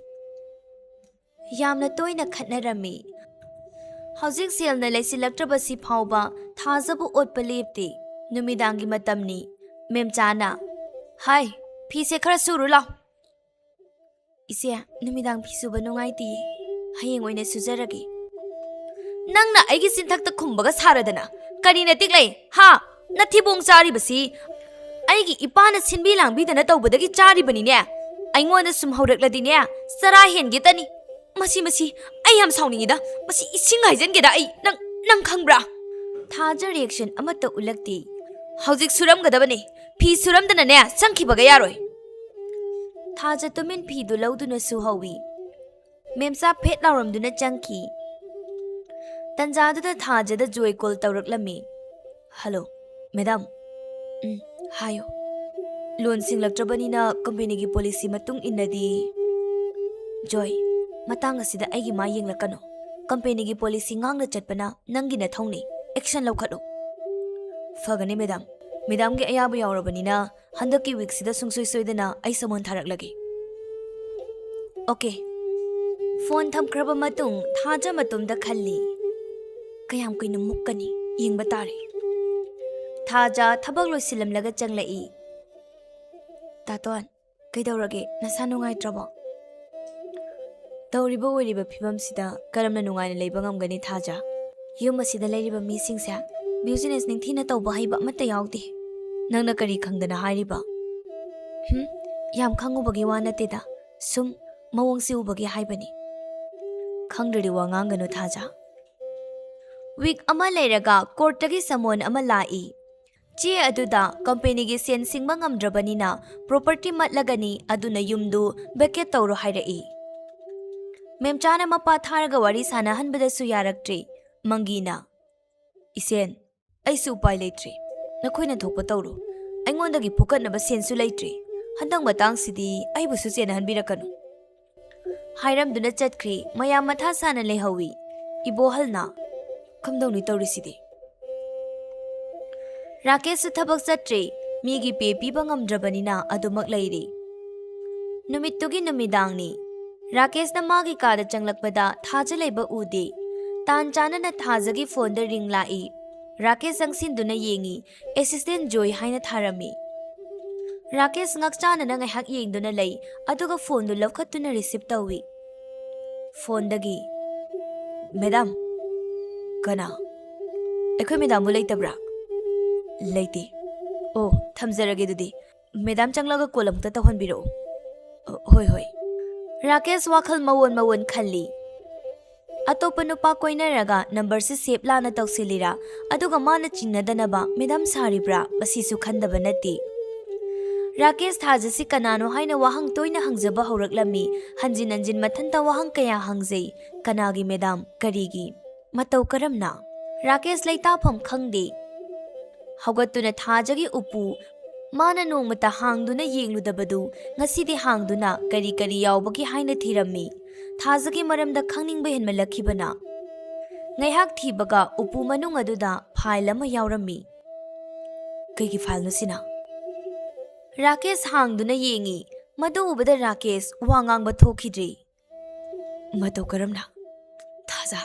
ꯌꯥꯝꯅ ꯇꯣꯏꯅ ꯈꯠꯅꯔꯝꯃꯤ꯫ ꯍꯧꯖꯤꯛ ꯁꯦꯜꯅ ꯂꯩꯁꯤꯜꯂꯛꯇ꯭ꯔꯕꯁꯤ ꯐꯥꯎꯕ ꯊꯥꯖꯕ ꯑꯣꯠꯄ ꯂꯦꯞꯇꯦ꯫ ꯅꯨꯃꯤꯗꯥꯡꯒꯤ ꯃꯇꯝꯅꯤ꯫ ꯃꯦꯝꯆꯥꯅ, "ꯍꯥꯏ, ꯐꯤꯁꯦ ꯈꯔ ꯁꯨꯔꯨ ꯂꯥꯎ꯫" "ꯏꯆꯦ, ꯅꯨꯃꯤꯗꯥꯡ ꯐꯤ ꯁꯨꯕ ꯅꯨꯡꯉꯥꯏꯇꯦꯌꯦ꯫ ꯍꯌꯦꯡ ꯑꯣꯏꯅ ꯁꯨꯖꯔꯒꯦ꯫" ꯅꯪꯅ ꯑꯩꯒꯤ ꯆꯤꯟꯊꯛꯇ ꯈꯨꯝꯕꯒ ꯁꯥꯔꯗꯅ꯫ ꯀꯔꯤ ꯅꯇꯤꯛ ꯂꯩ, ꯍꯥ? ꯅꯊꯤꯕꯣꯡ ꯆꯥꯔꯤꯕꯁꯤ ꯑꯩꯒꯤ ꯏꯄꯥꯅ ꯁꯤꯟꯕꯤ ꯂꯥꯡꯕꯤꯗꯅ ꯇꯧꯕꯗꯒꯤ ꯆꯥꯔꯤꯕꯅꯤꯅꯦ꯫ ꯑꯩꯉꯣꯟꯗ ꯁꯨꯝ ꯍꯧꯔꯛꯂꯗꯤꯅꯦ, ꯆꯔꯥ ꯍꯦꯟꯒꯦꯇꯅꯤ꯫ ꯃꯁꯤ, ꯃꯁꯤ, ꯑꯩ ꯌꯥꯝ ꯁꯥꯎꯅꯤꯡꯉꯤꯗ꯫ ꯃꯁꯤ ꯏꯁꯤꯡ ꯍꯥꯏꯖꯟꯒꯦꯗ ꯑꯩ꯫ ꯅꯪ, ꯅꯪ ꯈꯪꯕ꯭ꯔꯥ? ꯊꯥꯖ reaction ꯑꯃꯠꯇ ꯎꯠꯂꯛꯇꯦ꯫ ꯍꯧꯖꯤꯛ ꯁꯨꯔꯝꯒꯗꯕꯅꯤ꯫ ꯐꯤ ꯁꯨꯔꯝꯗꯅꯅꯦ ꯆꯪꯈꯤꯕꯒ ꯌꯥꯔꯣꯏ꯫ ꯊꯥꯖ ꯇꯨꯃꯤꯟ ꯐꯤꯗꯨ ꯂꯧꯗꯨꯅ ꯁꯨꯍꯧꯏ꯫ ꯃꯦꯝꯆꯥ ꯐꯦꯠ ꯂꯥꯎꯔꯝꯗꯨꯅ ꯆꯪꯈꯤ꯫ ꯇꯟꯖꯥꯗꯨꯗ ꯊꯥꯖꯗ ꯖꯣꯏ call ꯇꯧꯔꯛꯂꯝꯃꯤ꯫ "Hello, madam. ꯎꯝ, ꯍꯥꯏꯌꯨ꯫ ꯂꯣꯟ ꯁꯤꯡꯂꯛꯇ꯭ꯔꯕꯅꯤꯅ ꯀꯝꯄꯦꯅꯤꯒꯤ policy ꯃꯇꯨꯡ ꯏꯟꯅꯗꯤ꯫" "ꯖꯣꯏ, ꯃꯇꯥꯡ ꯑꯁꯤꯗ ꯑꯩꯒꯤ ꯃꯥꯏ ꯌꯦꯡꯂꯛꯀꯅꯨ꯫ ꯀꯝꯄꯦꯅꯤꯒꯤ policy ꯉꯥꯡꯅ ꯆꯠꯄꯅ ꯅꯪꯒꯤ ꯅꯊꯧꯅꯤ꯫ Action ꯂꯧꯈꯠꯂꯨ꯫" "ꯐꯒꯅꯤ ꯃꯦꯗꯥꯝ꯫ ꯃꯦꯗꯥꯝꯒꯤ ꯑꯌꯥꯕ ꯌꯥꯎꯔꯕꯅꯤꯅ ꯍꯟꯗꯛꯀꯤ weekꯁꯤꯗ ꯁꯨꯡꯁꯣꯏ ꯁꯣꯏꯗꯅ ꯑꯩ summon ꯊꯥꯔꯛꯂꯒꯦ꯫" "ꯑꯣꯀꯦ꯫" ꯐꯣꯟ ꯊꯝꯈ꯭ꯔꯕ ꯃꯇꯨꯡ ꯊꯥꯖ ꯃꯇꯣꯝꯗ ꯈꯜꯂꯤ, "ꯀꯌꯥꯝ ꯀꯨꯏꯅ ꯃꯨꯛꯀꯅꯤ? ꯌꯦꯡꯕ ꯇꯥꯔꯦ꯫" ꯊꯥꯖ ꯊꯕꯛ ꯂꯣꯏꯁꯤꯜꯂꯝꯂꯒ ꯆꯪꯂꯛꯏ꯫ "ꯇꯥꯇꯣꯟ, ꯀꯩꯗꯧꯔꯒꯦ? ꯅꯁꯥ ꯅꯨꯡꯉꯥꯏꯇ꯭ꯔꯕꯣ?" "ꯇꯧꯔꯤꯕ ꯑꯣꯏꯔꯤꯕ ꯐꯤꯕꯝꯁꯤꯗ ꯀꯔꯝꯅ ꯅꯨꯡꯉꯥꯏꯅ ꯂꯩꯕ ꯉꯝꯒꯅꯤ ꯊꯥꯖ? ꯌꯨꯝ ꯑꯁꯤꯗ ꯂꯩꯔꯤꯕ ꯃꯤꯁꯤꯡꯁꯦ business ꯅꯤꯡꯊꯤꯅ ꯇꯧꯕ ꯍꯩꯕ ꯑꯃꯠꯇ ꯌꯥꯎꯗꯦ꯫ ꯅꯪꯅ ꯀꯔꯤ ꯈꯪꯗꯅ ꯍꯥꯏꯔꯤꯕ?" "ꯍꯨꯝ, ꯌꯥꯝ ꯈꯪꯉꯨꯕꯒꯤ ꯋꯥ ꯅꯠꯇꯦꯗ, ꯁꯨꯝ ꯃꯑꯣꯡꯁꯤ ꯎꯕꯒꯤ ꯍꯥꯏꯕꯅꯤ꯫" "ꯈꯪꯗ꯭ꯔꯗꯤ ꯋꯥ ꯉꯥꯡꯒꯅꯨ ꯊꯥꯖ꯫" Week ꯑꯃ ꯂꯩꯔꯒ courtꯇꯒꯤ summon ꯑꯃ ꯂꯥꯛꯏ꯫ ꯆꯦ ꯑꯗꯨꯗ ꯀꯝꯄꯦꯅꯤꯒꯤ ꯁꯦꯟ ꯁꯤꯡꯕ ꯉꯝꯗ꯭ꯔꯕꯅꯤꯅ property ꯃꯠꯂꯒꯅꯤ, ꯑꯗꯨꯅ ꯌꯨꯝꯗꯨ vacate ꯇꯧꯔꯣ ꯍꯥꯏꯔꯛꯏ꯫ ꯃꯦꯝꯆꯥꯅ ꯃꯄꯥ ꯊꯥꯔꯒ ꯋꯥꯔꯤ ꯁꯥꯟꯅꯍꯟꯕꯗꯁꯨ ꯌꯥꯔꯛꯇ꯭ꯔꯦ꯫ ꯃꯪꯒꯤꯅ, "ꯏꯁꯦꯟ, ꯑꯩꯁꯨ ꯎꯄꯥꯏ ꯂꯩꯇ꯭ꯔꯦ꯫ ꯅꯈꯣꯏꯅ ꯊꯣꯛꯄ ꯇꯧꯔꯣ꯫ ꯑꯩꯉꯣꯟꯗꯒꯤ ꯐꯨꯀꯠꯅꯕ ꯁꯦꯟꯁꯨ ꯂꯩꯇ꯭ꯔꯦ꯫ ꯍꯟꯗꯛ ꯃꯇꯥꯡꯁꯤꯗꯤ ꯑꯩꯕꯨꯁꯨ ꯆꯦꯟꯅꯍꯟꯕꯤꯔꯛꯀꯅꯨ꯫" ꯍꯥꯏꯔꯝꯗꯨꯅ ꯆꯠꯈ꯭ꯔꯦ꯫ ꯃꯌꯥꯝ ꯃꯊꯥ ꯁꯥꯅ ꯂꯩꯍꯧꯏ꯫ ꯏꯕꯣꯍꯜꯅ, "ꯀꯝꯗꯧꯅꯤ ꯇꯧꯔꯤꯁꯤꯗꯤ?" ꯔꯥꯀꯦꯁꯁꯨ ꯊꯕꯛ ꯆꯠꯇ꯭ꯔꯦ꯫ ꯃꯤꯒꯤ pay ꯄꯤꯕ ꯉꯝꯗ꯭ꯔꯕꯅꯤꯅ ꯑꯗꯨꯃꯛ ꯂꯩꯔꯦ꯫ ꯅꯨꯃꯤꯠꯇꯨꯒꯤ ꯅꯨꯃꯤꯗꯥꯡꯅꯤ꯫ ꯔꯥꯀꯦꯁꯅ ꯃꯥꯒꯤ ꯀꯥꯗ ꯆꯪꯂꯛꯄꯗ ꯊꯥꯖ ꯂꯩꯕ ꯎꯗꯦ꯫ ꯇꯥꯟ ꯆꯥꯅꯅ ꯊꯥꯖꯒꯤ ꯐꯣꯟꯗ ring ꯂꯥꯛꯏ꯫ ꯔꯥꯀꯦꯁ ꯆꯪꯁꯤꯟꯗꯨꯅ ꯌꯦꯡꯉꯤ꯫ "Assistant ꯖꯣꯏ" ꯍꯥꯏꯅ ꯊꯥꯔꯝꯃꯤ꯫ ꯔꯥꯀꯦꯁ ꯉꯛꯆꯥꯅꯅ ꯉꯥꯏꯍꯥꯛ ꯌꯦꯡꯗꯨꯅ ꯂꯩ, ꯑꯗꯨꯒ ꯐꯣꯟꯗꯨ ꯂꯧꯈꯠꯇꯨꯅ receive ꯇꯧꯏ꯫ ꯐꯣꯟꯗꯒꯤ, "ꯃꯦꯗꯥꯝ, "ꯀꯅꯥ? ꯑꯩꯈꯣꯏ ꯃꯦꯗꯥꯝꯕꯨ ꯂꯩꯇꯕ꯭ꯔꯥ?" "ꯂꯩꯇꯦ꯫" "ꯑꯣ, ꯊꯝꯖꯔꯒꯦ ꯑꯗꯨꯗꯤ꯫ ꯃꯦꯗꯥꯝ ꯆꯪꯂꯒ ꯀꯣꯜ ꯑꯃꯨꯛꯇ ꯇꯧꯍꯟꯕꯤꯔꯛꯎ꯫" "ꯑ, ꯍꯣꯏ, ꯍꯣꯏ꯫" ꯔꯥꯀꯦꯁ ꯋꯥꯈꯜ ꯃꯑꯣꯟ ꯃꯑꯣꯟ ꯈꯜꯂꯤ꯫ ꯑꯇꯣꯞꯄ ꯅꯨꯄꯥ ꯀꯣꯏꯅꯔꯒ ꯅꯝꯕꯔꯁꯤ ꯁꯦꯞ ꯂꯥꯟꯅ ꯇꯧꯁꯤꯜꯂꯤꯔꯥ? ꯑꯗꯨꯒ ꯃꯥꯅ ꯆꯤꯡꯅꯗꯅꯕ ꯃꯦꯗꯥꯝ ꯁꯥꯔꯤꯕ꯭ꯔꯥ? ꯃꯁꯤꯁꯨ ꯈꯟꯗꯕ ꯅꯠꯇꯦ꯫ ꯔꯥꯀꯦꯁ ꯊꯥꯖꯁꯤ ꯀꯅꯥꯅꯣ ꯍꯥꯏꯅ ꯋꯥꯍꯪ ꯇꯣꯏꯅ ꯍꯪꯖꯕ ꯍꯧꯔꯛꯂꯝꯃꯤ꯫ ꯍꯟꯖꯤꯟ ꯍꯟꯖꯤꯟ ꯃꯊꯟꯇ ꯋꯥꯍꯪ ꯀꯌꯥ ꯍꯪꯖꯩ꯫ ꯀꯅꯥꯒꯤ ꯃꯦꯗꯥꯝ? ꯀꯔꯤꯒꯤ? ꯃꯇꯧ ꯀꯔꯝꯅ? ꯔꯥꯀꯦꯁ ꯂꯩꯇꯥꯐꯝ ꯈꯪꯗꯦ꯫ ꯍꯧꯒꯠꯇꯨꯅ ꯊꯥꯖꯒꯤ ꯎꯄꯨ ꯃꯥꯅ ꯅꯣꯡꯃꯇ ꯍꯥꯡꯗꯨꯅ ꯌꯦꯡꯂꯨꯗꯕꯗꯨ ꯉꯁꯤꯗꯤ ꯍꯥꯡꯗꯨꯅ ꯀꯔꯤ ꯀꯔꯤ ꯌꯥꯎꯕꯒꯦ ꯍꯥꯏꯅ ꯊꯤꯔꯝꯃꯤ꯫ ꯊꯥꯖꯒꯤ ꯃꯔꯝꯗ ꯈꯪꯅꯤꯡꯕ ꯍꯦꯟꯃꯜꯂꯛꯈꯤꯕꯅ꯫ ꯉꯥꯏꯍꯥꯛ ꯊꯤꯕꯒ ꯎꯄꯨ ꯃꯅꯨꯡ ꯑꯗꯨꯗ ꯐꯥꯏꯜ ꯑꯃ ꯌꯥꯎꯔꯝꯃꯤ꯫ "ꯀꯩꯒꯤ ꯐꯥꯏꯜꯅꯣ ꯁꯤꯅ?" ꯔꯥꯀꯦꯁ ꯍꯥꯡꯗꯨꯅ ꯌꯦꯡꯉꯤ꯫ ꯃꯗꯨ ꯎꯕꯗ ꯔꯥꯀꯦꯁ ꯋꯥ ꯉꯥꯡꯕ ꯊꯣꯛꯈꯤꯗ꯭ꯔꯦ꯫ "ꯃꯇꯧ ꯀꯔꯝꯅ?" "ꯊꯥꯖ,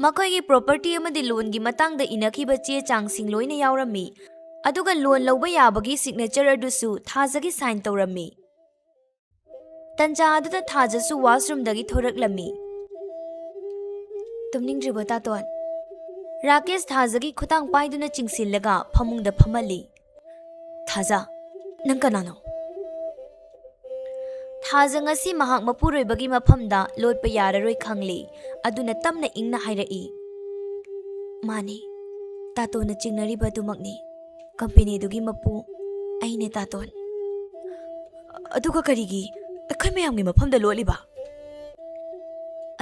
ꯃꯈꯣꯏꯒꯤ ꯄ꯭ꯔꯣꯄꯔꯇꯤ ꯑꯃꯗꯤ ꯂꯣꯟꯒꯤ ꯃꯇꯥꯡꯗ ꯏꯅꯈꯤꯕ ꯆꯦ ꯆꯥꯡꯁꯤꯡ ꯂꯣꯏꯅ ꯌꯥꯎꯔꯝꯃꯤ꯫ ꯑꯗꯨꯒ ꯂꯣꯟ ꯂꯧꯕ ꯌꯥꯕꯒꯤ ꯁꯤꯒꯅꯦꯆꯔ ꯑꯗꯨꯁꯨ ꯊꯥꯖꯒꯤ ꯁꯥꯏꯟ ꯇꯧꯔꯝꯃꯤ꯫" ꯇꯟꯖꯥ ꯑꯗꯨꯗ ꯊꯥꯖꯁꯨ ꯋꯥꯁꯔꯨꯝꯗꯒꯤ ꯊꯣꯔꯛꯂꯝꯃꯤ꯫ "ꯇꯨꯝꯅꯤꯡꯗ꯭ꯔꯤꯕꯣ, ꯇꯥꯇꯣꯟ?" ꯔꯥꯀꯦꯁ ꯊꯥꯖꯒꯤ ꯈꯨꯗꯥꯡ ꯄꯥꯏꯗꯨꯅ ꯆꯤꯡꯁꯤꯜꯂꯒ ꯐꯃꯨꯡꯗ ꯐꯝꯍꯜꯂꯤ꯫ "ꯊꯥꯖ, ꯅꯪ ꯀꯅꯥꯅꯣ?" ꯊꯥꯖ ꯉꯁꯤ ꯃꯍꯥꯛ ꯃꯄꯨꯔꯣꯏꯕꯒꯤ ꯃꯐꯝꯗ ꯂꯣꯠꯄ ꯌꯥꯔꯔꯣꯏ ꯈꯪꯂꯦ꯫ ꯑꯗꯨꯅ ꯇꯞꯅ ꯏꯪꯅ ꯍꯥꯏꯔꯛꯏ꯫ "ꯃꯥꯅꯤ, ꯇꯥꯇꯣꯟꯅ ꯆꯤꯡꯅꯔꯤꯕ ꯑꯗꯨꯃꯛꯅꯤ꯫ ꯀꯝꯄꯦꯅꯤꯗꯨꯒꯤ ꯃꯄꯨ ꯑꯩꯅꯦ, ꯇꯥꯇꯣꯟ꯫" "ꯑꯗꯨꯒ ꯀꯔꯤꯒꯤ ꯑꯩꯈꯣꯏ ꯃꯌꯥꯝꯒꯤ ꯃꯐꯝꯗ ꯂꯣꯠꯂꯤꯕ?"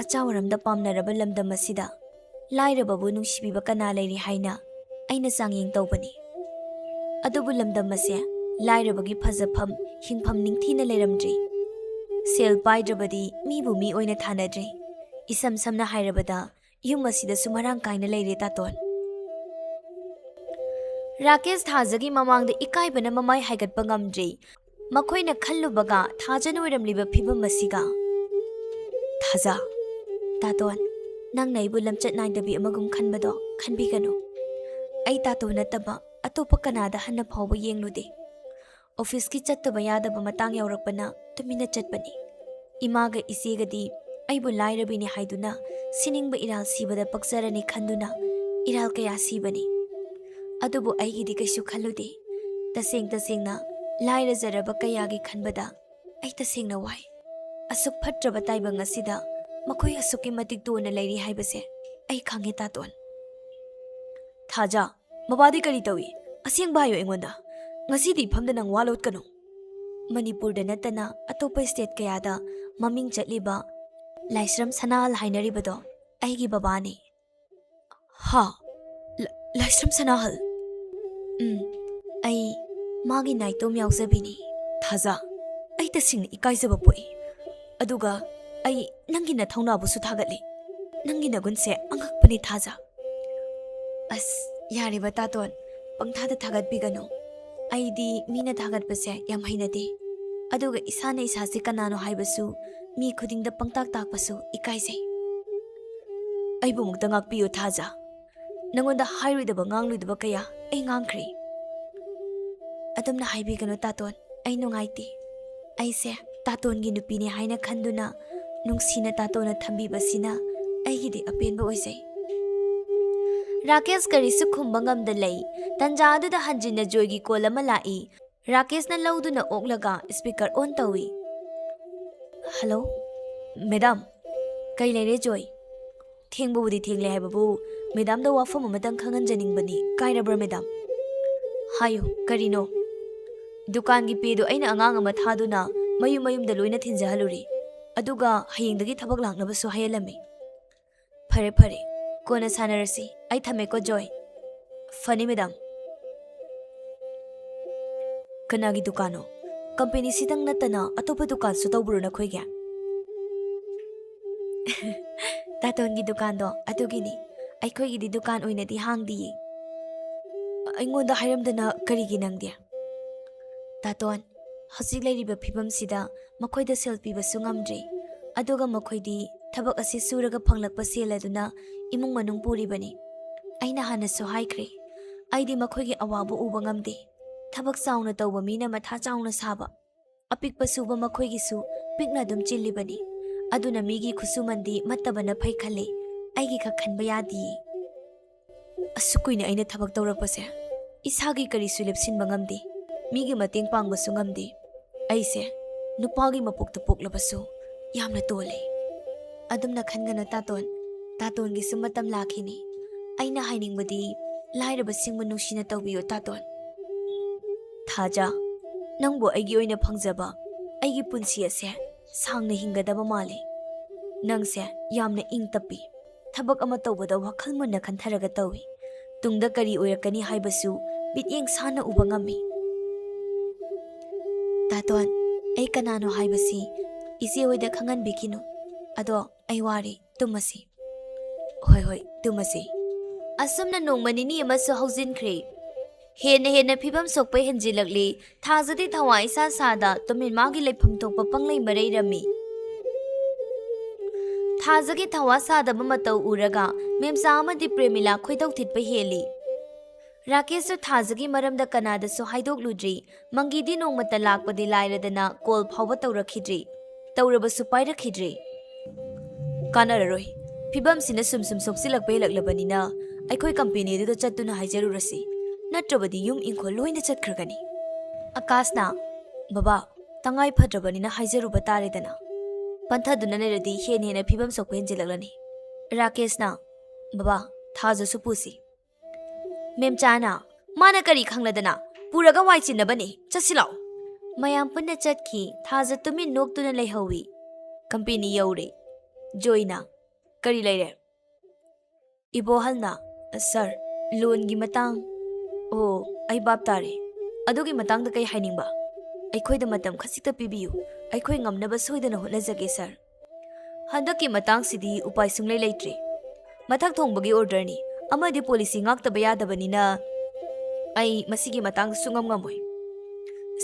"ꯑꯆꯥꯎꯔꯝꯗ ꯄꯥꯝꯅꯔꯕ ꯂꯝꯗꯝ ꯑꯁꯤꯗ ꯂꯥꯏꯔꯕꯕꯨ ꯅꯨꯡꯁꯤꯕꯤꯕ ꯀꯅꯥ ꯂꯩꯔꯤ ꯍꯥꯏꯅ ꯑꯩꯅ ꯆꯥꯡꯌꯦꯡ ꯇꯧꯕꯅꯤ꯫ ꯑꯗꯨꯕꯨ ꯂꯝꯗꯝ ꯑꯁꯦ ꯂꯥꯏꯔꯕꯒꯤ ꯐꯖꯐꯝ, ꯍꯤꯡꯐꯝ ꯅꯤꯡꯊꯤꯅ ꯂꯩꯔꯝꯗ꯭ꯔꯤ꯫ ꯁꯦꯜ ꯄꯥꯏꯗ꯭ꯔꯕꯗꯤ ꯃꯤꯕꯨ ꯃꯤ ꯑꯣꯏꯅ ꯊꯥꯅꯗ꯭ꯔꯤ꯫ ꯏꯁꯝ ꯁꯝꯅ ꯍꯥꯏꯔꯕꯗ ꯌꯨꯝ ꯑꯁꯤꯗꯁꯨ ꯃꯔꯥꯡ ꯀꯥꯏꯅ ꯂꯩꯔꯦ, ꯇꯥꯇꯣꯟ꯫" ꯔꯥꯀꯦꯁ ꯊꯥꯖꯒꯤ ꯃꯃꯥꯡꯗ ꯏꯀꯥꯏꯕꯅ ꯃꯃꯥꯏ ꯍꯥꯏꯒꯠꯄ ꯉꯝꯗ꯭ꯔꯦ꯫ ꯃꯈꯣꯏꯅ ꯈꯜꯂꯨꯕꯒ ꯊꯥꯖꯅ ꯑꯣꯏꯔꯝꯂꯤꯕ ꯐꯤꯕꯝ ꯑꯁꯤꯒ꯫ "ꯊꯥꯖ, ꯇꯥꯇꯣꯟ, ꯅꯪꯅ ꯑꯩꯕꯨ ꯂꯝꯆꯠ ꯅꯥꯏꯗꯕꯤ ꯑꯃꯒꯨꯝ ꯈꯟꯕꯗꯣ ꯈꯟꯕꯤꯒꯅꯨ꯫ ꯑꯩ ꯇꯥꯇꯣꯟ ꯅꯠꯇꯕ ꯑꯇꯣꯞꯄ ꯀꯅꯥꯗ ꯍꯟꯅ ꯐꯥꯎꯕ ꯌꯦꯡꯂꯨꯗꯦ꯫ ꯑꯣꯐꯤꯁꯀꯤ ꯆꯠꯇꯕ ꯌꯥꯗꯕ ꯃꯇꯥꯡ ꯌꯥꯎꯔꯛꯄꯅ ꯇꯨꯃꯤꯟꯅ ꯆꯠꯄꯅꯤ꯫ ꯏꯃꯥꯒ ꯏꯆꯦꯒꯗꯤ ꯑꯩꯕꯨ ꯂꯥꯏꯔꯕꯤꯅꯤ ꯍꯥꯏꯗꯨꯅ ꯁꯤꯅꯤꯡꯕ ꯏꯔꯥꯜ ꯁꯤꯕꯗ ꯄꯛꯆꯔꯅꯤ ꯈꯟꯗꯨꯅ ꯏꯔꯥꯜ ꯀꯌꯥ ꯁꯤꯕꯅꯤ꯫ ꯑꯗꯨꯕꯨ ꯑꯩꯒꯤꯗꯤ ꯀꯩꯁꯨ ꯈꯜꯂꯨꯗꯦ꯫ ꯇꯁꯦꯡ ꯇꯁꯦꯡꯅ ꯂꯥꯏꯔꯖꯔꯕ ꯀꯌꯥꯒꯤ ꯈꯟꯕꯗ ꯑꯩ ꯇꯁꯦꯡꯅ ꯋꯥꯏ꯫ ꯑꯁꯨꯛ ꯐꯠꯇ꯭ꯔꯕ ꯇꯥꯏꯕꯪ ꯑꯁꯤꯗ ꯃꯈꯣꯏ ꯑꯁꯨꯛꯀꯤ ꯃꯇꯤꯛ ꯇꯣꯟꯅ ꯂꯩꯔꯤ ꯍꯥꯏꯕꯁꯦ ꯑꯩ ꯈꯪꯉꯦ, ꯇꯥꯇꯣꯟ꯫ ꯊꯥꯖ, ꯃꯕꯥꯗꯤ ꯀꯔꯤ ꯇꯧꯏ? ꯑꯁꯦꯡꯕ ꯍꯥꯏꯌꯨ ꯑꯩꯉꯣꯟꯗ꯫ ꯉꯁꯤꯗꯤ ꯏꯐꯝꯗ ꯅꯪ ꯋꯥ ꯂꯣꯠꯀꯅꯨ꯫ ꯃꯅꯤꯄꯨꯔꯗ ꯅꯠꯇꯅ ꯑꯇꯣꯞꯄ state ꯀꯌꯥꯗ ꯃꯃꯤꯡ ꯆꯠꯂꯤꯕ ꯂꯥꯏꯁ꯭ꯔꯝ ꯁꯅꯥꯍꯜ ꯍꯥꯏꯅꯔꯤꯕꯗꯣ ꯑꯩꯒꯤ ꯕꯕꯥꯅꯤ꯫ ꯍꯥ? ꯂ-, ꯂꯥꯏꯁ꯭ꯔꯝ ꯁꯅꯥꯍꯜ? ꯎꯝ, ꯑꯩ ꯃꯥꯒꯤ ꯅꯥꯏꯇꯣꯝ ꯌꯥꯎꯖꯕꯤꯅꯤ꯫ ꯊꯥꯖ, ꯑꯩ ꯇꯁꯦꯡꯅ ꯏꯀꯥꯏꯖꯕ ꯄꯣꯛꯏ꯫ ꯑꯗꯨꯒ ꯑꯩ ꯅꯪꯒꯤ ꯅꯊꯧꯅꯥꯕꯨꯁꯨ ꯊꯥꯒꯠꯂꯤ꯫ ꯅꯪꯒꯤ ꯅꯒꯨꯟꯁꯦ ꯑꯉꯛꯄꯅꯤ, ꯊꯥꯖ꯫ ꯑꯁ, ꯌꯥꯔꯦꯕ ꯇꯥꯇꯣꯟ, ꯄꯪꯊꯥꯗ ꯊꯥꯒꯠꯄꯤꯒꯅꯨ꯫ ꯑꯩꯗꯤ ꯃꯤꯅ ꯊꯥꯒꯠꯄꯁꯦ ꯌꯥꯝ ꯍꯩꯅꯗꯦ꯫ ꯑꯗꯨꯒ ꯏꯁꯥꯅ ꯏꯁꯥꯁꯦ ꯀꯅꯥꯅꯣ ꯍꯥꯏꯕꯁꯨ ꯃꯤ ꯈꯨꯗꯤꯡꯗ ꯄꯪꯇꯥꯛ ꯇꯥꯛꯄꯁꯨ ꯏꯀꯥꯏꯖꯩ꯫ ꯑꯩꯕꯨ ꯑꯃꯨꯛꯇ ꯉꯥꯛꯄꯤꯌꯨ, ꯊꯥꯖ꯫ ꯅꯉꯣꯟꯗ ꯍꯥꯏꯔꯣꯏꯗꯕ, ꯉꯥꯡꯂꯣꯏꯗꯕ ꯀꯌꯥ ꯑꯩ ꯉꯥꯡꯈ꯭ꯔꯦ꯫ ꯑꯗꯨꯝꯅ ꯍꯥꯏꯕꯤꯒꯅꯨ ꯇꯥꯇꯣꯟ, ꯑꯩ ꯅꯨꯡꯉꯥꯏꯇꯦ꯫ ꯑꯩꯁꯦ ꯇꯥꯇꯣꯟꯒꯤ ꯅꯨꯄꯤꯅꯦ ꯍꯥꯏꯅ ꯈꯟꯗꯨꯅ ꯅꯨꯡꯁꯤꯅ ꯇꯥꯇꯣꯟꯅ ꯊꯝꯕꯤꯕꯁꯤꯅ ꯑꯩꯒꯤꯗꯤ ꯑꯄꯦꯟꯕ ꯑꯣꯏꯖꯩ꯫ ꯔꯥꯀꯦꯁ ꯀꯔꯤꯁꯨ ꯈꯨꯝꯕ ꯉꯝꯗ ꯂꯩ꯫ ꯇꯟꯖꯥ ꯑꯗꯨꯗ ꯍꯟꯖꯤꯟꯅ ꯖꯣꯏꯒꯤ call ꯑꯃ ꯂꯥꯛꯏ꯫ ꯔꯥꯀꯦꯁꯅ ꯂꯧꯗꯨꯅ ꯑꯣꯛꯂꯒ speaker on ꯇꯧꯏ꯫ Hello, madam. ꯀꯩ ꯂꯩꯔꯦ ꯖꯣꯏ? ꯊꯦꯡꯕꯕꯨꯗꯤ ꯊꯦꯡꯂꯦ ꯍꯥꯏꯕꯕꯨ, ꯃꯦꯗꯥꯝꯗ ꯋꯥꯐꯝ ꯑꯃꯇꯪ ꯈꯪꯍꯟꯖꯅꯤꯡꯕꯅꯤ꯫ ꯀꯥꯏꯔꯕ꯭ꯔꯥ ꯃꯦꯗꯥꯝ? ꯍꯥꯏꯌꯨ, ꯀꯔꯤꯅꯣ? ꯗꯨꯀꯥꯟꯒꯤ payꯗꯨ ꯑꯩꯅ ꯑꯉꯥꯡ ꯑꯃ ꯊꯥꯗꯨꯅ ꯃꯌꯨꯝ ꯃꯌꯨꯝꯗ ꯂꯣꯏꯅ ꯊꯤꯟꯖꯍꯜꯂꯨꯔꯦ꯫ ꯑꯗꯨꯒ ꯍꯌꯦꯡꯗꯒꯤ ꯊꯕꯛ ꯂꯥꯛꯅꯕꯁꯨ ꯍꯥꯏꯍꯜꯂꯝꯃꯤ꯫ ꯐꯔꯦ, ꯐꯔꯦ꯫ ꯀꯣꯟꯅ ꯁꯥꯟꯅꯔꯁꯤ꯫ ꯑꯩ ꯊꯝꯃꯦꯀꯣ, ꯖꯣꯏ꯫ ꯐꯅꯤ, ꯃꯦꯗꯥꯝ꯫ ꯀꯅꯥꯒꯤ ꯗꯨꯀꯥꯟꯅꯣ? ꯀꯝꯄꯦꯅꯤꯁꯤꯗꯪ ꯅꯠꯇꯅ ꯑꯇꯣꯞꯄ ꯗꯨꯀꯥꯟꯁꯨ ꯇꯧꯕ꯭ꯔꯣ ꯅꯈꯣꯏꯒꯤ? ꯇꯥꯇꯣꯟꯒꯤ ꯗꯨꯀꯥꯟꯗꯣ, ꯑꯗꯨꯒꯤꯅꯤ꯫ ꯑꯩꯈꯣꯏꯒꯤꯗꯤ ꯗꯨꯀꯥꯟ ꯑꯣꯏꯅꯗꯤ ꯍꯥꯡꯗꯤꯌꯦ꯫ ꯑꯩꯉꯣꯟꯗ ꯍꯥꯏꯔꯝꯗꯅ ꯀꯔꯤꯒꯤ ꯅꯪꯗꯤ? ꯇꯥꯇꯣꯟ, ꯍꯧꯖꯤꯛ ꯂꯩꯔꯤꯕ ꯐꯤꯕꯝꯁꯤꯗ ꯃꯈꯣꯏꯗ ꯁꯦꯜ ꯄꯤꯕꯁꯨ ꯉꯝꯗ꯭ꯔꯦ꯫ ꯑꯗꯨꯒ ꯃꯈꯣꯏꯗꯤ ꯊꯕꯛ ꯑꯁꯤ ꯁꯨꯔꯒ ꯐꯪꯂꯛꯄ ꯁꯦꯜ ꯑꯗꯨꯅ ꯏꯃꯨꯡ ꯃꯅꯨꯡ ꯄꯨꯔꯤꯕꯅꯤ꯫ ꯑꯩꯅ ꯍꯥꯟꯅꯁꯨ ꯍꯥꯏꯈ꯭ꯔꯦ, ꯑꯩꯗꯤ ꯃꯈꯣꯏꯒꯤ ꯑꯋꯥꯕ ꯎꯕ ꯉꯝꯗꯦ꯫ ꯊꯕꯛ ꯆꯥꯎꯅ ꯇꯧꯕ ꯃꯤꯅ ꯃꯊꯥ ꯆꯥꯎꯅ ꯁꯥꯕ, ꯑꯄꯤꯛꯄ ꯁꯨꯕ ꯃꯈꯣꯏꯒꯤꯁꯨ ꯄꯤꯛꯅ ꯑꯗꯨꯝ ꯆꯤꯜꯂꯤꯕꯅꯤ꯫ ꯑꯗꯨꯅ ꯃꯤꯒꯤ ꯈꯨꯠꯁꯨꯃꯟꯗꯤ ꯃꯠꯇꯕꯅ ꯐꯩ ꯈꯜꯂꯤ꯫ ꯑꯩꯒꯤ ꯈꯛ ꯈꯟꯕ ꯌꯥꯗꯤꯌꯦ꯫ ꯑꯁꯨꯛ ꯀꯨꯏꯅ ꯑꯩꯅ ꯊꯕꯛ ꯇꯧꯔꯛꯄꯁꯦ, ꯏꯁꯥꯒꯤ ꯀꯔꯤꯁꯨ ꯂꯦꯞꯁꯤꯟꯕ ꯉꯝꯗꯦ꯫ ꯃꯤꯒꯤ ꯃꯇꯦꯡ ꯄꯥꯡꯕꯁꯨ ꯉꯝꯗꯦ꯫ ꯑꯩꯁꯦ ꯅꯨꯄꯥꯒꯤ ꯃꯄꯣꯛꯇ ꯄꯣꯛꯂꯕꯁꯨ ꯌꯥꯝꯅ ꯇꯣꯜꯂꯦ꯫ ꯑꯗꯨꯝꯅ ꯈꯟꯒꯅꯨ ꯇꯥꯇꯣꯟ, ꯇꯥꯇꯣꯟꯒꯤꯁꯨ ꯃꯇꯝ ꯂꯥꯛꯈꯤꯅꯤ꯫ ꯑꯩꯅ ꯍꯥꯏꯅꯤꯡꯕꯗꯤ, ꯂꯥꯏꯔꯕꯁꯤꯡꯕꯨ ꯅꯨꯡꯁꯤꯅ ꯇꯧꯕꯤꯌꯨ ꯇꯥꯇꯣꯟ꯫ ꯊꯥꯖ, ꯅꯪꯕꯨ ꯑꯩꯒꯤ ꯑꯣꯏꯅ ꯐꯪꯖꯕ ꯑꯩꯒꯤ ꯄꯨꯟꯁꯤ ꯑꯁꯦ ꯁꯥꯡꯅ ꯍꯤꯡꯒꯗꯕ ꯃꯥꯜꯂꯤ꯫ ꯅꯪꯁꯦ ꯌꯥꯝꯅ ꯏꯪ ꯇꯞꯄꯤ꯫ ꯊꯕꯛ ꯑꯃ ꯇꯧꯕꯗ ꯋꯥꯈꯜ ꯃꯨꯟꯅ ꯈꯟꯊꯔꯒ ꯇꯧꯏ꯫ ꯇꯨꯡꯗ ꯀꯔꯤ ꯑꯣꯏꯔꯛꯀꯅꯤ ꯍꯥꯏꯕꯁꯨ ꯃꯤꯠꯌꯦꯡ ꯁꯥꯟꯅ ꯎꯕ ꯉꯝꯃꯤ꯫ ꯇꯥꯇꯣꯟ, ꯑꯩ ꯀꯅꯥꯅꯣ ꯍꯥꯏꯕꯁꯤ ꯏꯆꯦ ꯍꯣꯏꯗ ꯈꯪꯍꯟꯕꯤꯈꯤꯅꯨ꯫ ꯑꯗꯣ ꯑꯩ ꯋꯥꯔꯦ, ꯇꯨꯝꯃꯁꯤ꯫ ꯍꯣꯏ, ꯍꯣꯏ, ꯇꯨꯝꯃꯁꯤ꯫ ꯑꯁꯨꯝꯅ ꯅꯣꯡꯃ ꯅꯤꯅꯤ ꯑꯃꯁꯨ ꯍꯧꯖꯤꯟꯈ꯭ꯔꯦ꯫ ꯍꯦꯟꯅ ꯍꯦꯟꯅ ꯐꯤꯕꯝ ꯁꯣꯛꯄ ꯍꯦꯟꯖꯤꯜꯂꯛꯂꯤ꯫ ꯊꯥꯖꯗꯤ ꯊꯋꯥ ꯏꯁꯥ ꯁꯥꯗ ꯇꯨꯃꯤꯟ ꯃꯥꯒꯤ ꯂꯩꯐꯝ ꯊꯣꯛꯄ ꯄꯪꯂꯩ ꯃꯔꯩꯔꯝꯃꯤ꯫ ꯊꯥꯖꯒꯤ ꯊꯋꯥ ꯁꯥꯗꯕ ꯃꯇꯧ ꯎꯔꯒ ꯃꯦꯝꯆꯥ ꯑꯃꯗꯤ ꯄ꯭ꯔꯦꯃꯤꯂꯥ ꯈꯣꯏꯗꯧ ꯊꯤꯠꯄ ꯍꯦꯜꯂꯤ꯫ ꯔꯥꯀꯦꯁꯁꯨ ꯊꯥꯖꯒꯤ ꯃꯔꯝꯗ ꯀꯅꯥꯗꯁꯨ ꯍꯥꯏꯗꯣꯛꯂꯨꯗ꯭ꯔꯤ꯫ ꯃꯪꯒꯤꯗꯤ ꯅꯣꯡꯃꯇ ꯂꯥꯛꯄꯗꯤ ꯂꯥꯏꯔꯗꯅ ꯀꯣꯜ ꯐꯥꯎꯕ ꯇꯧꯔꯛꯈꯤꯗ꯭ꯔꯤ꯫ ꯇꯧꯔꯕꯁꯨ ꯄꯥꯏꯔꯛꯈꯤꯗ꯭ꯔꯤ꯫ ꯀꯥꯟꯅꯔꯔꯣꯏ꯫ ꯐꯤꯕꯝꯁꯤꯅ ꯁꯨꯝ ꯁꯨꯝ ꯁꯣꯛꯆꯤꯜꯂꯛꯄ ꯍꯦꯜꯂꯛꯂꯕꯅꯤꯅ ꯑꯩꯈꯣꯏ ꯀꯝꯄꯦꯅꯤꯗꯨꯗ ꯆꯠꯇꯨꯅ ꯍꯥꯏꯖꯔꯨꯔꯁꯤ꯫ ꯅꯠꯇ꯭ꯔꯕꯗꯤ ꯌꯨꯝ ꯏꯪꯈꯣꯜ ꯂꯣꯏꯅ ꯆꯠꯈ꯭ꯔꯒꯅꯤ꯫ ꯑꯀꯥꯁꯅ, "ꯕꯕꯥ, ꯇꯉꯥꯏ ꯐꯗ꯭ꯔꯕꯅꯤꯅ ꯍꯥꯏꯖꯔꯨꯕ ꯇꯥꯔꯦꯗꯅ꯫" ꯄꯟꯊꯗꯨꯅ ꯂꯩꯔꯗꯤ ꯍꯦꯟꯅ ꯍꯦꯟꯅ ꯐꯤꯕꯝ ꯁꯣꯛꯄ ꯍꯦꯟꯖꯤꯜꯂꯛꯂꯅꯤ꯫ ꯔꯥꯀꯦꯁꯅ, "ꯕꯕꯥ, ꯊꯥꯖꯁꯨ ꯄꯨꯁꯤ꯫" ꯃꯦꯝꯆꯥꯅ, "ꯃꯥꯅ ꯀꯔꯤ ꯈꯪꯂꯗꯅ? ꯄꯨꯔꯒ ꯋꯥꯏ ꯆꯤꯟꯅꯕꯅꯤ꯫ ꯆꯠꯁꯤ ꯂꯥꯛꯑꯣ꯫" ꯃꯌꯥꯝ ꯄꯨꯟꯅ ꯆꯠꯈꯤ꯫ ꯊꯥꯖ ꯇꯨꯃꯤꯟ ꯅꯣꯛꯇꯨꯅ ꯂꯩꯍꯧꯏ꯫ ꯀꯝꯄꯦꯅꯤ ꯌꯧꯔꯦ꯫ ꯖꯣꯏꯅ, "ꯀꯔꯤ ꯂꯩꯔꯦ?" ꯏꯕꯣꯍꯜꯅ, "ꯁꯥꯔ, ꯂꯣꯟꯒꯤ ꯃꯇꯥꯡ꯫" "ꯑꯣ, ꯑꯩ ꯚꯥꯞ ꯇꯥꯔꯦ꯫ ꯑꯗꯨꯒꯤ ꯃꯇꯥꯡꯗ ꯀꯩ ꯍꯥꯏꯅꯤꯡꯕ?" "ꯑꯩꯈꯣꯏꯗ ꯃꯇꯝ ꯈꯖꯤꯛꯇ ꯄꯤꯕꯤꯌꯨ꯫ ꯑꯩꯈꯣꯏ ꯉꯝꯅꯕ ꯁꯣꯏꯗꯅ ꯍꯣꯠꯅꯖꯒꯦ, ꯁꯥꯔ꯫ ꯍꯟꯗꯛꯀꯤ ꯃꯇꯥꯡꯁꯤꯗꯤ ꯎꯄꯥꯏ ꯁꯨꯡꯂꯩ ꯂꯩꯇ꯭ꯔꯦ꯫ ꯃꯊꯛ ꯊꯣꯡꯕꯒꯤ ꯑꯣꯔꯗꯔꯅꯤ, ꯑꯃꯗꯤ ꯄꯣꯂꯤꯁꯤ ꯉꯥꯛꯇꯕ ꯌꯥꯗꯕꯅꯤꯅ ꯑꯩ ꯃꯁꯤꯒꯤ ꯃꯇꯥꯡꯗ ꯁꯨꯡꯉꯝ ꯉꯝꯃꯣꯏ꯫"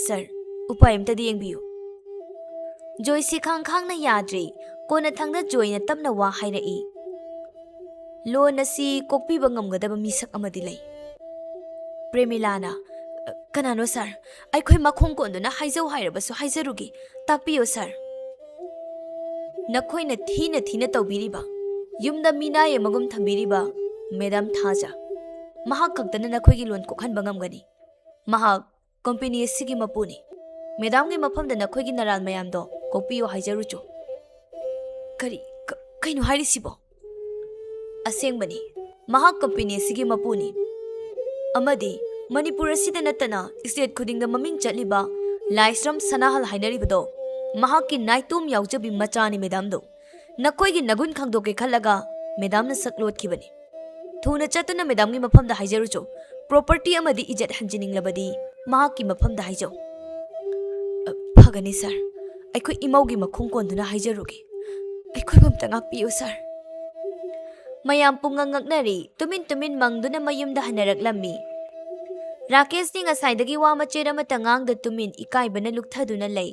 "ꯁꯥꯔ, ꯎꯄꯥꯏ ꯑꯝꯇꯗꯤ ꯌꯦꯡꯕꯤꯌꯨ꯫" ꯖꯣꯏꯁꯤ ꯈꯥꯡ ꯈꯥꯡꯅ ꯌꯥꯗ꯭ꯔꯦ꯫ ꯀꯣꯟꯅꯊꯪꯗ ꯖꯣꯏꯅ ꯇꯞꯅ ꯋꯥ ꯍꯥꯏꯔꯛꯏ꯫ "ꯂꯣꯟ ꯑꯁꯤ ꯀꯣꯛꯄꯤꯕ ꯉꯝꯒꯗꯕ ꯃꯤꯁꯛ ꯑꯃꯗꯤ ꯂꯩ꯫" ꯄ꯭ꯔꯦꯃꯤꯂꯥꯅ, "ꯀꯅꯥꯅꯣ ꯁꯥꯔ? ꯑꯩꯈꯣꯏ ꯃꯈꯣꯡ ꯀꯣꯟꯗꯨꯅ ꯍꯥꯏꯖꯧ ꯍꯥꯏꯔꯕꯁꯨ ꯍꯥꯏꯖꯔꯨꯒꯦ꯫ ꯇꯥꯛꯄꯤꯌꯨ ꯁꯥꯔ꯫" ꯅꯈꯣꯏꯅ ꯊꯤꯅ ꯊꯤꯅ ꯇꯧꯕꯤꯔꯤꯕ, ꯌꯨꯝꯗ ꯃꯤꯅꯥꯏ ꯑꯃꯒꯨꯝ ꯊꯝꯕꯤꯔꯤꯕ ꯃꯦꯗꯥꯝ ꯊꯥꯖ, ꯃꯍꯥꯛ ꯈꯛꯇꯅ ꯅꯈꯣꯏꯒꯤ ꯂꯣꯟ ꯀꯣꯛꯍꯟꯕ ꯉꯝꯒꯅꯤ꯫ ꯃꯍꯥꯛ ꯀꯣꯝꯄꯦꯅꯤ ꯑꯁꯤꯒꯤ ꯃꯄꯨꯅꯤ꯫ ꯃꯦꯗꯥꯝꯒꯤ ꯃꯐꯝꯗ ꯅꯈꯣꯏꯒꯤ ꯅꯔꯥꯜ ꯃꯌꯥꯝꯗꯣ ꯀꯣꯛꯄꯤꯌꯨ ꯍꯥꯏꯖꯔꯨꯆꯣ꯫ ꯀꯔꯤ? ꯀ-, ꯀꯩꯅꯣ ꯍꯥꯏꯔꯤꯁꯤꯕꯣ? ꯑꯁꯦꯡꯕꯅꯤ, ꯃꯍꯥꯛ ꯀꯣꯝꯄꯦꯅꯤ ꯑꯁꯤꯒꯤ ꯃꯄꯨꯅꯤ꯫ ꯑꯃꯗꯤ ꯃꯅꯤꯄꯨꯔ ꯑꯁꯤꯗ ꯅꯠꯇꯅ state ꯈꯨꯗꯤꯡꯗ ꯃꯃꯤꯡ ꯆꯠꯂꯤꯕ ꯂꯥꯏꯁ꯭ꯔꯝ ꯁꯅꯥꯍꯜ ꯍꯥꯏꯅꯔꯤꯕꯗꯣ ꯃꯍꯥꯛꯀꯤ ꯅꯥꯏꯇꯣꯝ ꯌꯥꯎꯖꯕꯤ ꯃꯆꯥꯅꯤ ꯃꯦꯗꯥꯝꯗꯣ꯫ ꯅꯈꯣꯏꯒꯤ ꯅꯒꯨꯟ ꯈꯪꯗꯣꯛꯀꯦ ꯈꯜꯂꯒ ꯃꯦꯗꯥꯝꯅ ꯁꯛ ꯂꯣꯠꯈꯤꯕꯅꯤ꯫ ꯊꯨꯅ ꯆꯠꯇꯨꯅ ꯃꯦꯗꯥꯝꯒꯤ ꯃꯐꯝꯗ ꯍꯥꯏꯖꯔꯨꯆꯣ꯫ Property ꯑꯃꯗꯤ ꯏꯖꯠ ꯍꯟꯖꯤꯟꯅꯤꯡꯂꯕꯗꯤ ꯃꯍꯥꯛꯀꯤ ꯃꯐꯝꯗ ꯍꯥꯏꯖꯧ꯫ ꯑ, ꯐꯒꯅꯤ ꯁꯥꯔ꯫ ꯑꯩꯈꯣꯏ ꯏꯃꯧꯒꯤ ꯃꯈꯣꯡ ꯀꯣꯟꯗꯨꯅ ꯍꯥꯏꯖꯔꯨꯒꯦ꯫ ꯑꯩꯈꯣꯏꯕꯨ ꯑꯝꯇ ꯉꯥꯛꯄꯤꯌꯨ ꯁꯥꯔ꯫ ꯃꯌꯥꯝ ꯄꯨꯡꯉꯛ ꯉꯛꯅꯔꯤ꯫ ꯇꯨꯃꯤꯟ ꯇꯨꯃꯤꯟ ꯃꯪꯗꯨꯅ ꯃꯌꯨꯝꯗ ꯍꯟꯅꯔꯛꯂꯝꯃꯤ꯫ ꯔꯥꯀꯦꯁꯇꯤ ꯉꯁꯥꯏꯗꯒꯤ ꯋꯥ ꯃꯆꯦꯠ ꯑꯃꯠꯇ ꯉꯥꯡꯗ ꯇꯨꯃꯤꯟ ꯏꯀꯥꯏꯕꯅ ꯂꯨꯛꯊꯗꯨꯅ ꯂꯩ꯫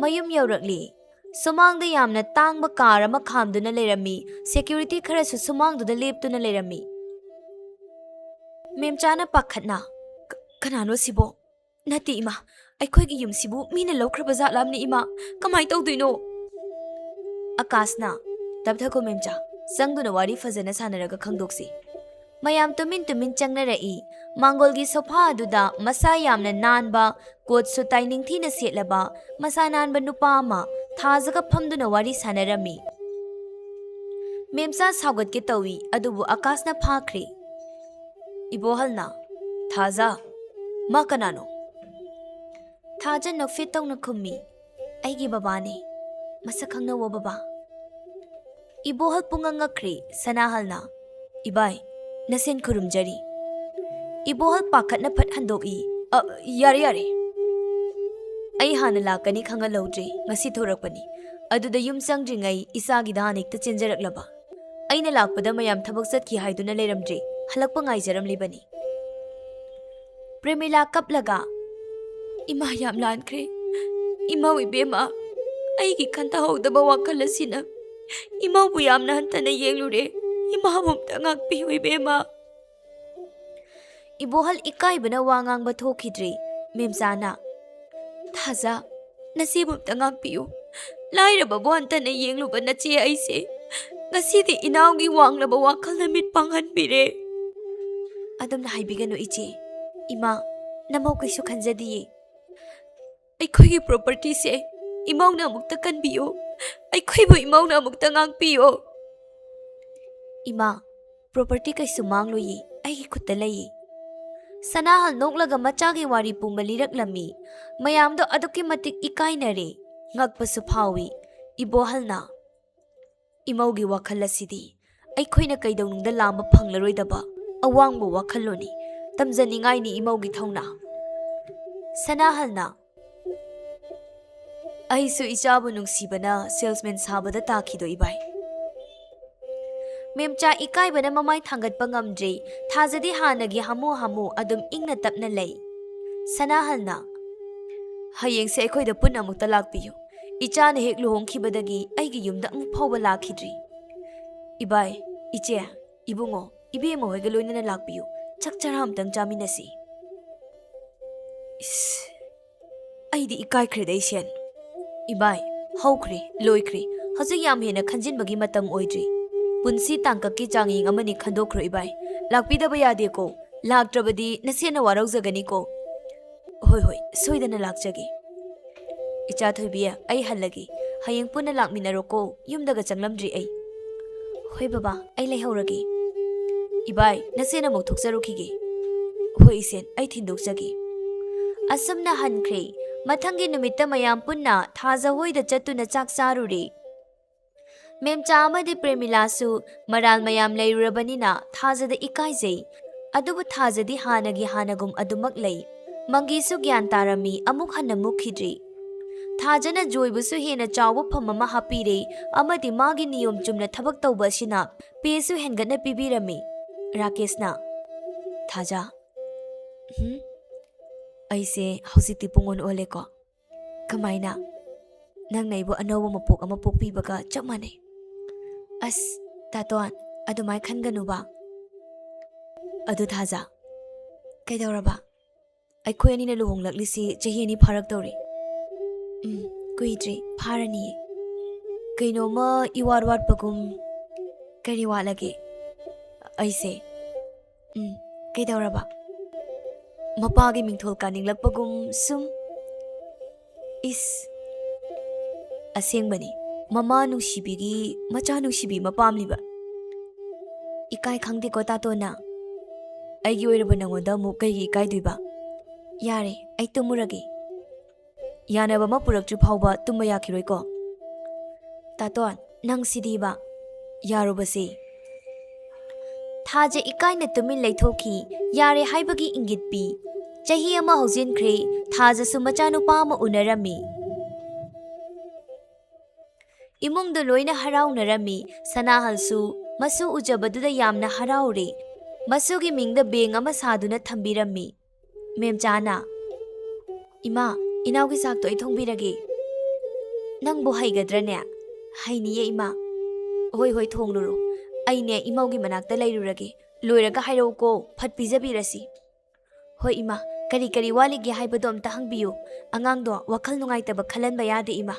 ꯃꯌꯨꯝ ꯌꯧꯔꯛꯂꯤ꯫ ꯁꯨꯃꯥꯡꯗ ꯌꯥꯝꯅ ꯇꯥꯡꯕ ꯀꯥꯔ ꯑꯃ ꯈꯥꯝꯗꯨꯅ ꯂꯩꯔꯝꯃꯤ꯫ Security ꯈꯔꯁꯨ ꯁꯨꯃꯥꯡꯗꯨꯗ ꯂꯦꯞꯇꯨꯅ ꯂꯩꯔꯝꯃꯤ꯫ ꯃꯦꯝꯆꯥꯅ ꯄꯥꯈꯠꯅ, "ꯀ-, ꯀꯅꯥꯅꯣ ꯁꯤꯕꯣ? ꯅꯠꯇꯦ ꯏꯃꯥ, ꯑꯩꯈꯣꯏꯒꯤ ꯌꯨꯝꯁꯤꯕꯨ ꯃꯤꯅ ꯂꯧꯈ꯭ꯔꯕ ꯖꯥꯠꯂꯥꯝꯅꯤ ꯏꯃꯥ, ꯀꯃꯥꯏ ꯇꯧꯗꯣꯏꯅꯣ?" ꯑꯀꯥꯁꯅ, "ꯇꯞꯊꯈꯣ ꯃꯦꯝꯆꯥ, ꯆꯪꯗꯨꯅ ꯋꯥꯔꯤ ꯐꯖꯅ ꯁꯥꯟꯅꯔꯒ ꯈꯪꯗꯣꯛꯁꯤ꯫" ꯃꯌꯥꯝ ꯇꯨꯃꯤꯟ ꯇꯨꯃꯤꯟ ꯆꯪꯅꯔꯛꯏ꯫ ꯃꯥꯡꯒꯣꯜꯒꯤ ꯁꯣꯐꯥ ꯑꯗꯨꯗ ꯃꯁꯥ ꯌꯥꯝꯅ ꯅꯥꯟꯕ, ꯀꯣꯠ ꯁꯨꯠ ꯇꯥꯏ ꯅꯤꯡꯊꯤꯅ ꯁꯦꯠꯂꯕ, ꯃꯁꯥ ꯅꯥꯟꯕ ꯅꯨꯄꯥ ꯑꯃ ꯊꯥꯖꯒ ꯐꯝꯗꯨꯅ ꯋꯥꯔꯤ ꯁꯥꯟꯅꯔꯝꯃꯤ꯫ ꯃꯦꯝꯆꯥ ꯁꯥꯎꯒꯠꯀꯦ ꯇꯧꯏ, ꯑꯗꯨꯕꯨ ꯑꯀꯥꯁꯅ ꯐꯥꯈ꯭ꯔꯦ꯫ ꯏꯕꯣꯍꯜꯅ, "ꯊꯥꯖ, ꯃꯥ ꯀꯅꯥꯅꯣ?" ꯊꯥꯖ ꯅꯣꯛꯐꯦꯠ ꯇꯧꯅ ꯈꯨꯝꯃꯤ, "ꯑꯩꯒꯤ ꯕꯕꯥꯅꯦ꯫ ꯃꯁꯛ ꯈꯪꯅꯧꯋꯣ ꯕꯕꯥ꯫" ꯏꯕꯣꯍꯜ ꯄꯨꯡꯉꯛ ꯉꯛꯈ꯭ꯔꯦ꯫ ꯁꯅꯥꯍꯜꯅ, "ꯏꯕꯥꯏ, ꯅꯁꯦꯟ ꯈꯨꯔꯨꯝꯖꯔꯤ꯫" ꯏꯕꯣꯍꯜ ꯄꯥꯈꯠꯅ ꯐꯠ ꯍꯟꯗꯣꯛꯏ꯫ "ꯑ, ꯌꯥꯔꯦ, ꯌꯥꯔꯦ꯫ ꯑꯩ ꯍꯥꯟꯅ ꯂꯥꯛꯀꯅꯤ ꯈꯪꯍꯜꯍꯧꯗ꯭ꯔꯦ, ꯉꯁꯤ ꯊꯣꯔꯛꯄꯅꯤ꯫ ꯑꯗꯨꯗ ꯌꯨꯝ ꯆꯪꯗ꯭ꯔꯤꯉꯩ ꯏꯆꯥꯒꯤꯗ ꯍꯥꯟꯅ ꯍꯦꯛꯇ ꯆꯦꯟꯖꯔꯛꯂꯕ꯫ ꯑꯩꯅ ꯂꯥꯛꯄꯗ ꯃꯌꯥꯝ ꯊꯕꯛ ꯆꯠꯈꯤ ꯍꯥꯏꯗꯨꯅ ꯂꯩꯔꯝꯗ꯭ꯔꯦ, ꯍꯜꯂꯛꯄ ꯉꯥꯏꯖꯔꯝꯂꯤꯕꯅꯤ꯫" ꯄ꯭ꯔꯦꯃꯤꯂꯥ ꯀꯞꯂꯒ, "ꯏꯃꯥ ꯌꯥꯝ ꯂꯥꯟꯈ꯭ꯔꯦ꯫ ꯏꯃꯧ ꯏꯕꯦꯝꯃ, ꯑꯩꯒꯤ ꯈꯟꯊꯍꯧꯗꯕ ꯋꯥꯈꯜ ꯑꯁꯤꯅ ꯏꯃꯧꯕꯨ ꯌꯥꯝꯅ ꯍꯟꯊꯅ ꯌꯦꯡꯂꯨꯔꯦ꯫ ꯏꯃꯥꯕꯨ ꯑꯝꯇ ꯉꯥꯛꯄꯤꯌꯨ ꯏꯕꯦꯝꯃ꯫" ꯏꯕꯣꯍꯜ ꯏꯀꯥꯏꯕꯅ ꯋꯥ ꯉꯥꯡꯕ ꯊꯣꯛꯈꯤꯗ꯭ꯔꯦ꯫ ꯃꯦꯝꯆꯥꯅ, "ꯊꯥꯖ, ꯅꯆꯦꯕꯨ ꯑꯝꯇ ꯉꯥꯛꯄꯤꯌꯨ꯫ ꯂꯥꯏꯔꯕꯕꯨ ꯍꯟꯊꯅ ꯌꯦꯡꯂꯨꯕ ꯅꯆꯦ ꯑꯩꯁꯦ ꯉꯁꯤꯗꯤ ꯏꯅꯥꯎꯒꯤ ꯋꯥꯡꯂꯕ ꯋꯥꯈꯜꯅ ꯃꯤꯠ ꯄꯥꯡꯍꯟꯕꯤꯔꯦ꯫ ꯑꯗꯨꯝꯅ ꯍꯥꯏꯕꯤꯒꯅꯨ ꯏꯆꯦ꯫ ꯏꯃꯥ, ꯅꯃꯧ ꯀꯩꯁꯨ ꯈꯟꯖꯗꯤꯌꯦ꯫ ꯑꯩꯈꯣꯏꯒꯤ ꯄ꯭ꯔꯣꯄꯔꯇꯤꯁꯦ ꯏꯃꯧꯅ ꯑꯃꯨꯛꯇ ꯀꯟꯕꯤꯌꯨ꯫ ꯑꯩꯈꯣꯏꯕꯨ ꯏꯃꯧꯅ ꯑꯃꯨꯛꯇ ꯉꯥꯛꯄꯤꯌꯨ꯫ ꯏꯃꯥ, ꯄ꯭ꯔꯣꯄꯔꯇꯤ ꯀꯩꯁꯨ ꯃꯥꯡꯂꯣꯏꯌꯦ, ꯑꯩꯒꯤ ꯈꯨꯠꯇ ꯂꯩꯌꯦ꯫ ꯁꯅꯥꯍꯜ ꯅꯣꯛꯂꯒ ꯃꯆꯥꯒꯤ ꯋꯥꯔꯤ ꯄꯨꯝꯕ ꯂꯤꯔꯛꯂꯝꯃꯤ꯫ ꯃꯌꯥꯝꯗꯣ ꯑꯗꯨꯛꯀꯤ ꯃꯇꯤꯛ ꯏꯀꯥꯏꯅꯔꯦ, ꯉꯛꯄꯁꯨ ꯐꯥꯎꯏ꯫ ꯏꯕꯣꯍꯜꯅ, "ꯏꯃꯧꯒꯤ ꯋꯥꯈꯜ ꯑꯁꯤꯗꯤ ꯑꯩꯈꯣꯏꯅ ꯀꯩꯗꯧꯅꯨꯡꯗ ꯂꯥꯝꯕ ꯐꯪꯂꯔꯣꯏꯗꯕ ꯑꯋꯥꯡꯕ ꯋꯥꯈꯜꯂꯣꯟꯅꯤ꯫ ꯇꯝꯖꯅꯤꯡꯉꯥꯏꯅꯤ ꯏꯃꯧꯒꯤ ꯊꯧꯅꯥ꯫" ꯁꯅꯥꯍꯜꯅ, "ꯑꯩꯁꯨ ꯏꯆꯥꯕꯨ ꯅꯨꯡꯁꯤꯕꯅ ꯁꯦꯜꯁꯃꯦꯟ ꯁꯥꯕꯗ ꯇꯥꯈꯤꯗꯣ ꯏꯕꯥꯏ꯫" ꯃꯦꯝꯆꯥ ꯏꯀꯥꯏꯕꯅ ꯃꯃꯥꯏ ꯊꯥꯡꯒꯠꯄ ꯉꯝꯗ꯭ꯔꯦ꯫ ꯊꯥꯖꯗꯤ ꯍꯥꯟꯅꯒꯤ ꯍꯥꯃꯨ ꯍꯥꯃꯨ ꯑꯗꯨꯝ ꯏꯪꯅ ꯇꯞꯅ ꯂꯩ꯫ ꯁꯅꯥꯍꯜꯅ, "ꯍꯌꯦꯡꯁꯦ ꯑꯩꯈꯣꯏꯗ ꯄꯨꯟꯅ ꯑꯃꯨꯛꯇ ꯂꯥꯛꯄꯤꯌꯨ꯫ ꯏꯆꯥꯅ ꯍꯦꯛ ꯂꯨꯍꯣꯡꯈꯤꯕꯗꯒꯤ ꯑꯩꯒꯤ ꯌꯨꯝꯗ ꯑꯃꯨꯛ ꯐꯥꯎꯕ ꯂꯥꯛꯈꯤꯗ꯭ꯔꯤ꯫ ꯏꯕꯥꯏ, ꯏꯆꯦ, ꯏꯕꯨꯡꯉꯣ, ꯏꯕꯦꯝꯃ ꯍꯣꯏꯒ ꯂꯣꯏꯅꯅ ꯂꯥꯛꯄꯤꯌꯨ꯫ ꯆꯥꯛ ꯆꯔꯥ ꯑꯝꯇꯪ ꯆꯥꯃꯤꯟꯅꯁꯤ꯫" ꯏꯁ, ꯑꯩꯗꯤ ꯏꯀꯥꯏꯈ꯭ꯔꯦꯗ ꯏꯁꯦꯟ꯫ ꯏꯕꯥꯏ, ꯍꯧꯈ꯭ꯔꯦ, ꯂꯣꯏꯈ꯭ꯔꯦ꯫ ꯍꯧꯖꯤꯛ ꯌꯥꯝ ꯍꯦꯟꯅ ꯈꯟꯖꯤꯟꯕꯒꯤ ꯃꯇꯝ ꯑꯣꯏꯗ꯭ꯔꯤ꯫ ꯄꯨꯟꯁꯤ ꯇꯥꯡꯀꯛꯀꯤ ꯆꯥꯡꯌꯦꯡ ꯑꯃꯅꯤ ꯈꯟꯗꯣꯛꯈ꯭ꯔꯣ ꯏꯕꯥꯏ꯫ ꯂꯥꯛꯄꯤꯗꯕ ꯌꯥꯗꯦꯀꯣ꯫ ꯂꯥꯛꯇ꯭ꯔꯕꯗꯤ ꯅꯁꯦꯟꯅ ꯋꯥꯔꯧꯖꯒꯅꯤꯀꯣ꯫ ꯍꯣꯏ, ꯍꯣꯏ, ꯁꯣꯏꯗꯅ ꯂꯥꯛꯆꯒꯦ꯫ ꯏꯆꯥ ꯊꯣꯏꯕꯤ, ꯑꯩ ꯍꯜꯂꯒꯦ꯫ ꯍꯌꯦꯡ ꯄꯨꯟꯅ ꯂꯥꯛꯃꯤꯟꯅꯔꯣꯀꯣ꯫ ꯌꯨꯝꯗꯒ ꯆꯪꯂꯝꯗ꯭ꯔꯤ ꯑꯩ꯫ ꯍꯣꯏ ꯕꯕꯥ, ꯑꯩ ꯂꯩꯍꯧꯔꯒꯦ꯫ ꯏꯕꯥꯏ, ꯅꯁꯦꯟ ꯑꯃꯨꯛ ꯊꯣꯛꯆꯔꯨꯈꯤꯒꯦ꯫ ꯍꯣꯏ ꯏꯁꯦꯟ, ꯑꯩ ꯊꯤꯟꯗꯣꯛꯆꯒꯦ꯫ ꯑꯁꯨꯝꯅ ꯍꯟꯈ꯭ꯔꯦ꯫ ꯃꯊꯪꯒꯤ ꯅꯨꯃꯤꯠꯇ ꯃꯌꯥꯝ ꯄꯨꯟꯅ ꯊꯥꯖ ꯍꯣꯏꯗ ꯆꯠꯇꯨꯅ ꯆꯥꯛ ꯆꯥꯔꯨꯔꯦ꯫ ꯃꯦꯝꯆꯥ ꯑꯃꯗꯤ ꯄ꯭ꯔꯦꯃꯤꯂꯥꯁꯨ ꯃꯔꯥꯜ ꯃꯌꯥꯝ ꯂꯩꯔꯨꯔꯕꯅꯤꯅ ꯊꯥꯖꯗ ꯏꯀꯥꯏꯖꯩ꯫ ꯑꯗꯨꯕꯨ ꯊꯥꯖꯗꯤ ꯍꯥꯟꯅꯒꯤ ꯍꯥꯟꯅꯒꯨꯝ ꯑꯗꯨꯃꯛ ꯂꯩ꯫ ꯃꯪꯒꯤꯁꯨ ꯒ꯭ꯌꯥꯟ ꯇꯥꯔꯝꯃꯤ, ꯑꯃꯨꯛ ꯍꯟꯅ ꯃꯨꯛꯈꯤꯗ꯭ꯔꯤ꯫ ꯊꯥꯖꯅ ꯖꯣꯏꯕꯨꯁꯨ ꯍꯦꯟꯅ ꯆꯥꯎꯕ ꯐꯝ ꯑꯃ ꯍꯥꯞꯄꯤꯔꯦ ꯑꯃꯗꯤ ꯃꯥꯒꯤ ꯅꯤꯌꯣꯝ ꯆꯨꯝꯅ ꯊꯕꯛ ꯇꯧꯕ ꯑꯁꯤꯅ ꯄꯦꯁꯨ ꯍꯦꯟꯒꯠꯅ ꯄꯤꯕꯤꯔꯝꯃꯤ꯫ ꯔꯥꯀꯦꯁꯅ, "ꯊꯥꯖ, ꯍꯨꯝ? ꯑꯩꯁꯦ ꯍꯧꯖꯤꯛꯇꯤ ꯄꯨꯡꯑꯣꯟ ꯑꯣꯜꯂꯦꯀꯣ꯫ ꯀꯃꯥꯏꯅ? ꯅꯪꯅ ꯑꯩꯕꯨ ꯑꯅꯧꯕ ꯃꯄꯣꯛ ꯑꯃ ꯄꯣꯛꯄꯤꯕꯒ ꯆꯞ ꯃꯥꯟꯅꯩ꯫" "ꯑꯁ, ꯇꯥꯇꯣꯟ, ꯑꯗꯨꯃꯥꯏ ꯈꯟꯒꯅꯨꯕ꯫ ꯑꯗꯨ ꯊꯥꯖ, ꯀꯩꯗꯧꯔꯕ? ꯑꯩꯈꯣꯏ ꯑꯅꯤꯅ ꯂꯨꯍꯣꯡꯂꯛꯂꯤꯁꯤ ꯆꯍꯤ ꯑꯅꯤ ꯐꯥꯔꯛꯇꯧꯔꯦ꯫" "ꯎꯝ, ꯀꯨꯏꯗ꯭ꯔꯤ, ꯐꯥꯔꯅꯤꯌꯦ꯫ ꯀꯩꯅꯣꯝꯃ ꯏꯋꯥꯠ ꯋꯥꯠꯄꯒꯨꯝ꯫ ꯀꯔꯤ ꯋꯥꯠꯂꯒꯦ? ꯑꯩꯁꯦ, ꯎꯝ, ꯀꯩꯗꯧꯔꯕ? ꯃꯄꯥꯒꯤ ꯃꯤꯡꯊꯣꯜ ꯀꯥꯅꯤꯡꯂꯛꯄꯒꯨꯝ ꯁꯨꯝ꯫ ꯏꯁ, ꯑꯁꯦꯡꯕꯅꯤ, ꯃꯃꯥ ꯅꯨꯡꯁꯤꯕꯤꯒꯤ ꯃꯆꯥ ꯅꯨꯡꯁꯤꯕꯤ ꯑꯃ ꯄꯥꯝꯂꯤꯕ꯫ ꯏꯀꯥꯏ ꯈꯪꯗꯦꯀꯣ ꯇꯥꯇꯣꯟꯅ꯫ ꯑꯩꯒꯤ ꯑꯣꯏꯔꯕ ꯅꯉꯣꯟꯗ ꯑꯃꯨꯛ ꯀꯩꯒꯤ ꯏꯀꯥꯏꯗꯣꯏꯕ? ꯌꯥꯔꯦ, ꯑꯩ ꯇꯨꯝꯃꯨꯔꯒꯦ꯫ ꯌꯥꯅꯕ ꯑꯃ ꯄꯨꯔꯛꯇ꯭ꯔꯤ ꯐꯥꯎꯕ ꯇꯨꯝꯕ ꯌꯥꯈꯤꯔꯣꯏꯀꯣ? ꯇꯥꯇꯣꯟ, ꯅꯪ ꯁꯤꯗꯤꯕ꯫ ꯌꯥꯔꯨꯕꯁꯦ꯫ ꯊꯥꯖ ꯏꯀꯥꯏꯅ ꯇꯨꯃꯤꯟ ꯂꯩꯊꯣꯛꯈꯤ꯫ ꯌꯥꯔꯦ ꯍꯥꯏꯕꯒꯤ ꯏꯪꯒꯤꯠ ꯄꯤ꯫ ꯆꯍꯤ ꯑꯃ ꯍꯧꯖꯤꯟꯈ꯭ꯔꯦ꯫ ꯊꯥꯖꯁꯨ ꯃꯆꯥꯅꯨꯄꯥ ꯑꯃ ꯎꯅꯔꯝꯃꯤ꯫ ꯏꯃꯨꯡꯗ ꯂꯣꯏꯅ ꯍꯔꯥꯎꯅꯔꯝꯃꯤ꯫ ꯁꯅꯥꯍꯜꯁꯨ ꯃꯁꯨ ꯎꯖꯕꯗꯨꯗ ꯌꯥꯝꯅ ꯍꯔꯥꯎꯔꯦ꯫ ꯃꯁꯨꯒꯤ ꯃꯤꯡꯗ ꯕꯦꯡ ꯑꯃ ꯁꯥꯗꯨꯅ ꯊꯝꯕꯤꯔꯝꯃꯤ꯫ ꯃꯦꯝꯆꯥꯅ, "ꯏꯃꯥ, ꯏꯅꯥꯎꯒꯤ ꯆꯥꯛꯇꯣ ꯑꯩ ꯊꯣꯡꯕꯤꯔꯒꯦ꯫ ꯅꯪꯕꯨ ꯍꯩꯒꯗ꯭ꯔꯅꯦ?" "ꯍꯩꯅꯤꯌꯦ, ꯏꯃꯥ꯫" "ꯍꯣꯏ, ꯍꯣꯏ, ꯊꯣꯡꯂꯨꯔꯣ꯫ ꯑꯩꯅꯦ, ꯏꯃꯧꯒꯤ ꯃꯅꯥꯛꯇ ꯂꯩꯔꯨꯔꯒꯦ꯫ ꯂꯣꯏꯔꯒ ꯍꯥꯏꯔꯛꯎꯀꯣ, ꯐꯠ ꯄꯤꯖꯕꯤꯔꯁꯤ꯫" "ꯍꯣꯏ, ꯏꯃꯥ, ꯀꯔꯤ ꯀꯔꯤ ꯋꯥꯠꯂꯤꯒꯦ ꯍꯥꯏꯕꯗꯣ ꯑꯝꯇ ꯍꯪꯕꯤꯌꯨ꯫ ꯑꯉꯥꯡꯗꯣ ꯋꯥꯈꯜ ꯅꯨꯡꯉꯥꯏꯇꯕ ꯈꯜꯍꯟꯕ ꯌꯥꯗꯦ, ꯏꯃꯥ꯫"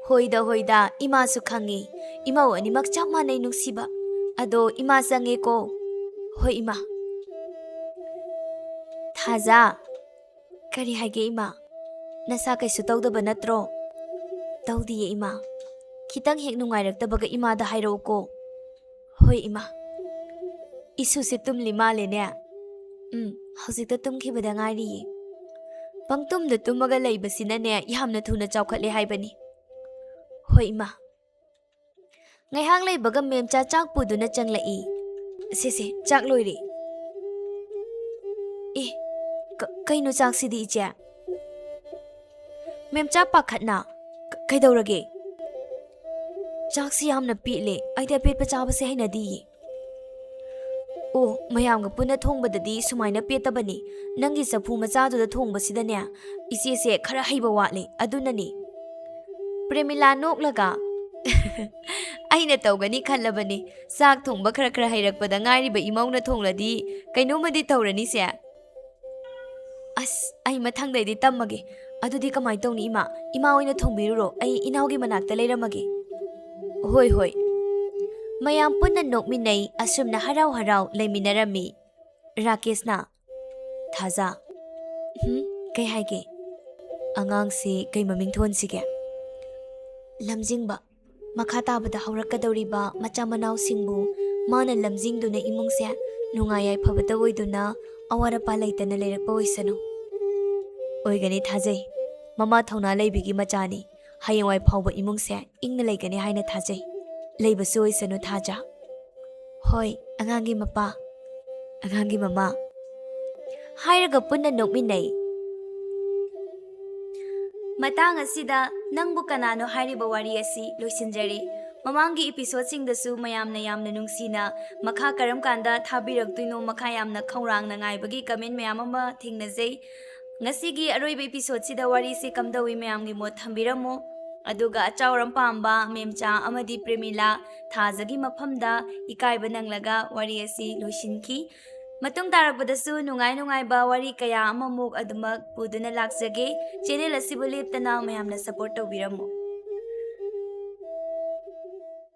"ꯍꯣꯏꯗ, ꯍꯣꯏꯗ, ꯏꯃꯥꯁꯨ ꯈꯪꯉꯤ꯫ ꯏꯃꯧ ꯑꯅꯤꯃꯛ ꯆꯞ ꯃꯥꯟꯅꯩ ꯅꯨꯡꯁꯤꯕ꯫ ꯑꯗꯣ ꯏꯃꯥ ꯆꯪꯉꯦꯀꯣ꯫" "ꯍꯣꯏ, ꯏꯃꯥ꯫" "ꯊꯥꯖ꯫" "ꯀꯔꯤ ꯍꯥꯏꯒꯦ, ꯏꯃꯥ? ꯅꯁꯥ ꯀꯩꯁꯨ ꯇꯧꯗꯕ ꯅꯠꯇ꯭ꯔꯣ?" "ꯇꯧꯗꯤꯌꯦ, ꯏꯃꯥ꯫ ꯈꯤꯇꯪ ꯍꯦꯛ ꯅꯨꯡꯉꯥꯏꯔꯛꯇꯕꯒ ꯏꯃꯥꯗ ꯍꯥꯏꯔꯛꯎꯀꯣ꯫" "ꯍꯣꯏ, ꯏꯃꯥ꯫" "ꯏꯁꯨꯁꯦ ꯇꯨꯝꯂꯤ ꯃꯥꯜꯂꯦꯅꯦ?" "ꯎꯝ, ꯍꯧꯖꯤꯛꯇ ꯇꯨꯝꯈꯤꯕꯗ ꯉꯥꯏꯔꯤꯌꯦ꯫ ꯄꯪꯇꯨꯝꯗ ꯇꯨꯝꯃꯒ ꯂꯩꯕꯁꯤꯅꯅꯦ, ꯌꯥꯝꯅ ꯊꯨꯅ ꯆꯥꯎꯈꯠꯂꯦ ꯍꯥꯏꯕꯅꯤ꯫" "ꯍꯣꯏ, ꯏꯃꯥ꯫" ꯉꯥꯏꯍꯥꯛ ꯂꯩꯕꯒ ꯃꯦꯝꯆꯥ ꯆꯥꯛ ꯄꯨꯗꯨꯅ ꯆꯪꯂꯛꯏ꯫ "ꯁꯦ, ꯁꯦ, ꯆꯥꯛ ꯂꯣꯏꯔꯦ꯫" "ꯑꯦ, ꯀ-, ꯀꯩꯅꯣ ꯆꯥꯛꯁꯤꯗꯤ, ꯏꯆꯦ?" ꯃꯦꯝꯆꯥ ꯄꯥꯈꯠꯅ, "ꯀ-, ꯀꯩꯗꯧꯔꯒꯦ?" "ꯆꯥꯛꯁꯤ ꯌꯥꯝꯅ ꯄꯦꯠꯂꯦ꯫ ꯑꯩꯗꯤ ꯑꯄꯦꯠꯄ ꯆꯥꯕꯁꯦ ꯍꯩꯅꯗꯤꯌꯦ꯫" "ꯑꯣ, ꯃꯌꯥꯝꯒ ꯄꯨꯟꯅ ꯊꯣꯡꯕꯗꯗꯤ ꯁꯨꯃꯥꯏꯅ ꯄꯦꯠꯇꯕꯅꯤ꯫ ꯅꯪꯒꯤ ꯆꯐꯨ ꯃꯆꯥꯗꯨꯗ ꯊꯣꯡꯕꯁꯤꯗꯅꯦ, ꯏꯆꯦꯁꯦ ꯈꯔ ꯍꯩꯕ ꯋꯥꯠꯂꯦ, ꯑꯗꯨꯅꯅꯤ꯫" ꯄ꯭ꯔꯦꯃꯤꯂꯥ ꯅꯣꯛꯂꯒ, "ꯑꯩꯅ ꯇꯧꯒꯅꯤ ꯈꯜꯂꯕꯅꯤ꯫ ꯆꯥꯛ ꯊꯣꯡꯕ ꯈꯔ ꯈꯔ ꯍꯩꯔꯛꯄꯗ ꯉꯥꯏꯔꯤꯕ ꯏꯃꯧꯅ ꯊꯣꯡꯂꯗꯤ ꯀꯩꯅꯣꯝꯃꯗꯤ ꯇꯧꯔꯅꯤꯁꯦ꯫" "ꯑꯁ, ꯑꯩ ꯃꯊꯪꯗꯩꯗꯤ ꯇꯝꯃꯒꯦ꯫ ꯑꯗꯨꯗꯤ ꯀꯃꯥꯏꯅ ꯇꯧꯅꯤ ꯏꯃꯥ? ꯏꯃꯥ ꯑꯣꯏꯅ ꯊꯣꯡꯕꯤꯔꯨꯔꯣ, ꯑꯩ ꯏꯅꯥꯎꯒꯤ ꯃꯅꯥꯛꯇ ꯂꯩꯔꯝꯃꯒꯦ꯫ ꯍꯣꯏ ꯍꯣꯏ꯫ ꯃꯌꯥꯝ ꯄꯨꯟꯅ ꯅꯣꯛꯃꯤꯟꯅꯩ꯫ ꯑꯁꯨꯝꯅ ꯍꯔꯥꯎ ꯍꯔꯥꯎ ꯂꯩꯃꯤꯟꯅꯔꯝꯃꯤ꯫ ꯔꯥꯀꯦꯁꯅ, "ꯊꯥꯖ, ꯍꯨꯝ, ꯀꯩ ꯍꯥꯏꯒꯦ? ꯑꯉꯥꯡꯁꯤ ꯀꯩ ꯃꯃꯤꯡ ꯊꯣꯟꯁꯤꯒꯦ?" ꯂꯝꯖꯤꯡꯕ꯫ ꯃꯈꯥ ꯇꯥꯕꯗ ꯍꯧꯔꯛꯀꯗꯧꯔꯤꯕ ꯃꯆꯥ ꯃꯅꯥꯎꯁꯤꯡꯕꯨ ꯃꯥꯅ ꯂꯝꯖꯤꯡꯗꯨꯅ ꯏꯃꯨꯡꯁꯦ ꯅꯨꯡꯉꯥꯏ ꯌꯥꯏꯐꯕꯇ ꯑꯣꯏꯗꯨꯅ ꯑꯋꯥꯠ ꯑꯄꯥ ꯂꯩꯇꯅ ꯂꯩꯔꯛꯄ ꯑꯣꯏꯁꯅꯨ꯫ ꯑꯣꯏꯒꯅꯤ ꯊꯥꯖꯩ꯫ ꯃꯃꯥ ꯊꯧꯅꯥ ꯂꯩꯕꯤꯒꯤ ꯃꯆꯥꯅꯤ꯫ ꯍꯌꯦꯡꯋꯥꯏ ꯐꯥꯎꯕ ꯏꯃꯨꯡꯁꯦ ꯏꯪꯅ ꯂꯩꯒꯅꯤ ꯍꯥꯏꯅ ꯊꯥꯖꯩ꯫ ꯂꯩꯕꯁꯨ ꯑꯣꯏꯁꯅꯨ ꯊꯥꯖ꯫ ꯍꯣꯏ, ꯑꯉꯥꯡꯒꯤ ꯃꯄꯥ, ꯑꯉꯥꯡꯒꯤ ꯃꯃꯥ꯫ ꯍꯥꯏꯔꯒ ꯄꯨꯟꯅ ꯅꯣꯛꯃꯤꯟꯅꯩ꯫ ꯃꯇꯥꯡ ꯑꯁꯤꯗ "ꯅꯪꯕꯨ ꯀꯅꯥꯅꯣ" ꯍꯥꯏꯔꯤꯕ ꯋꯥꯔꯤ ꯑꯁꯤ ꯂꯣꯏꯁꯤꯟꯖꯔꯤ꯫ ꯃꯃꯥꯡꯒꯤ episodeꯁꯤꯡꯗꯁꯨ ꯃꯌꯥꯝꯅ ꯌꯥꯝꯅ ꯅꯨꯡꯁꯤꯅ ꯃꯈꯥ ꯀꯔꯝ ꯀꯥꯟꯗ ꯊꯥꯕꯤꯔꯛꯇꯣꯏꯅꯣ, ꯃꯈꯥ ꯌꯥꯝꯅ ꯈꯧꯔꯥꯡꯅ ꯉꯥꯏꯕꯒꯤ comment ꯃꯌꯥꯝ ꯑꯃ ꯊꯦꯡꯅꯖꯩ꯫ ꯉꯁꯤꯒꯤ ꯑꯔꯣꯏꯕ episodeꯁꯤꯗ ꯋꯥꯔꯤꯁꯤ ꯀꯝꯗꯧꯏ, ꯃꯌꯥꯝꯒꯤ ꯃꯣꯠ ꯊꯝꯕꯤꯔꯝꯃꯨ꯫ ꯑꯗꯨꯒ ꯑꯆꯥꯎꯔꯝ ꯄꯥꯝꯕ ꯃꯦꯝꯆꯥ ꯑꯃꯗꯤ ꯄ꯭ꯔꯦꯃꯤꯂꯥ ꯊꯥꯖꯒꯤ ꯃꯐꯝꯗ ꯏꯀꯥꯏꯕ ꯅꯪꯂꯒ ꯋꯥꯔꯤ ꯑꯁꯤ ꯂꯣꯏꯁꯤꯟꯈꯤ꯫ ꯃꯇꯨꯡ ꯇꯥꯔꯛꯄꯗꯁꯨ ꯅꯨꯡꯉꯥꯏ ꯅꯨꯡꯉꯥꯏꯕ ꯋꯥꯔꯤ ꯀꯌꯥ ꯑꯃꯃꯨꯛ ꯑꯗꯨꯃꯛ ꯄꯨꯗꯨꯅ ꯂꯥꯛꯆꯒꯦ꯫ Channel ꯑꯁꯤꯕꯨ ꯂꯦꯞꯇꯅ ꯃꯌꯥꯝꯅ support ꯇꯧꯕꯤꯔꯝꯃꯨ꯫